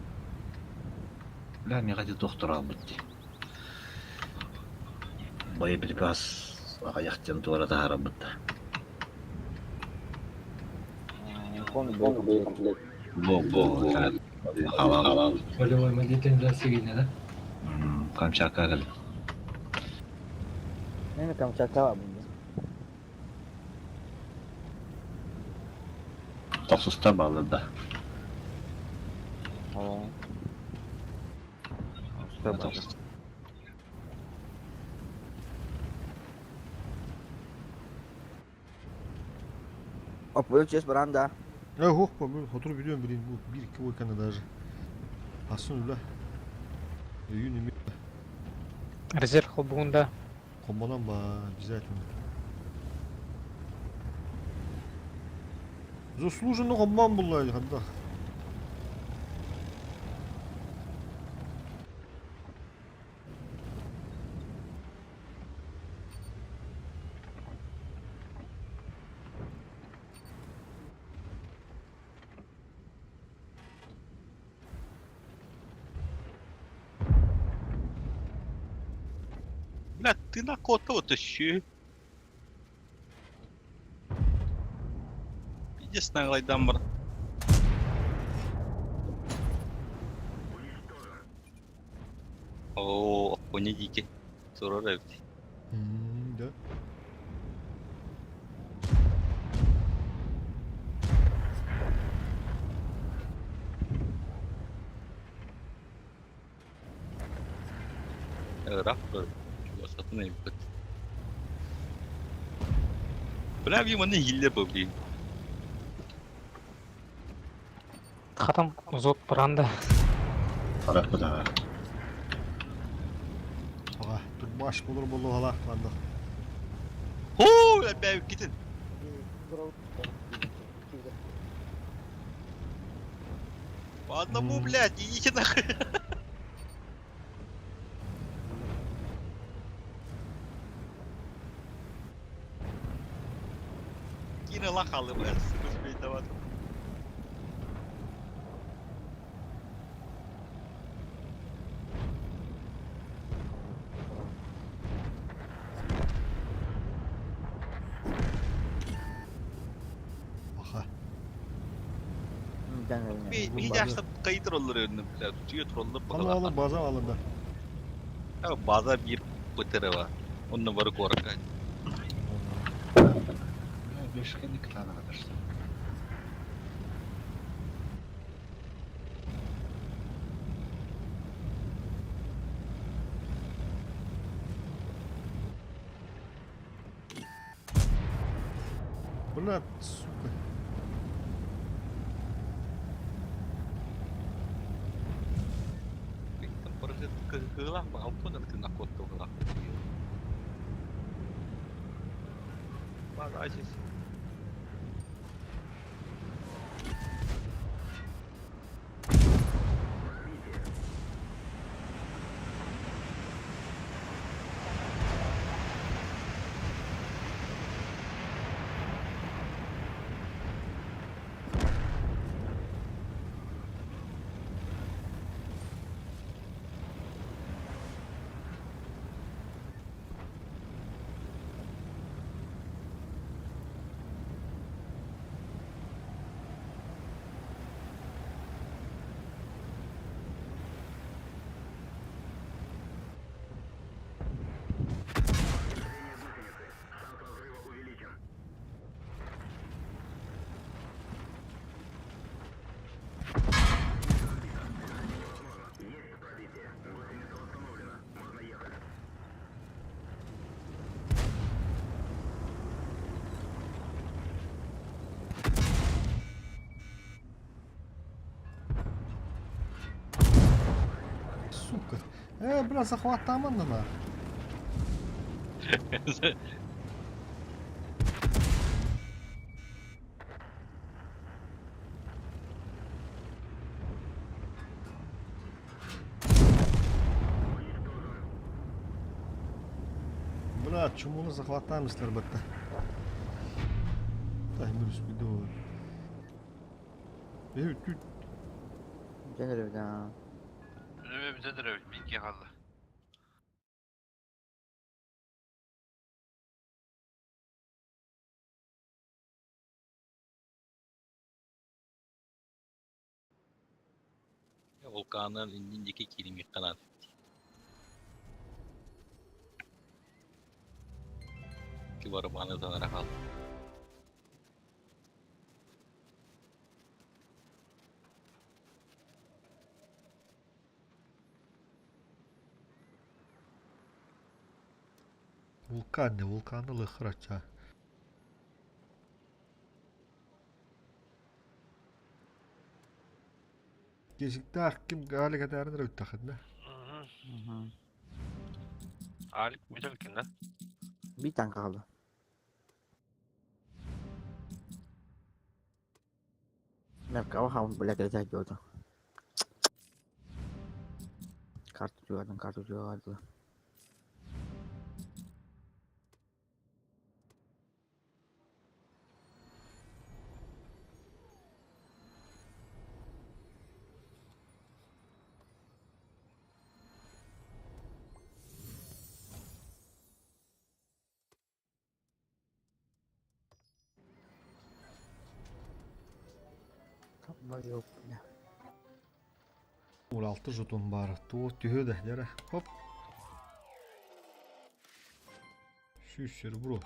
Бля, миэхэ доктор албыт дии. Боеприпас аҕыйах туора таһаарабыт да. Кон комплект. Бо, бо, халал. Полевой модернизация да? Камчатка кэл. Мен Камчатка бар бу. Тохсустар баалар да. Оо. Тохсус. Опой чес баранда. Э, хох, по хотур biliyorum bileyim bu. Bir iki vulkanı даже. Aslında öyle. Өйүн эми Резерв холбугунда комбонан ба обязательно. Заслуженно комбан буллайды ханда. Бля, ты на кота тащи. Пиздец наглайдан бар. О, не дикий. Турар эбит. Да. Раф Сатын эбит. Бля, би маны хилле бу би. Хатам узот бранда. Харахпыт аҕа. Аҕа, турбаш болор болуһалаах манна. Хуу, элбээбиккитин. По одному, блядь, идите нахуй. Кира лахалы, блядь, сука, давай. Аха. Bir yaşta kayıt rolleri önüne блядь, tutuyor trolleri Аны алы база алында. База bir бытыры var. Онны барı korka. Бешкени кытаана катарсың. Бля, сука. Кыһылах алтын ытына коттугулах. База Сука. Э, бля, захват там на. Бля, чумуну захватаем бітті. Тай, мürüs bir de Evet, tüt. Ден Bize de bilgi kaldı. Volkanın indindeki kirimi kanat. Ki varımını tanıra kaldı. Вулкан не, вулканы лыхрача. Кесиктаах ким гаали катаарын өттахытна. Alik müdelkin lan. Bir tane kaldı. Merkava ham бля кэлэ дьуота. Карта дьуодан, карта дьуодан. Yok бля. 16 жетон бар. Туо түһө да дәрә. Хоп. Шүш серебро.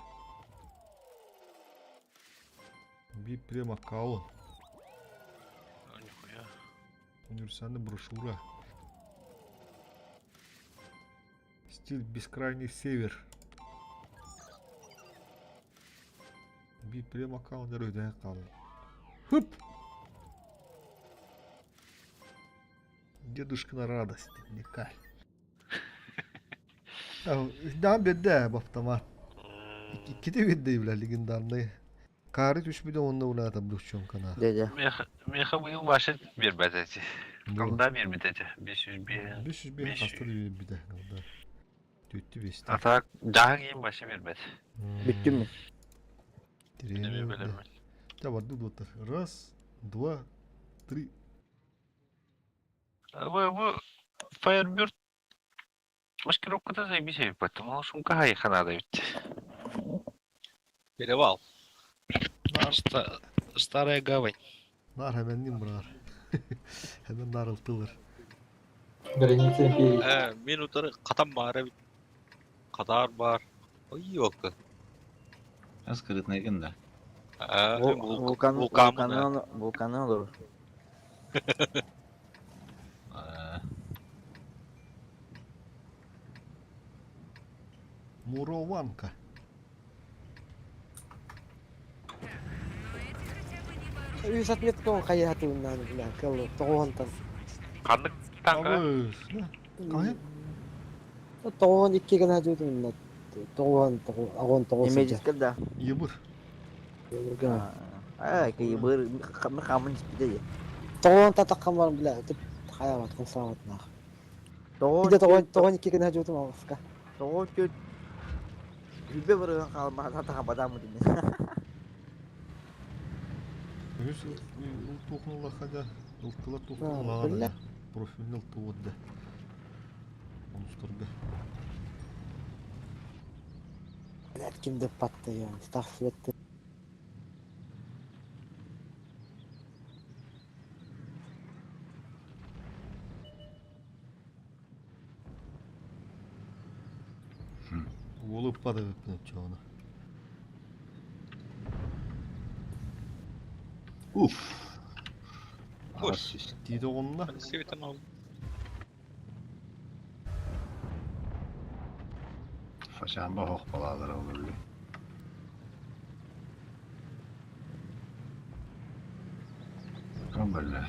Би прем аккаунт. Нихуя. Универсальная брошюра. Стиль бескрайний север. Би прем аккаунт дәрә қалды. Хып! Дедушкина радость, Николай. Даан биэрдэ бу автомат. Иккитэ биэрдэ бля легендарный. Каары түспүтэ уонна улаата облегченкана. Дядя. Меха быйыл Вася биэрбэт эти. Когда биэрбит эти? 505. 505 хаста да биэрбитэ. Когда. Түттү бесте. А так, дьаһаҥ иһин Вася биэрбэт. Бүттүм ми? Тирээн Та барды дуоттар. Раз, два, три. Вы, вы, Firebird маскировката заебись поэтому сумка хайха надо ведь. Перевал. Старая гавань. Нар hemen бырар. Hemen нарылтылыр. Граница империи. Э, мен утары катам баар эбит. Катар баар. Ой, елка. Скрытный да. Вулкан, вулканы, вулканы olur. Мурованка. Үс отметка хайа хатыыннаан бля, кылы тоҕуонтан. Ханнык танка? Кайы? Тоҕуон икки гына дьуутунна. Тоҕуон тоҕуон тоҕуон Немецкий да. Ебыр. Аа, ебыр, хамын испите. Тоҕуон татаккан бар бля, тип хаябат кымсаабатнаах. Тоҕуон Иде тоҕуон тоҕуон икки гына дьуутум алыска. Тоҕуон түт. Хүбе бырыган хаалма татаха бадамы дин. Үс ылтухнула хада, ылтыла тухнула профильный ылтуодда. Онустарга. Блядь, ким деп патты я, стахсветты. Уолу падает чоғына. Уф. Тиді онна. Фашамба хох балалар олур. Кам böyle?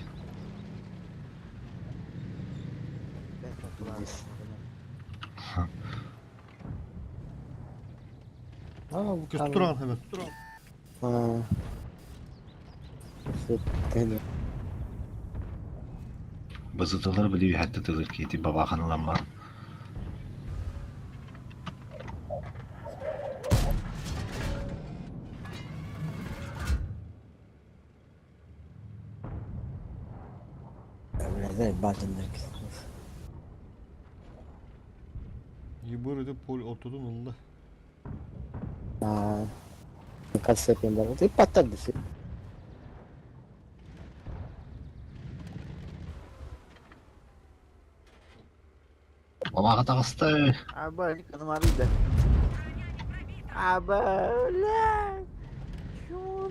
Көз туран hemen. Аа. Сеттен. Базытылар били хәтта тылыр кити бабаханлама. Блядь, бачындар. Ебыр өтіп пол ортодон ылла. Аа. Кассепен бар. Тип паттарды. Бабаға тағысты. Аба, каным арыйда. Аба, бля. Чё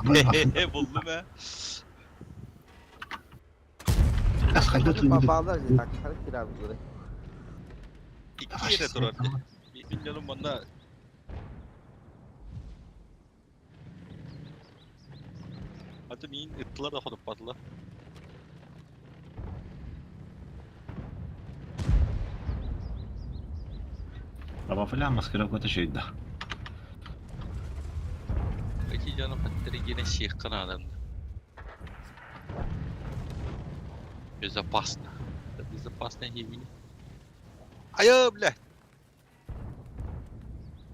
бля? Булдум э. Бабалар так, кирабы. Икки эрэ турар. Мин дьонум манна Аты мин ыттылар да ходуп батылар. Баба филян маскировка şeydi. Эти дьонум хаттары гене сиэх канадан. Безопасно. Это безопасное химия. Айа, бля!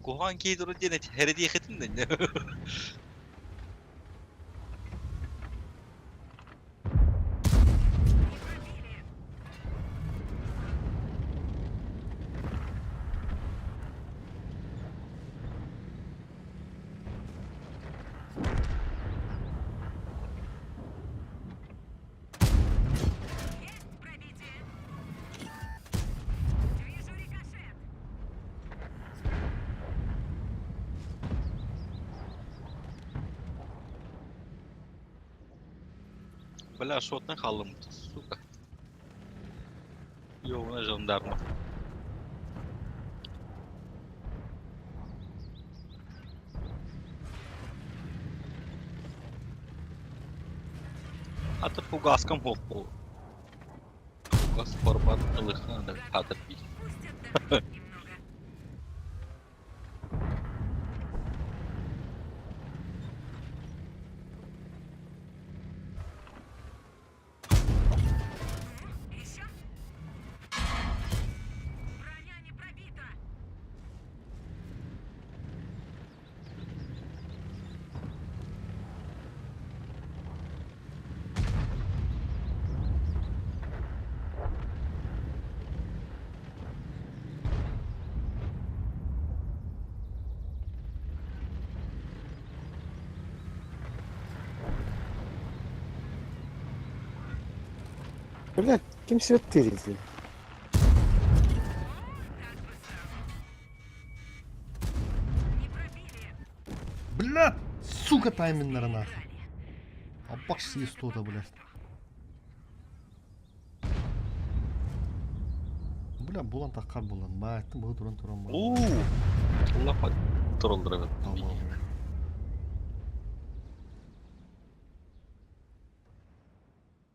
Кухан кейдуру диэн хереди хитин ден. Бля, шотны халым, сука. Ёбана жандарма. А то фугаском хоппу. Чугас формат ылыхха да хатыр бии. Блядь, ким свет тырит? Бля, сука, тайминнара нахуй. Аппак съест то блядь. Бля, булан таккар булан. Майтым бу туран туран булан. Уу! Улахан тураллар эбит.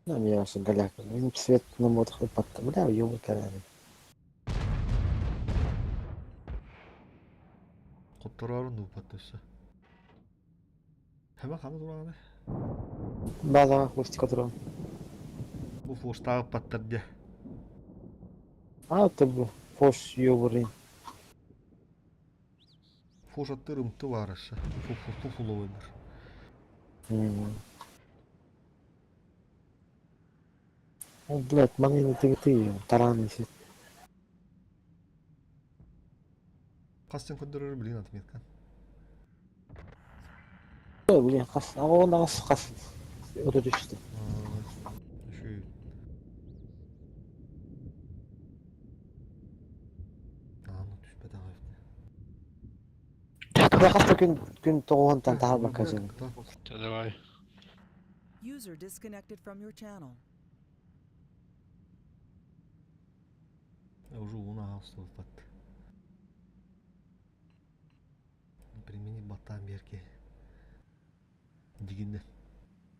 Нам я же голяк. Им свет на модах выпадка. Бля, ёбы караны. Котторорун дупат өссө. Хема хама туран. База хвостика туран. Бу форстагы паттар де. А, это бу. Фош ёбурын. Фошаттырым тыварышы. Фу фу фу фуловыныр. О, блядь, манина ты ты, таран висит. Кастен көндөрөр блин отметка. Блин, хас, а он нас хас. Вот это что. Еще Аны түспөт агай. Бля, хас күн күн тоғонтан тахар бакажын. Давай. User disconnected from your channel. Уже уна алстып Примени баттан берке. Дигинде.